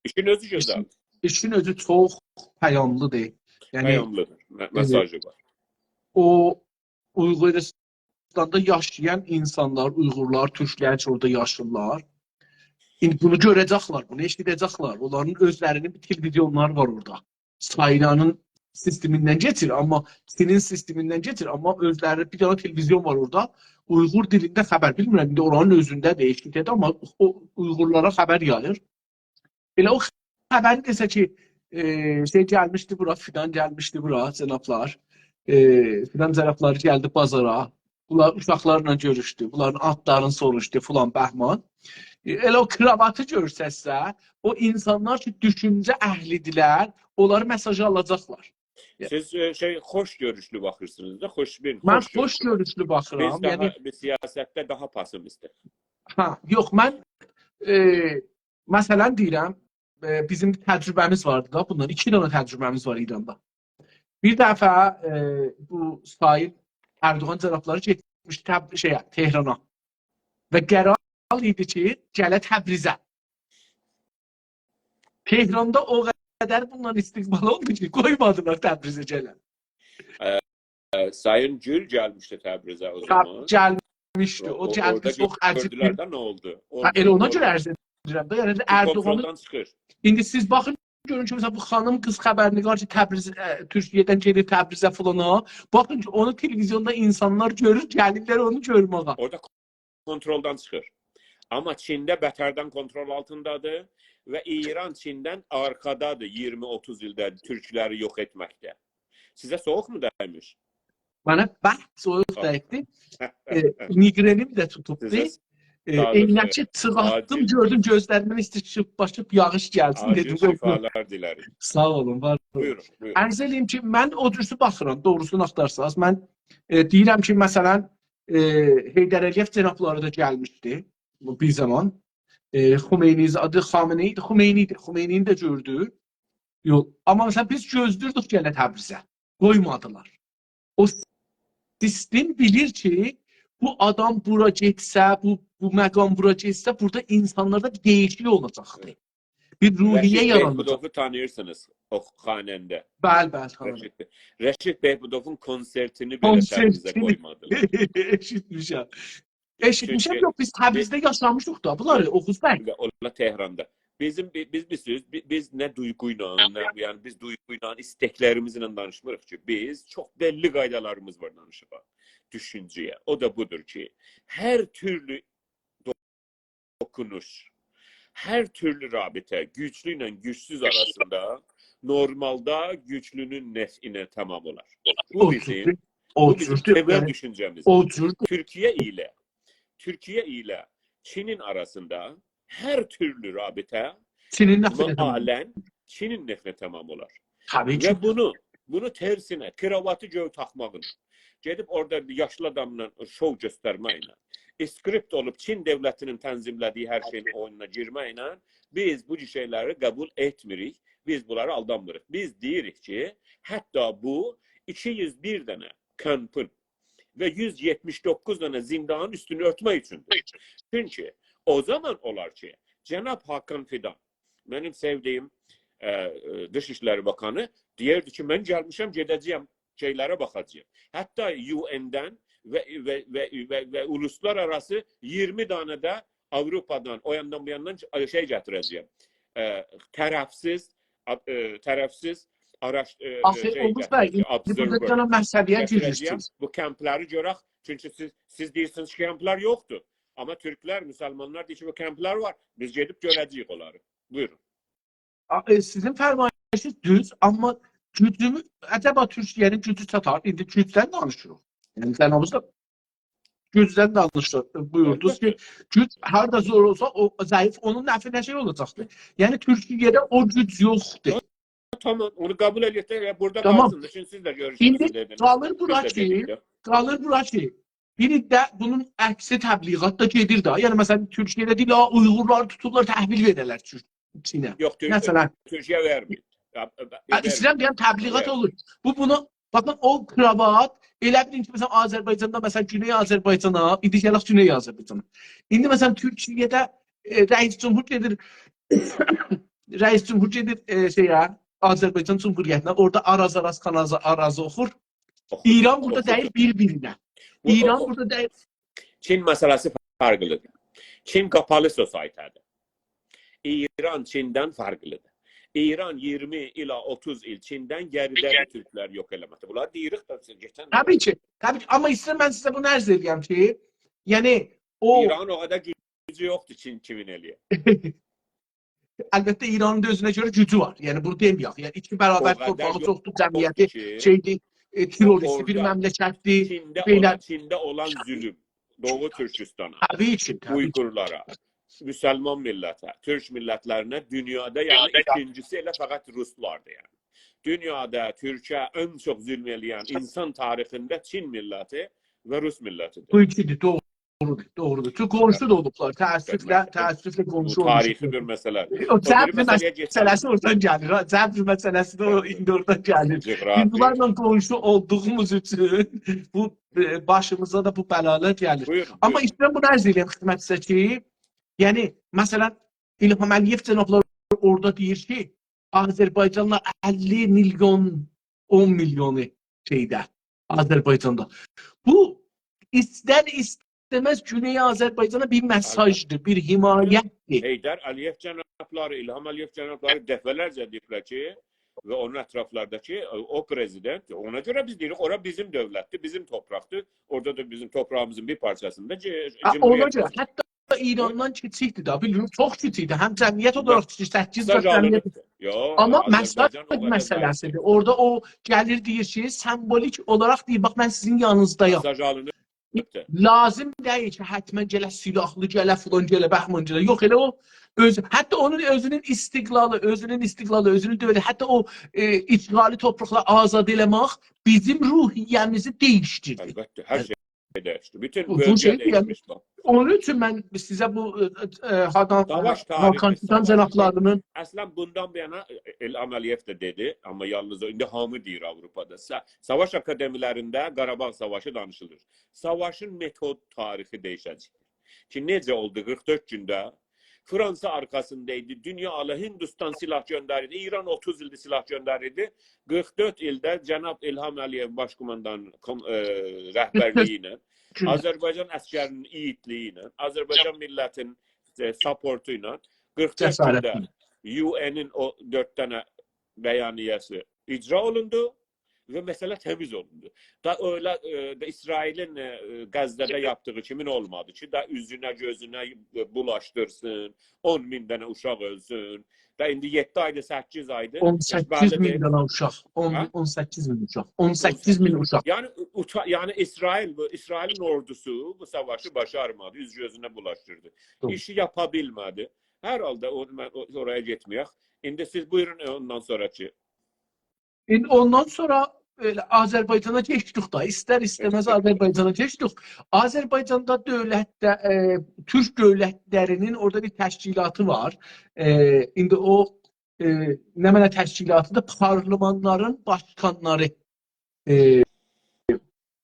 ایشین اؤزو ایشین، گؤزل. ایشین اؤزو چوخ پیاملی‌دیر. یعنی، پیاملی‌دیر. مه-، ائ، مئساژی وار. او اویغورستاندا یاشایان اینسانلار، اویغورلار، تورکلر کی، اورادا یاشاییرلار. ایندی بونو گؤره‌جکلر، بونو ائشیده‌جکلر. اونلارین اؤزلرینین بیر تلویزیونلاری وار اورادا. چاینانین سیستمیندن کئچیر، آمما چینین سیستمیندن کئچیر، آمما اؤزلرینین بیر دنه تلویزیون وار اورادا. اویغور دیلینده خبر، بیلمیرم، ایندی اورانین اؤزونده‌دیر، ائشیکده‌دیر، آمما او اویغورلارا خبر یاییر. ائله او خبری دئسه کی، ائ، شئی گلمیشدی بورا، فیدان گلمیشدی بورا، جنابلار. ائ، فیدان جنابلاری گلدی بازارا. بونلار اوشاقلارلا گؤروشدو، بونلارین آدلارینی سوروشدو، فلان بهمان. ائ، ائله او کراواتی گؤرسه‌تسه، او اینسانلار کی، دوشونجه اهلی‌دیرلر، اونلاری مئساژی آلاجاقلار. سیز، ائ، شئی، خوش گؤروشلو باخیرسینیز دا، خوشبین، من خوش گؤروشلو باخیرام. بیز داها، یعنی، بیز سیاستده داها پسیمیستیک. هه، یوخ، من، ائ، مثلا دئییرم، ائ، بیزیم تجربه‌میز واردی دا، بوندان ایکی دنه تجربه‌میز وار ایراندا. بیر دفعه، ائ، بو سایین اردوغان جنابلاری گئتمیش تب-، شئیه، تهرانا. و قرار ایدی کی، گله تبریزه. تهراندا او قدر بوندان استقبال اولدو کی، قویمادیلار تبریزه گله. ائ، ائ، سایین گول گلمیشدی تبریزه او تب-، زامان. گلمیشدی. او، او، گلدی، اورادا چوخ عجیب گؤردولر بیر، ده، نه اولدو؟ هه، ائله اونا گؤره عرض ائدیرم ده، یعنی، بو اردوغانین کونترولدان چیخیر. ایندی سیز باخین، گؤرون کی، مثلا، بو خانیم قیز خبرنگار کی، تبریز، ائ، تورکیه‌دن گئدیر تبریزه فلانا. باخین کی، اونو تلویزیوندا اینسانلار گؤرور، گلیرلر اونو گؤرمه‌یه. اورادا کونترولدان چیخیر. آمما چینده بتردن کونترول آلتیندادیر و ایران چیندن آرخادادیر اییرمی اوتوز ایلده تورکلری یوخ ائتمکده. سیزه سویوقمو دیمیش؟ منه برک سویوق، خب، دیدی. ائ، میگرنیم ده توتوبدو. سیزه ائ، ساغلیق، عینکی چیخارتدیم، عاجل، گؤردوم گؤزلریمدن ایستی چیخیب باشلاییب یاغیش گلسین، عاجل دئدیم، یوخ، یوخ. شفالار دیلریک. ساغ اولون، وار اولون. بویورون، بویورون. عرض ائله‌ییم کی، من او جورسو باخیرام، دوغروسونو آختارساز. من، ائ، دئییرم کی، مثلا، ائ، حیدر علی‌یئو جنابلاری دا گلمیشدی بو بیر زامان. ائ، خمینی، آدی خامنه‌ای ایدی، خمینی ایدی. خمینی‌نی ده گؤردو. یوخ، آمما مثلا بیز گؤزلویوردوک گله تبریزه. قویمادیلار. او سیستم بیلیر کی، بو آدام بورا گئتسه، بو، بو مقام بورا گئتسه، بورادا اینسانلاردا بیر دییشیکلیک اولاجاقدیر. بیر روحیه یاراناجاق. رشید بهبودوفو تانیییرسینیز، او خواننده. بلی، بلی، تانیییرام. رشید بی-، رشید بهبودوفون کنسرتینی بئله تبریزه قویمادیلار. کنسرتینی ائشیتمیشم. ائشیتمیشم، چونکی یوخ، بیز تبریزده یاشامیشیق دا بونلاری، یوخ، اوغوز بی. بیر ده اولا تهراندا. بیزیم، بی-، بیز، بیز، بی-، بیز نه دویغو ایله، نه، یعنی بیز دویغو ایله، ایستکلریمیزله دانیشمیریق کی، بیز چوخ بللی قایدالاریمیز وار دانیشیغا، دوشونجه‌یه. او دا بودور کی، هر تورلو دو-، دوکونوش، هر تورلو رابطه، گوجلو ایله گوجسوز آراسیندا نورمالدا گوجلونون نفعینه تمام اولار. بو او بیزیم، جوردور. او بو بیزیم جوردور. تمل، یعنی، دوشونجه‌میز. او جوردور. تورکیه ایله، تورکیه ایله چینین آراسیندا هر تورلو رابطه چینین نفعینه تمام اولار. معالاً چینین نفعینه تمام اولار. طبیعی کی. و بونو، بونو ترسینه، کراواتی گؤی تاخماغین، گئدیب اورادا یاشلی آداملا شوو گؤسترمکله، اسکریپت اولوب چین دؤولتینین تنظیمله‌دیگی هر شئیین اویونونا گیرمکله بیز بو شئیلری قبول ائتمیریک. بیز بونلاری آلدانمیریق. بیز دئییریک کی، حتی بو ایکی یوز بیر دنه کمپین و یوز یئتمیش دوققوز دنه زیندانین اوستونو اؤرتمک اوچوندور. چونکی او زامان اولار کی، جناب حاکان فیدان، منیم سئودیگیم، ائ، ائ، دیش ایشلری باکانی، دئیردی کی، «من گلمیشم، گئده‌جه‌یم، شئیلره باخاجاغام.» حتی UN-دن و، و، و، و، و اولوسلارآراسی اییرمی دنه ده آوروپادان، او یاندان بو یاندان شئی گتیره‌جه‌یم. ائ، طرفسیز، آ-، ائ، طرفسیز آراش-، ائ، ائ، آخی شئی اولور دا، گتیره‌جه‌یم، ایندی بورادا observer بیر دنه مسئله‌یه گتیره‌جه‌یم. گیریشدینیز. بو کمپلری گؤرک. چونکی سیز، سیز دئییرسینیز کی، کمپلر یوخدور. آمما تورکلر، مسلمانلار دئییر کی، بو کمپلر وار. بیز گئدیب گؤره‌جه‌ییک اونلاری. بویورون. آ، ائ، سیزین فرمایشینیز دوز، آمما گوجومو، عجبا تورکیه‌نین گوجو چاتار؟ ایندی گوجدن دانیشیریق. یعنی، جنابینیز دا گوجدن دانیشدی، بویوردونوز کی، البته. گوج هاردا زور اولسا، او ضعیف، اونون نفعینه شئی اولاجاقدیر. یعنی، تورکیه‌ده او گوج یوخدور. تامام، اونو قبول ائدک ده، یا بورادا تامام. قالسین دا. چونکی سیز ده گؤروشورسونوز، ایندی دئدینیز. قالیر بورا کی، قالیر بورا کی، بیر ده بونون عکسی تبلیغات دا گئدیر ده. یعنی، مثلا، تورکیه‌ده دئییرلر، «آ، اویغورلاری توتوبلار، تحویل وئریرلر تور-، چینه.» یوخ، تور-، مثلا. تورکیه وئرمیر. یا، یا، هه، وئرمیر. ایسته‌ییرم دئیم، تبلیغات وئرمیر. اولور. بو، بونو، باخین، او کراوات، ائله بیلین کی، مثلا، آذربایجاندا، مثلا، گونئی آذربایجانا، ایندی گلک گونئی آذربایجانا. ایندی، مثلا، تورکیه‌ده، ائ، رئیس جمهور گئدیر، رئیس جمهور گئدیر، ائ، شئیه، آذربایجان جمهوریتینه، اورادا آراز، آراز، خان آراز، آراز اوخور. اوخور، ایران بورادا اوخور. دئییر بیر-بیرینه. بو، ایران او، او، بورادا دئییر. چین مسئله‌سی فرقلی‌دیر. چین قاپالی سوسایته‌دیر. ایران چیندن فرقلی‌دیر. ایران اییرمی ایله اوتوز ایل چیندن گئریده‌دیر تورکلری یوخ ائله‌مکده. بونلاری دئییریک ده، کئچن طبیعی کی، طبیعی کی. آمما ایسته‌ییرم من سیزه بونو عرض ائله‌یم کی، یعنی، او ایرانین او قدر گوجو یوخدور چین کیمین ائله‌یه. البته، ایرانین دا اؤزونه گؤره گوجو وار. یعنی، بونو دئمه‌یک. یعنی، ایکی برابر او قدر تورپاغی یوخدور، چوخدور جمعیتی کی، شئیدیر، ائ، او تروریستی بیر اورادا مملکتدیر، چینده بئله. اولان، چینده اولان ظولوم، دوغو تورکیستانا، طبیعی کی، طبیعی کی. اویغورلارا، مسلمان میللته، تورک میللتلرینه دونیادا، یعنی، ایکینجیسی ائله فقط روسلاردیر، یعنی. دونیادا تورکه ان چوخ ظولم ائله‌ین اینسان تاریخینده چین میللتی و روس میللتی‌دیر. بو ایکی‌دیر، دوغرودور، دوغرودور. چونکی قونشو دا اولوبلار، تأسفله، البته. تأسفله قونشو بو اولموش. تاریخی بیر مسئله‌دیر. او، او بیری جبر مسئله‌یه کئچک. مسئله‌سی اورادان گلیر، ها، جبر مسئله‌سی ده او، البته. ایندی اورادان گلیر. جغرافی. بیز بونلارلا قونشو اولدوغوموز اوچون بو، ائ، باشیمیزا دا بو بلالار گلیر. بویورون، آمما بویورون. ایسته‌ییرم بونو عرض ائله‌یم خدمتینیزه کی، یعنی، مثلا، الهام علی‌یئو جنابلاری اورادا دئییر کی، آذربایجانلا اللی میلیون، اون میلیونو شئیده، آذربایجاندا. بو ایستر-ایستمز گونئی آذربایجانا بیر مئساژدیر، بیر حمایتدیر. حیدر علی‌یئو جنابلاری، الهام علی‌یئو جنابلاری دفعه‌لرجه دئییبلر کی، و اونون اطرافلارداکی، او پرزیدنت، اونا گؤره بیز دئییریک، اورا بیزیم دؤولتدیر، بیزیم تورپاقدیر. اورادا دا بیزیم تورپاغیمیزین بیر پارچاسیندا جه-، ها، اونا جمهوریت گؤره، وار. حتی ایراندان کیچیکدیر ده، بیلیرم، چوخ کیچیکدیر. هم جمعیت اولاراق کیچیک، سککیز قات جمعیت. یوخ، آذربایجان او قدر دئییل. آمما مئساژ مسئله‌سی‌دیر. اورادا او گلیر، دئییر کی، سمبولیک اولاراق دئییر، «باخ، من سیزین یانینیزدایام.» مئساژ آلینیب. لازیم دئییل کی، حتما گله سلاحلی، گله فلان، گله بهمان، گله. یوخ، ائله او اؤز، حتی اونون اؤزونون استقلالی، اؤزونون استقلالی، اؤزونون دؤولتی، حتی او، ائ، اشغالی تورپاقلاری آزاد ائله‌مک بیزیم روحیه‌میزی دییشدیردی. البته، هر شئی دییشدی. بوتون بو، بو بؤلگه شئی، یعنی، دییشمیش، باخ. اونون اوچون من سیزه بو، ائ، ائ، هادان، ساواش تاریخی، هادان ساواش جنابلارینین. اصلا، بوندان بو یانا، ائ، الهام علی‌یئو ده دئدی، آمما یالنیز او، ایندی هامی دئییر آوروپادا. سا-، ساواش آکادمیلرینده قاراباغ ساواشی دانیشیلیر. ساواشین متود تاریخی دییشه‌جک. کی، نئجه اولدو قیرخ دؤرد گونده؟ فرانسا آرخاسیندا ایدی، دونیا آلا، هندوستان سلاح گؤندریردی، ایران اوتوز ایلدیر سلاح گؤندریردی. قیرخ دؤرد ایلده جناب الهام علی‌یئو باشقوماندان کوم-، ائ، رهبرلیگی ایله، گونده. آذربایجان عسکرینین ایگیدلیگی ایله، آذربایجان میللتینین، ائ، ساپورتو ایله قیرخ دؤرد گونده جسارتینه. UN-ین او دؤرد دنه بیانیه‌سی اجرا اولوندو. و مسئله تمیز اولوندو. دا ائله، ائ، دا اسرائیلین، ائ، غزه‌ده یاپدیغی کیمین اولمادی کی، دا اوزونه، گؤزونه بولاشدیرسین، اون مین دنه اوشاق اؤلسون. دا ایندی یئددی آیدیر، سککیز آیدیر. اون سککیز مین دنه اوشاق. اون، هه؟ اون سککیز مین اوشاق. اون سککیز مین اوشاق. یعنی، اوتا-، یعنی اسرائیل، بو، اسرائیلین اوردوسو بو ساواشی باشارمادی، اوز گؤزونه بولاشدیردی. دوغرو. ایشی یاپا بیلمه‌دی. هر حالدا او، من او، اورایا گئتمه‌یک. ایندی سیز بویورون، ائ، اوندان سونراکی. ایندی اوندان سونرا ائله آذربایجانا کئچدیک دا، ایستر ایسته‌مز آذربایجانا کئچدیک. آذربایجاندا دؤولتده، ائ، تورک دؤولتلری‌نین اورادا بیر تشکیلاتی وار. ائ، ایندی او، ائ، نمنه تشکیلاتی‌دیر؟ پارلمانلارین باشقانلاری، ائ،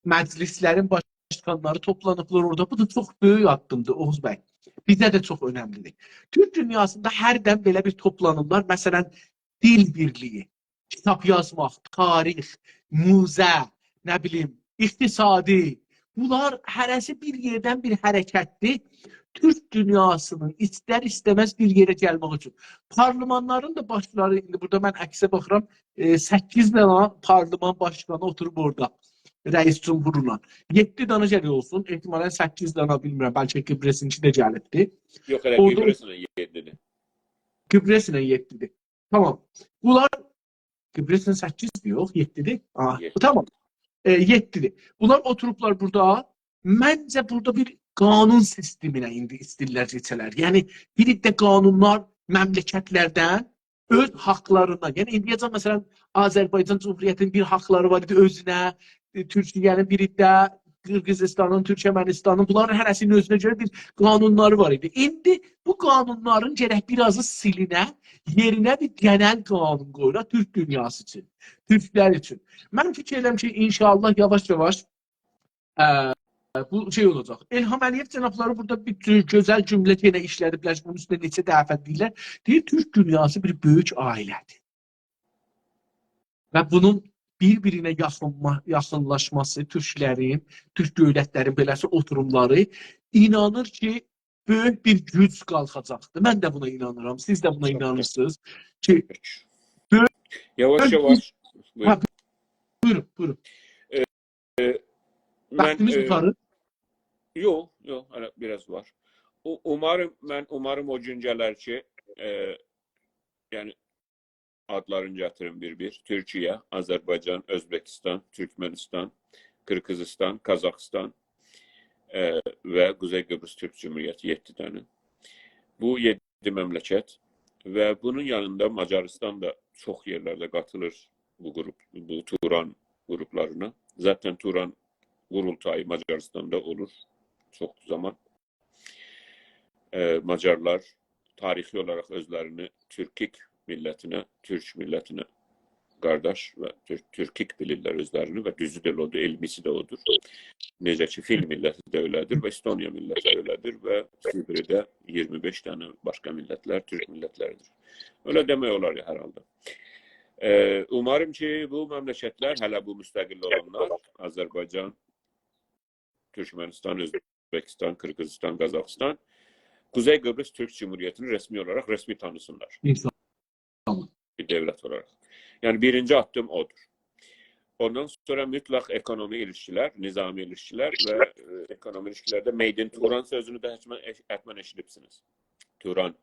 مجلسلرین باشقانلاری توپلانیبلار اورادا. بو دا چوخ بؤیوک آددیمدیر، اوغوز بی. بیزه ده چوخ اؤنملی‌دیر. تورک دونیاسیندا هردن بئله بیر توپلانیرلار. مثلا، دیل بیرلیگی، کیتاب یازماق، تاریخ، موزه، نه بیلیم، اقتصادی. بونلار هره‌سی بیر یئردن بیر حرکتدیر. تورک دونیاسینین ایستر ایسته‌مز بیر یئره گلمک اوچون. پارلمانلارین دا باشلاری، ایندی بورادا من عکسه باخیرام، ائ، سککیز دنه پارلمان باشقانی اوتوروب اورادا. رئیس جمهورلا. یئددی دنه گرک اولسون، احتمالا سککیز دنه، بیلمیرم، بلکه قبرسینکی ده گلیبدی. یوخ، ائله اورادا قبرسله یئددی‌دیر. قبرسله یئددی‌دیر. تامام. بونلار قبرسله سککیزدیر، یوخ، یئددی‌دیر. آ، یئددی. تامام. ائ، یئددی‌دیر. بونلار اوتوروبلار بورادا. منجه، بورادا بیر قانون سیستمینه ایندی ایسته‌ییرلر کئچه‌لر. یعنی، بیر عده قانونلار مملکتلردن اؤز حاقلاریندان، یعنی ایندییه‌جن، مثلا، آذربایجان جمهوریتی‌نین بیر حاقلاری وار ایدی اؤزونه، ائ، تورکیه‌نین بیر عده، قیرغیزیستانین، تورکمنیستانین، بونلارین هره‌سی‌نین اؤزونه گؤره بیر قانونلاری وار ایدی. ایندی بو قانونلارین گرک بیر آزی سیلینه، یئرینه بیر گئنل قانون قویولار تورک دونیاسی اوچون، تورکلر اوچون. من فیکیر ائدیرم کی، ان‌شاءالله یاواش-یاواش، ائ، بو شئی اولاجاق. الهام علی‌یئو جنابلاری بورادا بیر گؤ-، گؤزل جمله یئنه ایشله‌دیبلر کی، بونون اوستونده نئچه دفعه دئییرلر. دئییر، تورک دونیاسی بیر بؤیوک عائله‌دیر. و بونون بیر-بیرینه یاخینما-، یاخینلاشماسی، تورکلرین، تورک دؤولتلرین بئله‌سی اوتوروملاری، اینانیر کی، بؤیوک بیر گوج قالخاجاقدیر. من ده بونا اینانیرام، سیز ده بونا، چوخ، چوخ، اینانیرسینیز کی، بؤیوک، یاواش-یاواش. بویورون. هه، بویورون، بویورون. ائ، ائ، من، واختیمیز، ائ، قوتاریر؟ یوخ، یوخ، هله بیر آز وار. او-، اوماریم، من اوماریم او گون گلر کی، ائ، یعنی، آدلارینی گتیریم بیر-بیر. تورکیه، آذربایجان، اؤزبکیستان، تورکمنیستان، قیرغیزیستان، قازاخیستان، ائ، و قوزئی قیبریس تورک جمهوریتی، یئددی دنه. بو یئددی مملکت و بونون یانیندا ماجاریستان دا چوخ یئرلرده قاتیلیر بو قروپ، بو توران قروپلارینا. ذاتاً توران قورولتایی ماجاریستاندا اولور چوخ زامان. ائ، ماجارلار تاریخی اولاراق اؤزلرینی تورکیک میللتینه، تورک میللتینه قارداش و تور-، تورکیک بیلیرلر اؤزلرینی و دوزو ده ائله اودور، علمی‌سی ده اودور. نئجه کی، فین میللتی ده ائله‌دیر و استونیا میللتی ده ائله‌دیر و سیبریده اییرمی بئش دنه باشقا میللتلر تورک میللتلری‌دیر. ائله دئمک اولار یا، هر حالدا. ائ، اوماریم کی، بو مملکتلر، هله بو مستقل اولانلار، آذربایجان، تورکمنیستان، اؤزبکیستان، قیرغیزیستان، قازاخیستان، قوزئی قیبریس تورک جمهوریتینی رسمی اولاراق رسمی تانیسینلار. ان‌شاءالله. بیر دؤولت اولاراق. یعنی، بیرینجی آددیم اودور. اوندان سونرا مطلق اکونومی ایلیشکیلر، نظامی ایلیشکیلر و، ائ، اکونومی ایلیشکیلرده Made in Turan سؤزونو ده حتماً ائش-، حتماً ائشیدیبسینیز. توران،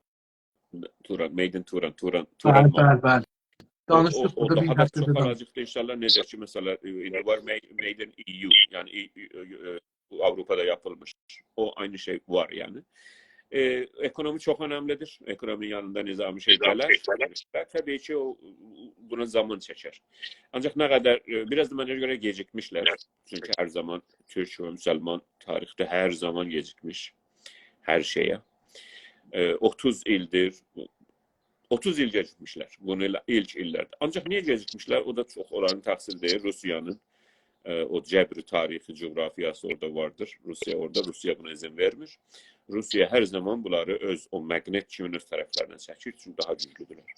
توران، Made in Turan، توران، بلی، توران مال. بلی، بلی. او، او، دانیشدیق او بورادا بیر داها دا هفته‌دن چوخ اونسون. آلاجاقدیر ان‌شاءالله. نئجه کی، مثلا، ائ، ایندی وار Made، Made in E U، یعنی، ای-، ای-، ای-، ائ، بو آوروپادا یاپیلمیش. او عینی شئی وار، یعنی. ائ، اکونومی چوخ اؤنملی‌دیر. اکونومی یانیندا نظامی شئی گلر. و طبیعی کی، او، بونا زامان چکر. آنجاق نه قدر، ائ، بیر آز دا منه گؤره گئجیکمیشلر. چونکی هر زامان تورک و مسلمان تاریخده هر زامان گئجیکمیش هر شئیه. ائ، اوتوز ایلدیر، اوتوز ایل گئجیکمیشلر. بونو ائله ایلک ایللرده. آنجاق نییه گئجیکمیشلر؟ او دا چوخ اونلارین تقصیری دئییل، روسیانین، ائ، او جبر تاریخی جغرافیاسی اورادا واردیر. روسیا اورادا، روسیا بونا اذن وئرمیر. روسیا هر زامان بونلاری اؤز او ماگنت کیمی اؤز طرفلرینه چکیر، چونکی داها گوجلودورلر.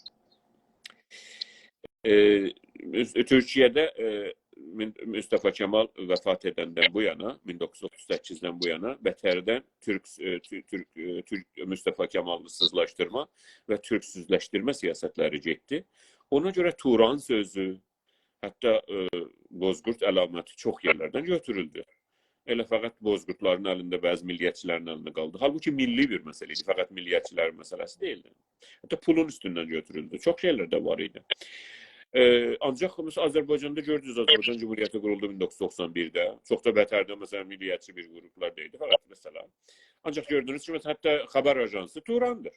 ائ، مس-، تورکیه‌ده، ائ، مین-، مصطفی کمال وفات ائدندن بو یانا، مین دوققوز یوز اوتوز سککیزدن بو یانا بتردن تورک، ائ، تو-، تورک، ائ، تورک، مصطفی کماللی‌سیزلاشدیرما و تورکسوزلشدیرمه سیاستلری گئتدی. اونا گؤره توران سؤزو، حتی، ائ، بوزقورد علامتی چوخ یئرلردن گؤتورولدو. ائله فقط بوزقوردلارین الینده، بعضی میللیتچیلرین الینده قالدی. حالبوکی میللی بیر مسئله ایدی، فقط میللیتچیلرین مسئله‌سی دئییلدی. حتی پولون اوستوندن گؤتورولدو. چوخ شئیلر ده وار ایدی. ائ، آنجاق، مثلا، آذربایجاندا گؤردونوز، آذربایجان جمهوریتی قورولدو مین دوققوز یوز دوخسان بیرده. چوخ دا بترده، مثلا، میللیتچی بیر قروپلار دا ایدی، فقط مثلا. آنجاق گؤردونوز کی، مثلا، حتی خبر آژانسی توراندیر.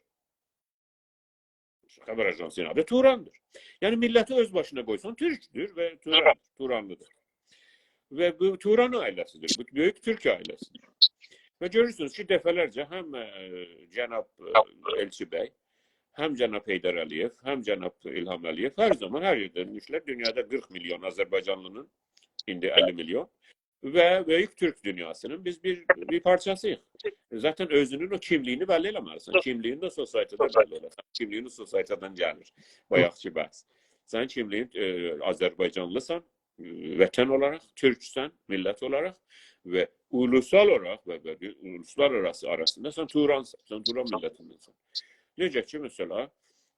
خبر آژانسی‌نین آدی توراندیر. یعنی، میللتی اؤز باشینا قویسان، تورکدور و توراندیر، تورانلیدیر. و بو توران عائله‌سیدیر، بو بؤیوک تورک عائله‌سیدیر. و گؤرورسونوز کی، دفعه‌لرجه هم، ائ، جناب، ائ، ائلچی بی، هم جناب حیدر علی‌یئو، هم جناب الهام علی‌یئو هر زامان هر یئرده دئمیشلر، دونیادا قیرخ میلیون آذربایجانلی‌نین، ایندی اللی میلیون، و بؤیوک تورک دونیاسی‌نین بیز بیر، بیر پارچاسی‌ییق. ذاتاً اؤزونون او کیملیگینی بللی ائله‌مه‌لیسن. کیملیگینی ده سوسایتی‌ده بللی ائله‌سن. کیملیگین سوسایتی‌دن گلیر. بایاقکی بحث. سنین کیملیگین، ائ، آذربایجانلیسان، ائ، وطن اولاراق، تورکسن، میللت اولاراق و اولوسال اولاراق و، و اولوسلارآراسی آراسیندا سن تورانسان، سن توران میللتیندنسن. نئجه کی، مثلا،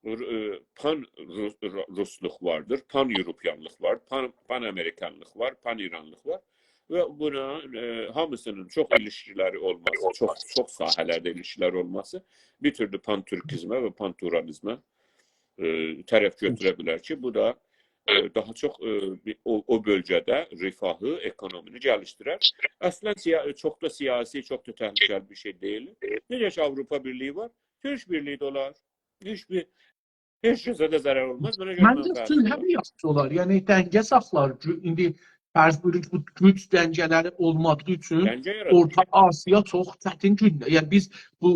ر-، ائ، پان روس-، رو-، روسلوق واردیر، پان یوروپیانلیق وار، پان، پان آمریکانلیق وار، پان ایرانلیق وار. و بونا، ائ، هامیسی‌نین چوخ ایلیشکی‌لری اولماسی، چوخ، چوخ ساحه‌لرده ایلیشکی‌لری اولماسی بیر تورلو پان تورکیزمه و پان تورانیزمه، ائ، طرف گؤتوره بیلر کی، بو دا، ائ، داها چوخ، ائ، بیر، او، او بؤلگه‌ده رفاهی، اکونومینی گلیشدیرر. اصلاً سیا-، چوخ دا سیاسی، چوخ دا تهلکه‌لی بیر شئی دئییل. نئجه کی، آوروپا بیرلیگی وار، تورک بیرلیگی ده اولار. هئچ بیر، هئچ کسه ده ضرر اولماز. بونا گؤره من منفعتلی سولح اولار. بیر یاخشی اولار. یعنی دنگه ساخلار. گو-، ایندی فرض بویورون کی، بو گوج دنگه‌لری اولمادیغی اوچون دنگه یارادیر. اورتا آسیا چوخ چتین گونده. یعنی بیز بو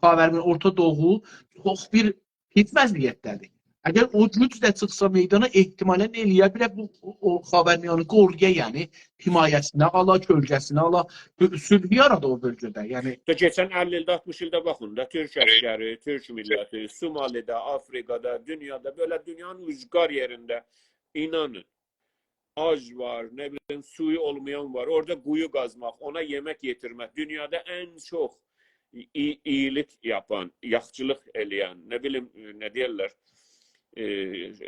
خاورمیانه، اورتا دوغو چوخ بیر پیس وضعیتده‌دیر. اگر او گوج ده چیخسا میدانا، احتمالاً ائلیه بیلر بو، او، او خاورمیانه‌نی قورویا، یعنی حمایه‌سینه آلا، کؤلگه‌سینه آلا، بو صلح یارادا او بؤلگه‌ده. یعنی دا کئچن اللی ایلده، آلتمیش ایلده باخین دا، تورک عسکری، تورک میللتی، سومالی‌ده، آفریقادا، دونیادا، بئله دونیانین اوجقار یئرینده، اینانین، آج وار، نه بیلیم، سویو اولمایان وار. اورادا قویو قازماق، اونا یئمک یئتیرمک، دونیادا ان چوخ ای-، اییلیک یاپان، یاخچیلیق ائله‌ین، نه بیلیم، نه دئیرلر، ائ،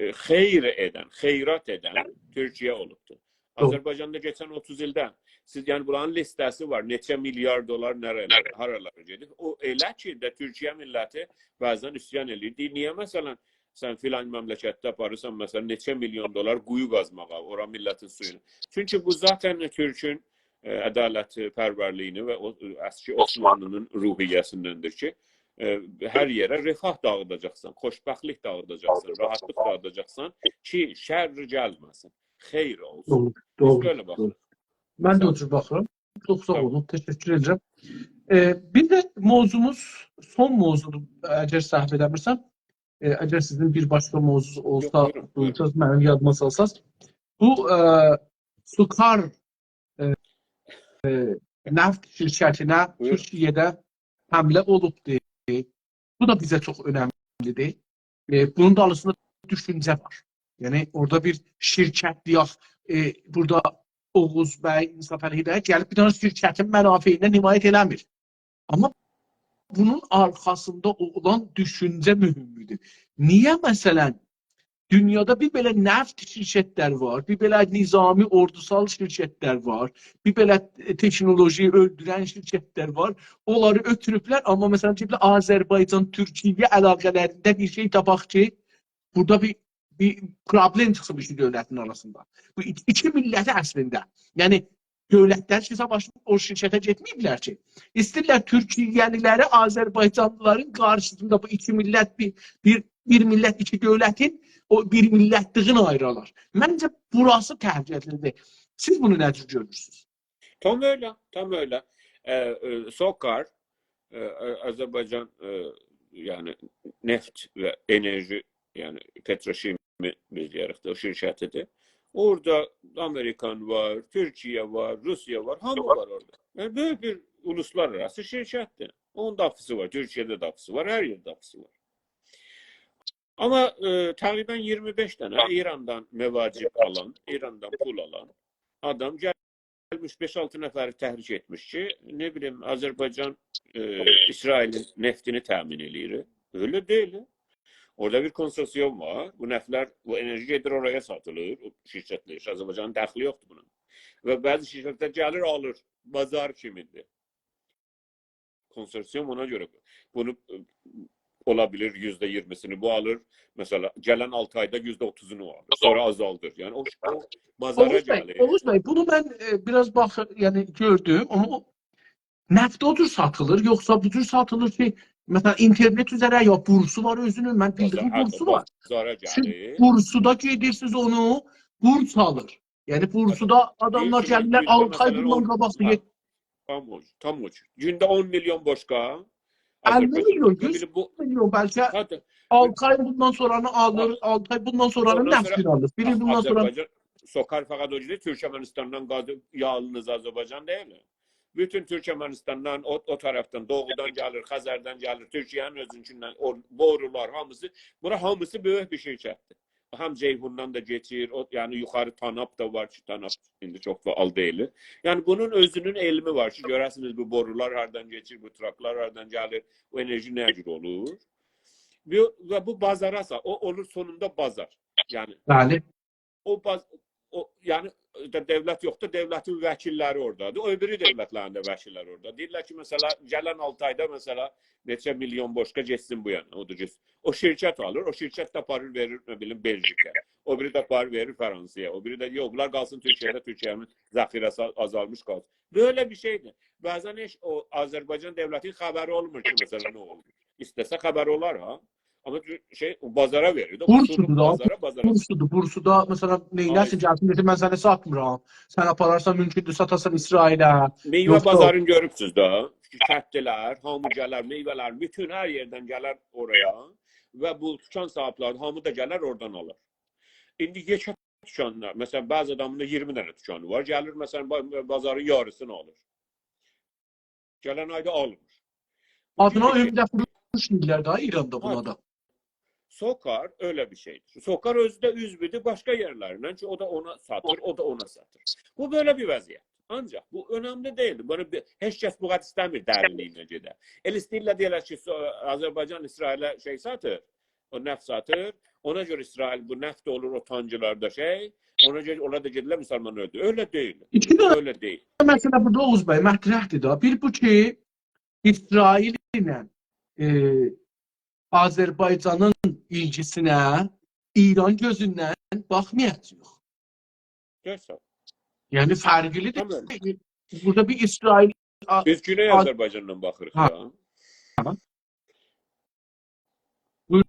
ائ، خیر ائدن، خیرات ائدن تورکیه اولوبدور. دوغرو. آذربایجاندا کئچن اوتوز ایلده سیز، یعنی، بونلارین لیسته‌سی وار، نئچه میلیارد دلار نه‌ره‌لره، هارالارا گئدیب. او ائله کی، ده تورکیه میللتی بعضاً عصیان ائله‌ییر. دئییر، نییه، مثلاً، سن فلان مملکتده آپاریرسان، مثلاً، نئچه میلیون دلار قویو قازماغا، اورا میللتین سویونو؟ چونکی بو ذاتاً تورکون، ائ، عدالت‌پرورلیگینی و او، ائ، اسکی عثمانلی‌نین روحیه‌سیندندیر کی، ائ، هر یئره رفاه داغیداجاقسان، خوشبختلیک داغیداجاقسان، راحتلیق داغیداجاقسان کی، شر گلمه‌سین، خیر اولسون. دوغرو، بیز دوغرو، بئله باخیریق. دوغرو. من ده ساغ او اول. جور باخیرام. چوخ ساغ ساغ اول. اولون، تشکر ائدیرم. ائ، بیر ده موضوعوموز، سون موضوعدور، اگر سهو ائله‌میرسم. ائ، اگر سیزین بیر باشقا موضوع اولسا، یوخ، بویورون، بویورون. بویورسانیز، منیم یادیما سالساز. بو، ائ، سوکار، ائ، ائ، نفت شرکتینه، بویورون، تورکیه‌ده حمله اولوبدور. بو دا بیزه چوخ اؤنملیدیر. ائ، بونون دالیسیندا دوشونجه وار. یعنی، اورادا بیر شرکت، دئیک، ائ، بورادا اوغوز بی، انصافعلی هدایت گلیب بیر دنه شرکتین منافعیندن حمایت ائله‌میر. آمما بونون آرخاسیندا اولان دوشونجه مهمدور. نییه، مثلاً، دونیادا بیر بئله نفت شرکتلر وار، بیر بئله نظامی اوردوسال شرکتلر وار، بیر بئله، ائ، تکنولوژی اؤلدورن شرکتلر وار. اونلاری اؤتوروبلر، آمما، مثلاً، دئییبلر، آذربایجان-تورکیه علاقه‌لرینده بیر شئی تاپاق کی، بورادا بیر، بیر پروبلئم چیخسین بو ایکی دؤولتین آراسیندا. بو ایکی، ایکی میللتی اصلینده. یعنی، دؤولتلر کی، ساواشیب او شرکته گئتمه‌ییبلر کی. ایسته‌ییرلر تورکیه‌لی‌لری آذربایجانلی‌لارین قارشیسیندا بو ایکی میللت، بیر، بیر، بیر میللت، ایکی دؤولتین او بیر میللتلیگینی آییرالار. منجه، بوراسی تهلکه‌لیدیر. سیز بونو نه جور گؤرورسونوز؟ تام ائله، تام ائله. ائ، ائ، سوکار، ائ، ائ، آذربایجان، ائ، یعنی، نفت و انرژی، یعنی، پتروشیمی بیز دئیه‌ریک ده، او شرکتیدیر. اورادا آمریکان وار، تورکیه وار، روسیه وار، هامی وار اورادا. یعنی، بؤیوک بیر اولوسلارآراسی شرکتدیر. اونون دا آفیسی وار، تورکیه‌ده ده آفیسی وار، هر یئرده آفیسی وار. آمما، ائ، تقریباً اییرمی بئش دنه ایراندان مواجب آلان، ایراندان پول آلان آدام گلمیش بئش-آلتی نفری تحریک ائتمیش کی، نه بیلیم، آذربایجان، ائ، اسرائیلین نفتینی تأمین ائله‌ییر. ائله دئییل. اورادا بیر کنسورسیوم وار. بو نفتلر، بو انرژی گئدیر اورایا ساتیلیر. او شرکتلر، هئچ آذربایجانین دخلی یوخدور بونا. و بعضی شرکتلر گلیر، آلیر. بازار کیمیندیر. کنسورسیوم اونا گؤره بو-، بونو، ائ، اولا بیلیر یوزده اییرمیسینی بو آلیر. مثلا، گلن آلتی آیدا یوزده اوتوزونو آلیر. سونرا آزالدیر. یعنی او، او بازارا گلیر. اوغوز بی، اوغوز بی، بونو من، ائ، بیر آز باخ-، یعنی گؤردوم. اونو نفت او جور ساتیلیر، یوخسا بو جور ساتیلیر کی، مثلا، اینترنت اوزره یا بورسو وار اؤزونون، من بیلدیم بورسو وار. بازارا گلیر. سیز بورسودا گئدیرسینیز اونو، بورس آلیر. یعنی بورسودا آداملار گلیرلر، آلتی آی بوندان قاباق. تام او، تام او. گونده اون میلیون بوشقا. اللی میلیون، یوز میلیون بلکه. آلتی آی بوندان سونرانی آلیر، آلتی آی بوندان سونرانی نفت آلیر. بیر ایل بوندان سونرا. سوکار فقط او گونده تورکمنیستاندان قازی، یالنیز آذربایجان دئییل. بوتون تورکمنیستاندان، او، او طرفدن، دوغودان گلیر، خزردن گلیر، تورکیه‌نین اؤزونکوندن، او بورولار هامیسی، بورا هامیسی بؤیوک بیر شرکتدیر. هم جیحوندان دا کئچیر، او، یعنی یوخاری تاناپ دا وار کی، تاناپ ایندی چوخ فعال دئییل. یعنی بونون اؤزونون علمی وار کی، گؤره‌سینیز بو بورولار هاردان کئچیر، بو تراکلار هاردان گلیر، بو انرژی نه جور اولور. بو، و بو بازارا سا-، او اولور سونوندا بازار. یعنی او باز-، او، یعنی، ده-، دؤولت یوخدور، دؤولتین وکیللری اورادادیر. او بیری دؤولتلرین ده وکیللری اورادا. دئییرلر کی، مثلا، گلن آلتی آیدا، مثلا، نئچه میلیون بوشقا گئتسین بو یانا، اودور گئتسین. او شرکت آلیر، او شرکت ده آپاریر، وئریر، نه بیلیم، بلژیکا. او بیری ده آپاریر، وئریر فرانسایا. او بیری ده، یوخ، بونلار قالسین تورکیه‌ده، تورکیه‌نین ذخیره‌سی آز-، آزالمیش قالسین. بئله بیر شئیدیر. بعضا هئچ او آذربایجان دؤولتینین خبری اولمور کی، مثلا، نه اولدو. ایسته‌سه خبر اولار ها. آمما شئی، بازارا وئریر ده، بورسودور دا، بازارا، بازارا. بورسودور، بورسودا، مثلا، نئینه‌سین، گلسین دئسین، «من سنه ساتمیرام.» سن آپارارسان، مومکوندور، ساتاسان اسرائیله. میوه بازارینی گؤروبسوز ده. کتلر، هامی گلر، میوه‌لر، بوتون هر یئردن گلر اورایا. و بو دوکان صاحیبلری، هامی دا گلر اورادان آلیر. ایندی یئکه دوکانلار، مثلا، بعضی آدامین دا اییرمی دنه دوکانی وار. گلیر، مثلا، با-، بازارین یاریسینی آلیر. گلن آیدا آلمیر. آدینا عمده فروش دئییرلر ده ایراندا بونا دا. سوکار ائله بیر شئیدیر. سوکار اؤزو ده عضودور باشقا یئرلریندن کی، او دا اونا ساتیر، او دا اونا ساتیر. بو بئله بیر وضعیت. آنجاق بو اؤنملی دئییلدیر. بونو بیر، هئچ کس بو قدر ایسته‌میر درینلیگینه گئده. ائله ایسته‌ییرلر دئیه‌لر کی، سو-، آذربایجان اسرائیله شئی ساتیر، او نفت ساتیر. اونا گؤره اسرائیل بو نفت اولور او تانکلاردا شئی، اونا گؤره اونلار دا گئدیرلر مسلمانی اؤلدورور. ائله دئییل. ایکی دنه ائله دئییل. مسئله بورادا، اوغوز بی، مطرحدیر دا. بیر بو کی، اسرائیل ایله، ائ، آذربایجانین ایلگیسینه ایران گؤزوندن باخمایاجاغیق. گؤرسن. یعنی فرقلیدیر. تامام. بورادا بیر اسرائیل، آ-، بیز گونئی آ-، آذربایجاندان باخیریق، ها، دا. ها. بویور.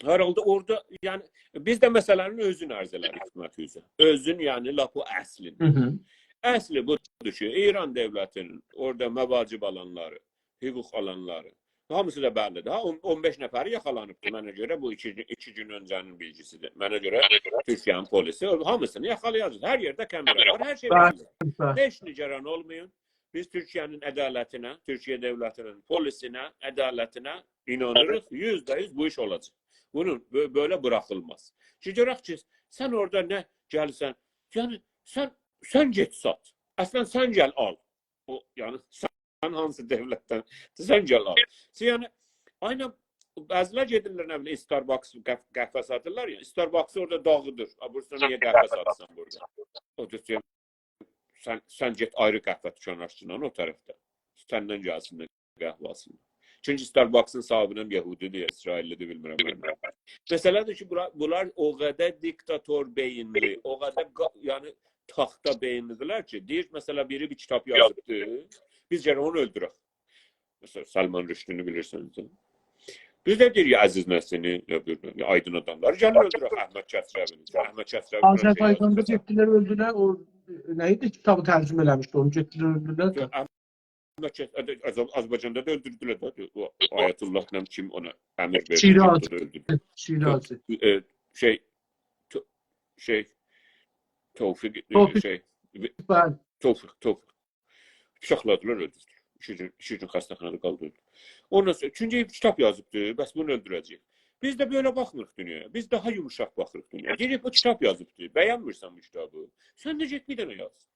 هر حالدا اورادا، یعنی، بیز ده مسئله‌نین اؤزونو عرض ائله‌دیک خدمتینیزه. اؤزون، یعنی، لاپ او اصلینی. هی هی. اصلی بودور کی، ایران دؤولتینین اورادا مواجب آلانلاری، حقوق آلانلاری، هامیسی دا بللی‌دیر. ها، اون، اون بئش نفری یاخالانیبدیر. منه گؤره بو ایکی، ایکی گون اؤنجه‌نین بیلگیسی‌دیر. منه گؤره تورکیه‌نین پلیسی هامیسینی یاخالایاجاق. هر یئرده کامئرا وار، هر شئی بللی‌دیر. بلی، بلی. هئچ نگران اولمایین. بیز تورکیه‌نین عدالتینه، تورکیه دؤولتینین پلیسینه، عدالتینه اینانیریق. یوزده یوز بو ایش اولاجاق. بونون بؤ-، بئله بوراخیلماز. کی، گؤرک کی، سن اورادا نه گلیرسن، یعنی، سن، سن گئت سات. اصلا، سن گل آل. او، یعنی، سن هانسی دؤولتدن؟ سن گل آل. سن، یعنی، عیناً بعضیلر گئدیرلر، نه بیلیم، استارباکس قه-، قهوه ساتیرلار یا، استارباکسی اورادا داغیدیر. «آ، بورسا نییه قهوه ساتیرسان بورادا؟» او دا دئییر، سن، سن گئت آیری قهوه دوکانی آچ او طرفده. سندن گلسین ده قهوه‌سینی. چونکی استارباکسین صاحیبی یهودی‌دیر، اسرائیللی‌دیر، بیلمیرم من. مسئله‌دیر کی، بونلار، بونلار او قدر دیکتاتور بئیینلی، او قدر قا-، یعنی تاختا بئیینلی‌دیرلر کی، دئییر، مثلا، بیری بیر کیتاب یازیبدی، بیز گرک اونو اؤلدورک. مثلا، سلمان رشدی‌نی بیلیرسینیز ده. بیز ده دئییریک، عزیز نسیمی، یا بیر، یا آیدین آداملاری گلین اؤلدورک، احمد کسروی‌نی. احمد کسروی فلان شئی آذربایجاندا یازیب. گئتدیلر، اؤلدولر. او، نه ایدی، کیتابی ترجمه ائله‌میشدی، اونو گئتدیلر، اؤلدولر ده. یوخ، احمد کس-، آذ-، آذربایجاندا دا اؤلدوردولر ده. او آیت‌الله، نه بیلیم، کیم اونا امر وئردی، شیرازی. گئتدی، اؤلدوردو. شیرازی. یوخ، ائ، شئی، تو-، شئی، توفیق، ائ، توفیق. شئی، بلی. توفیق، توفیق. بیچاقلادیلار، اؤلدوردولر. ایکی گون، ایکی گون خسته‌خانادا قالدی، اؤلدو. اوندان سونرا، چونکی کیتاب یازیبدی، بس بونو اؤلدوره‌جه‌ییک. بیز ده بئله باخمیریق دونیایا. بیز داها یوموشاق باخیریق دونیایا. دئییریک، بو کیتاب یازیبدی، بگنمیرسن بو کیتابی، سن ده گئت بیر دنه یاز.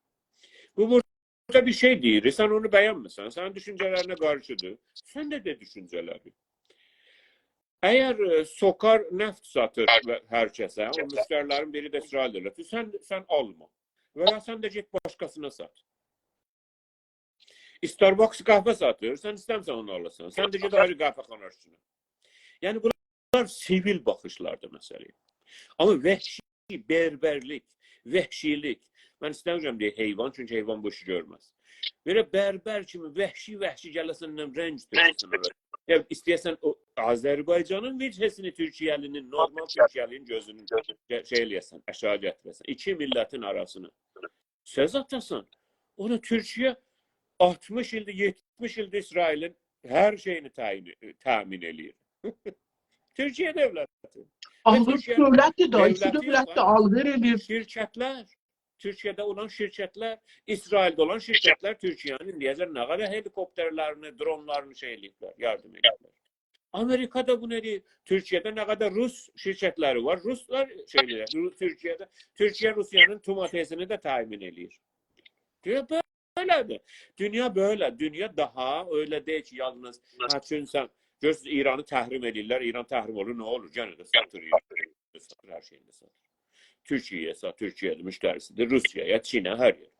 بو بورادا بیر شئی دئییر، سن اونو بگنمیرسن، سنین دوشونجه‌لرینه قارشیدیر. سن ده دئ دوشونجه‌لری. اگر، ائ، سوکار نفت ساتیر و هر کسه، او مشتری‌لرین بیری ده اسرائیل‌دیر. سن، سن آلما. و یا سن ده گئت باشقاسینا سات. استارباکس قهوه ساتیر، سن ایسته‌میرسن اونو آلاسان. سن ده گئت آیری قهوه‌خانا آچسان. یعنی بونلار سیویل باخیشلاردیر مسئله‌یه. آمما وحشی بربرلیک، وحشیلیک. من ایسته‌میرم دئیه حیوان، چونکی حیوان بو ایشی گؤرمز. بئله بربر کیمی وحشی وحشی گله‌سن، رنج تؤکه‌سن اورا. یا ایسته‌یه‌سن او آذربایجانین وجهه‌سینی تورکیه‌لی‌نین، نورمال تورکیه‌لی‌نین گؤزونون شئی ائله‌یه‌سن، آشاغی گتیره‌سن. ایکی میللتین آراسینی سؤز آتاسان، اونو تورکیه آلتمیش ایلدیر، یئتمیش ایلدیر اسرائیلین هر شئیینی تعیین، تأمین ائله‌ییر. تورکیه دؤولتی. و آلغیر تورکیه‌نین دؤولتدیر دا، ایکی دؤولتی دؤولت ده یوخ، آلغیر ائله‌ییر. شرکت‌لر، تورکیه‌ده اولان شرکت‌لر، اسرائیلده اولان شرکت‌لر تورکیه‌نین ایندیه‌جن نه قدر هلیکوپترلرینی، درونلارینی شئی ائله‌ییبلر، یاردیم ائدیبلر. آمریکادا بو نه‌دیر؟ تورکیه‌ده نه قدر روس شرکت‌لری وار، روسلار شئی‌لر، رو-، تورکیه‌ده، تورکیه روسیه‌نین توماتئسینی ده تأمین ائله‌ییر. دونیا بئله‌دیر. دونیا بئله، دونیا داها ائله دئییل کی، یالنیز، هه، چونکی سن گؤرورسونوز، ایرانی تحریم ائدیرلر، ایران تحریم اولور، نه اولور؟ یئنه ده ساتیر ایران. ساتیر، هر شئیینی ده ساتیر. تورکیه‌یه سات، تورکیه‌دیر، مشتری‌سیدیر، روسیایا، چینه، هر یئره.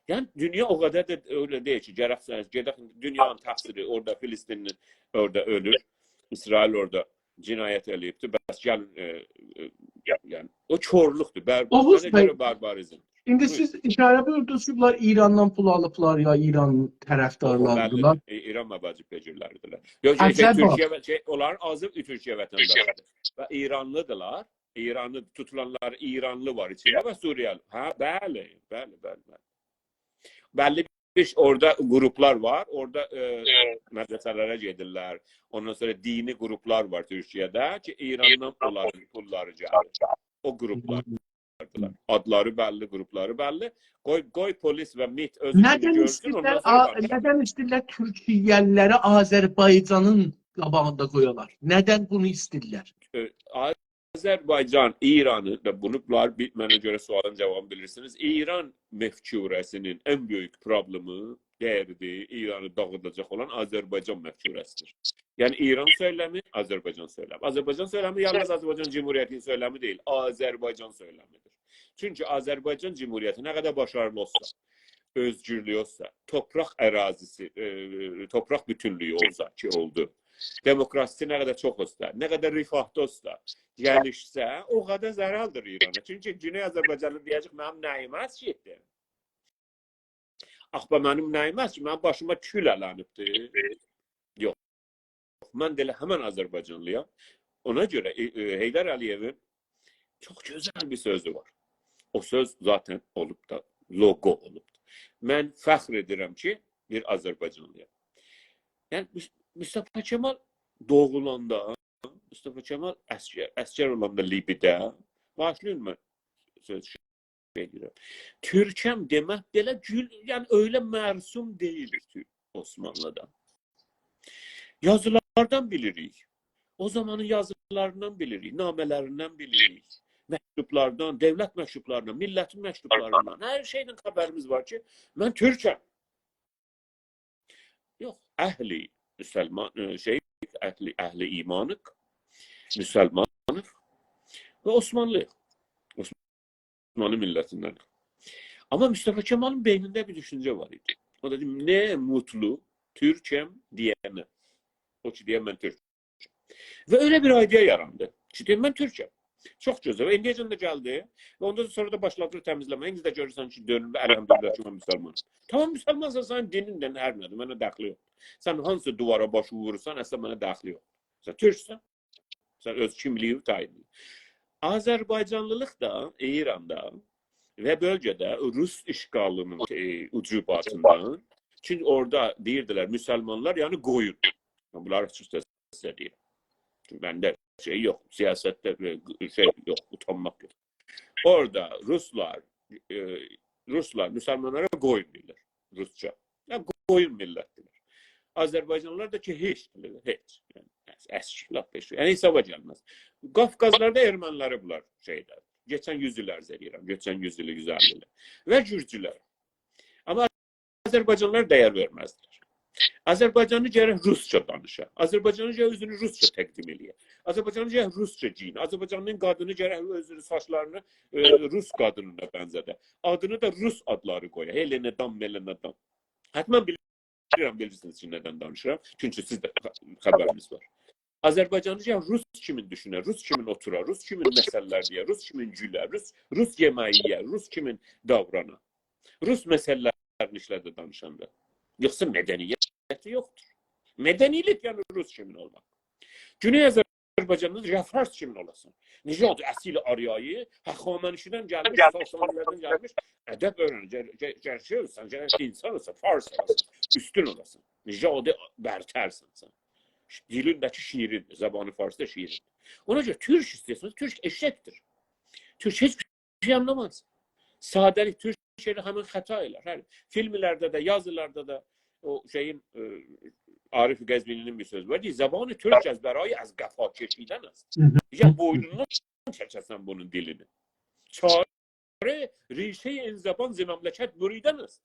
یعنی دونیا او قدر ده ائله دئییل کی، گرک سن گئدک، دونیانین تقصیری، اورادا فلسطینلی اورادا اؤلور، اسرائیل اورادا جنایت ائله‌ییبدیر، بس گلین، ائ، ائ، یعنی او کورلوقدور، بر-، اوغوز منه بی، گؤره بارباریزم. ایندی بویور. سیز ایشاره بویوردونوز کی، بونلار ایراندان پول آلیبلار، یا ایران او، او طرفدارلاریدیلار. بللی‌دیر. ائ، ایران مبادی پئجیرلریدیرلر. یوخ، شئی، شئی، آذربایجان. تورکیه و شئی، اونلارین آزی تورکیه وطنداشیدیر. و ایرانلی‌دیرلار. ایرانلی، توتولانلاری ایرانلی وار ایچینده و سوریه‌لی. هه، بلی، بلی، بلی، بلی. بللی بیر اورادا گروپلار وار، اورادا، ائ، مدرسه‌لره گئدیرلر. اوندان سونرا دینی گروپلار وار تورکیه‌ده کی، ایراندان اونلارین پوللاری گلیر. او گروپلار. آدلاری بللی، گروپلاری بللی. قوی، قوی پلیس و میت اؤز ایشینی گؤرسون، اوندان ایسته‌ییرلر، سونرا آ، باخاریق. ندن ایسته‌ییرلر تورکیه‌لی‌لری آذربایجانین قاباغیندا قویالار؟ ندن بونو ایسته‌ییرلر؟ ائ، آذربایجان، ایرانی دا بونو، بونلار بیر، منه گؤره سؤالین جاوابینی بیلیرسینیز. ایران مفکوره‌سینین ان بؤیوک پروبلئمی، دردی، ایرانی داغیداجاق اولان آذربایجان مفکوره‌سیدیر. یعنی ایران سؤیلمی، آذربایجان سؤیلمی. آذربایجان سؤیلمی یالنیز آذربایجان جمهوریتی‌نین سؤیلمی دئییل، آذربایجان سؤیلمی‌دیر. چونکی آذربایجان جمهوریتی نه قدر باشاریلی اولسا، اؤزگورلویو اولسا، تورپاق اراضی‌سی، ائ، تورپاق بوتونلویو اولسا کی، اولدو. دموکراسی‌سی نه قدر چوخ اولسا، نه قدر رفاهدا اولسا، گلیشسه، او قدر ضررلی‌دیر ایرانا. چونکی گونئی آذربایجانلی دئیه‌جک، «منیم نه‌ییمه اسکیتدی؟ آخ، به منیم نه‌ییمه اسکیتدی؟ منیم باشیما کول اله‌نیبدی؟» یوخ. من ده ائله همن آذربایجانلی‌یام. اونا گؤره، ائ، ائ، حیدر علی‌یئوین چوخ گؤزل بیر سؤزو وار. او سؤز ذاتاً اولوب دا، لوگو اولوب دا. من فخر ائدیرم کی، بیر آذربایجانلی‌یام. یعنی، مص-، مصطفی کمال دوغولاندا، مصطفی کمال عسگر، عسگر اولاندا لیبی‌ده، باغیشلایین، من سؤز شئی ائدیرم. تورکم دئمک بئله گول، یعنی ائله مرسوم دئییل تور-، عثمانلی‌دا. یازیلاردان بیلیریک. او زامانین یازیلاریندان بیلیریک، نامه‌لریندن بیلیریک. مکتوبلاردان، دؤولت مکتوبلاریندان، میللتین مکتوبلاریندان. هر شئیدن خبریمیز وار کی، من تورکم. یوخ، اهل مسلمان، ائ، شئی، اهل، اهل ایمانیق، مسلمانیق و عثمانلی‌ییق. عثمانلی میللتیندن. آمما مصطفی کمالین بئینینده بیر دوشونجه وار ایدی. او دا دئییر، «نه موتلو تورکم دئینه.» او کی، دئیه، «من تورکم.» و ائله بیر ایده‌یا یاراندی کی، دئییر، «من تورکم.» چوخ گؤزل. و ایندیه‌جن ده گلدی. و اوندان سونرا دا باشلادیلار تمیزله‌مه‌یه. ایندی ده گؤرورسن کی، دؤنور، «الحمدلله کی، من مسلمانام.» تامام، مسلمانسان، سنین دینیندن هر نه‌دیر، منه دخلی یوخ. سن هانسی دیوارا باشی وورورسان، اصلاً منه دخلی یوخ. سن تورکسن. سن اؤز کیملیگینی تعیین ائت. آذربایجانلیلیق دا ایراندا و بؤلگه‌ده روس اشغالی‌نین، ائ، عقوباتیندان. چونکی اورادا دئییردیلر، مسلمانلار، یعنی قویون. من بونلاری آچیق سسله دئییرم. چونکی منده شئی یوخ، سیاستده بئله شئی یوخ، اوتانماق یوخ. اورادا روسلار، ائ، روسلار مسلمانلارا قویون دئییرلر روسجا. یعنی، قویون میللتدیرلر. آذربایجانلیلار دا کی، هئچ، هئچ. یعنی، اس-، اسکیک، لاپ هئچ. یعنی، حسابا گلمز. قافقازلاردا ارمنی‌لری بونلار شئیده. کئچن یوز ایل عرض ائدیرم، کئچن یوز ایلی، یوز اللی ایلی. و گورجولر. آمما آذربایجانلیلار دَیر وئرمزدیلر. آذربایجانلی گرک روسجا دانیشا. آذربایجانلی گرک اؤزونو روسجا تقدیم ائله‌یه. آذربایجانلی گرک روسجا گئیینه. آذربایجانلی‌نین قادینی گرک اؤزونو، ساچلارینی، ائ، روس قادینینا بنزه‌ده. آدینی دا روس آدلاری قویا. هلنادان، ملنادان. حتماً بیلیرم، بیلیرسینیز کی، ندن دانیشیرام. چونکی سیز ده خبرینیز وار. آذربایجانلی گرک روس کیمین دوشونه، روس کیمین اوتورا، روس کیمین مثل‌لر دئیه، روس کیمین گوله، روس، روس یئمه‌یی یئیه، روس کیمین داورانا. روس مثل‌لرینی ایشلده دانیشاندا. یوخسا مدنیتی یوخدور. مدنی‌لیک، یعنی، روس کیمین اولماق. گونئی آذربایجاندا یا فارس کیمین اولاسان. نژاد اصیل آریایی، هخامنشی‌دن گلمیش، ساسانی‌لردن گلمیش، ادب اؤیرن، گل-، گل-، گل-، شئی اولسان، گل-، اینسان اولسان، فارس اولاسان، اوستون اولاسان. نژاد برترسن سن. دیلین ده کی شیرین‌دیر، زبان فارس دا شیرین‌دیر. اونا گؤره تورک ایسته‌ییرسن، تورک ائششکدیر. تورک هئچ بیر شئی آنلاماز. ساده‌لیک، تورک ائله همین خطا ائلر. هر فیلم‌لرده ده، یازیلاردا دا او شئیین، ائ، عارف قزوینی‌نین بیر سؤزو وار. دئییر: «زبان ترک از برای از قفا کشیدن است.» هی هی. یا بوینوندان چکه‌سن بونون دیلینی. «چاره ریشهٔ این زبان ز مملکت بریدن است.»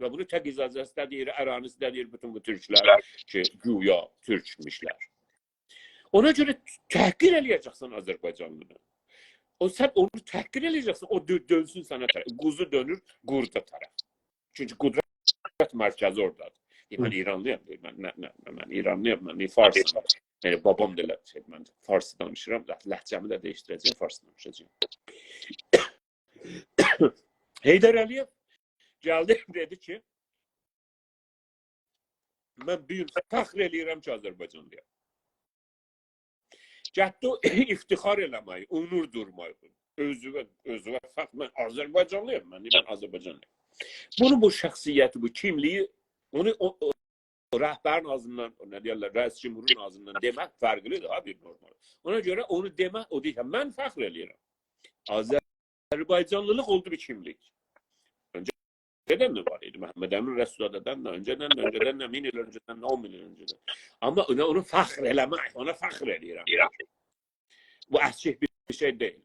و بونو تقی زاجاسی دا دئییر، ارانیسی ده دئییر، بوتون بو تورکلر کی، گویا تورکموشلر. اونا گؤره تحقیر ائله‌یه‌جکسن آذربایجانلینی. او، سن اونو تحقیر ائله‌یه‌جکسن، او دؤ-، دؤنسون سنه طرف. قوزو دؤنور قوردا طرف. چونکی قدرت مرکزی اورادادیر. دئییر: «من، هی، ایرانلی‌یام»، دئییر. «من، نه، نه، نه، من ایرانلی‌یام، من نییه فارسام؟» یعنی، بابام دا ائله، شئی، من فارس دانیشیرام، لهجه‌می ده دییشدیره‌جه‌یم، فارس دانیشاجاغام. حیدر علی‌یئو گلدی، دئدی کی، «من بو گون فخر ائله‌ییرم کی، آذربایجانلی‌یام.» گتدی او افتخار ائله‌مه‌یی، اونور دورماغی، اؤزووه، اؤزووه فخر، «من آذربایجانلی‌یام، من، من آذربایجانلی‌یام.» بونو، بو شخصیتی، بو کیملیگی، اونو او، او، او رهبرین آغزیندان، او نه دئیرلر، رئیس جمهورون آغزیندان دئمک فرقلی‌دیر ها، بیر نورمال. اونا گؤره اونو دئمک، او دئییر کی، «من فخر ائله‌ییرم.» آذربایجانلیلیق اولدو بیر کیملیک. اؤنجه‌دن ده وار ایدی. محمد امین رسول‌زاده‌دن ده اؤنجه‌دن ده، اؤنجه‌دن ده، مین ایل اؤنجه‌دن ده، اون مین ایل اؤنجه‌دن. آمما اونو، اونو فخر ائله‌مک، اونا فخر ائله‌ییرم. بو ائسکیک بیر شئی دئییل.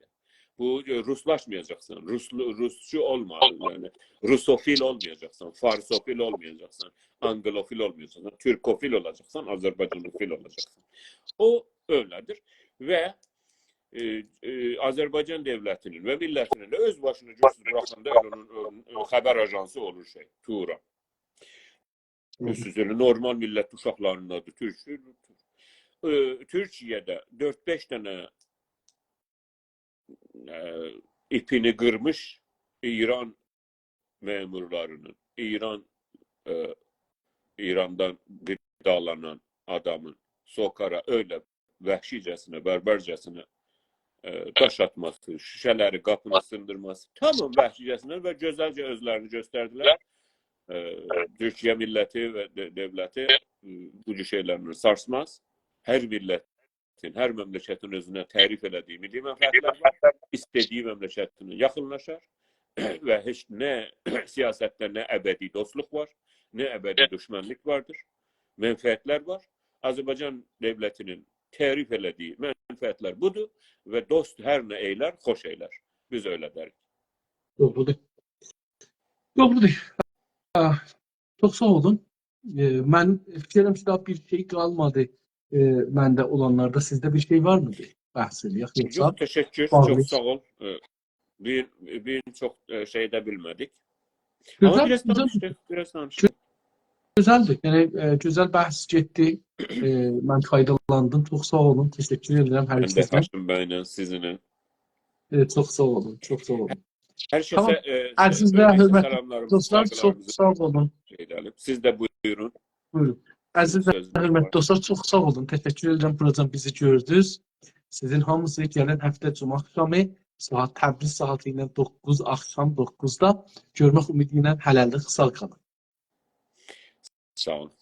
بو، ائ، روسلاشمایاجاقسان، روسلو-، روسچو اولما، یعنی روسوفیل اولمایاجاقسان، فارسوفیل اولمایاجاقسان، آنگلوفیل اولمایاجاقسان، تورکوفیل اولاجاقسان، آذربایجانوفیل اولاجاقسان. او ائله‌دیر. و، ائ، ائ، آذربایجان دؤولتی‌نین و میللتی‌نین ده اؤز باشینا گؤزسوز بوراخاندا ائله اونون، اؤ، اؤ، خبر آژانسی اولور شئی، تورا. هی هی. اؤزسوز ائله نورمال میللت اوشاقلاریندادیر، تورک، ائ، تورکیه‌ده دؤرد-بئش دنه، ائ، ایپینی قیرمیش ایران مأمورلاری‌نین، ایران، ائ، ایراندان قیدالانان آدامین سوکارا ائله وحشیجه‌سینه، بربرجه‌سینه، ائ، داش آتماسی، شیشه‌لری، قاپینی سیندیرماسی، تمام وحشیجه‌سینه و گؤزلجه اؤزلرینی گؤستردیلر. ائ، تورکیه میللتی و دؤ-، دؤولتی، ائ، بو جور شئیلرله سارسماز. هر میللتین، هر مملکتین اؤزونه تعریف ائله‌دیگی میللی منفعت‌لر وار. ایسته‌دیگی مملکتینه یاخینلاشار و هئچ نه سیاستده نه ابدی دوستلوق وار، نه ابدی دوشمنلیک واردیر. منفعت‌لر وار. آذربایجان دؤولتی‌نین تعریف ائله‌دیگی منفعت‌لر بودور و دوست هر نه ائیلر، خوش ائیلر. بیز ائله دئریک. دوغرودور. دوغرودور. آه، چوخ ساغ اولون. ائ، من فیکیر ائدیرم کی، داها بیر شئی قالمادی. ائ، منده اولانلاردا سیزده بیر شئی وارمیدی؟ بحث ائله‌یک، یوخسا یوخ، تشکر، چوخ باغلی‌ییق؟ ساغ اول. ائ، بیر، بیر چوخ، ائ، شئی ده بیلمه‌دیک. آمما گؤزل، بیر آز گؤزل، دانیشدیق، بیر آز دانیشدیق. گؤزلدیر. یعنی، ائ، گؤزل بحث گئتدی. ائ، من فایدالاندیم. چوخ ساغ اولون. تشکر ائدیرم هر ایکینیزدن. من ده هاشم بی‌له سیزینله. ائ، چوخ ساغ اولون، چوخ ساغ اولون. هر کسه، تامام. ائ، عزیز و حؤرمتلی دوستلار، چوخ ساغ اولون. شئی ائده‌لیم. سیز ده بویورون. بویورون. عزیز و حؤرمتلی دوستلار، چوخ ساغ اولون. تشکر ائدیرم بوراجان بیزی گؤردونوز. سیزین هامینیزی گلن هفته جمعه آخشامی ساعات، تبریز ساعاتی ایله دوققوز، آخشام دوققوزدا گؤرمک امیدی ایله هله‌لیک ساغ قالین. ساغ اولون.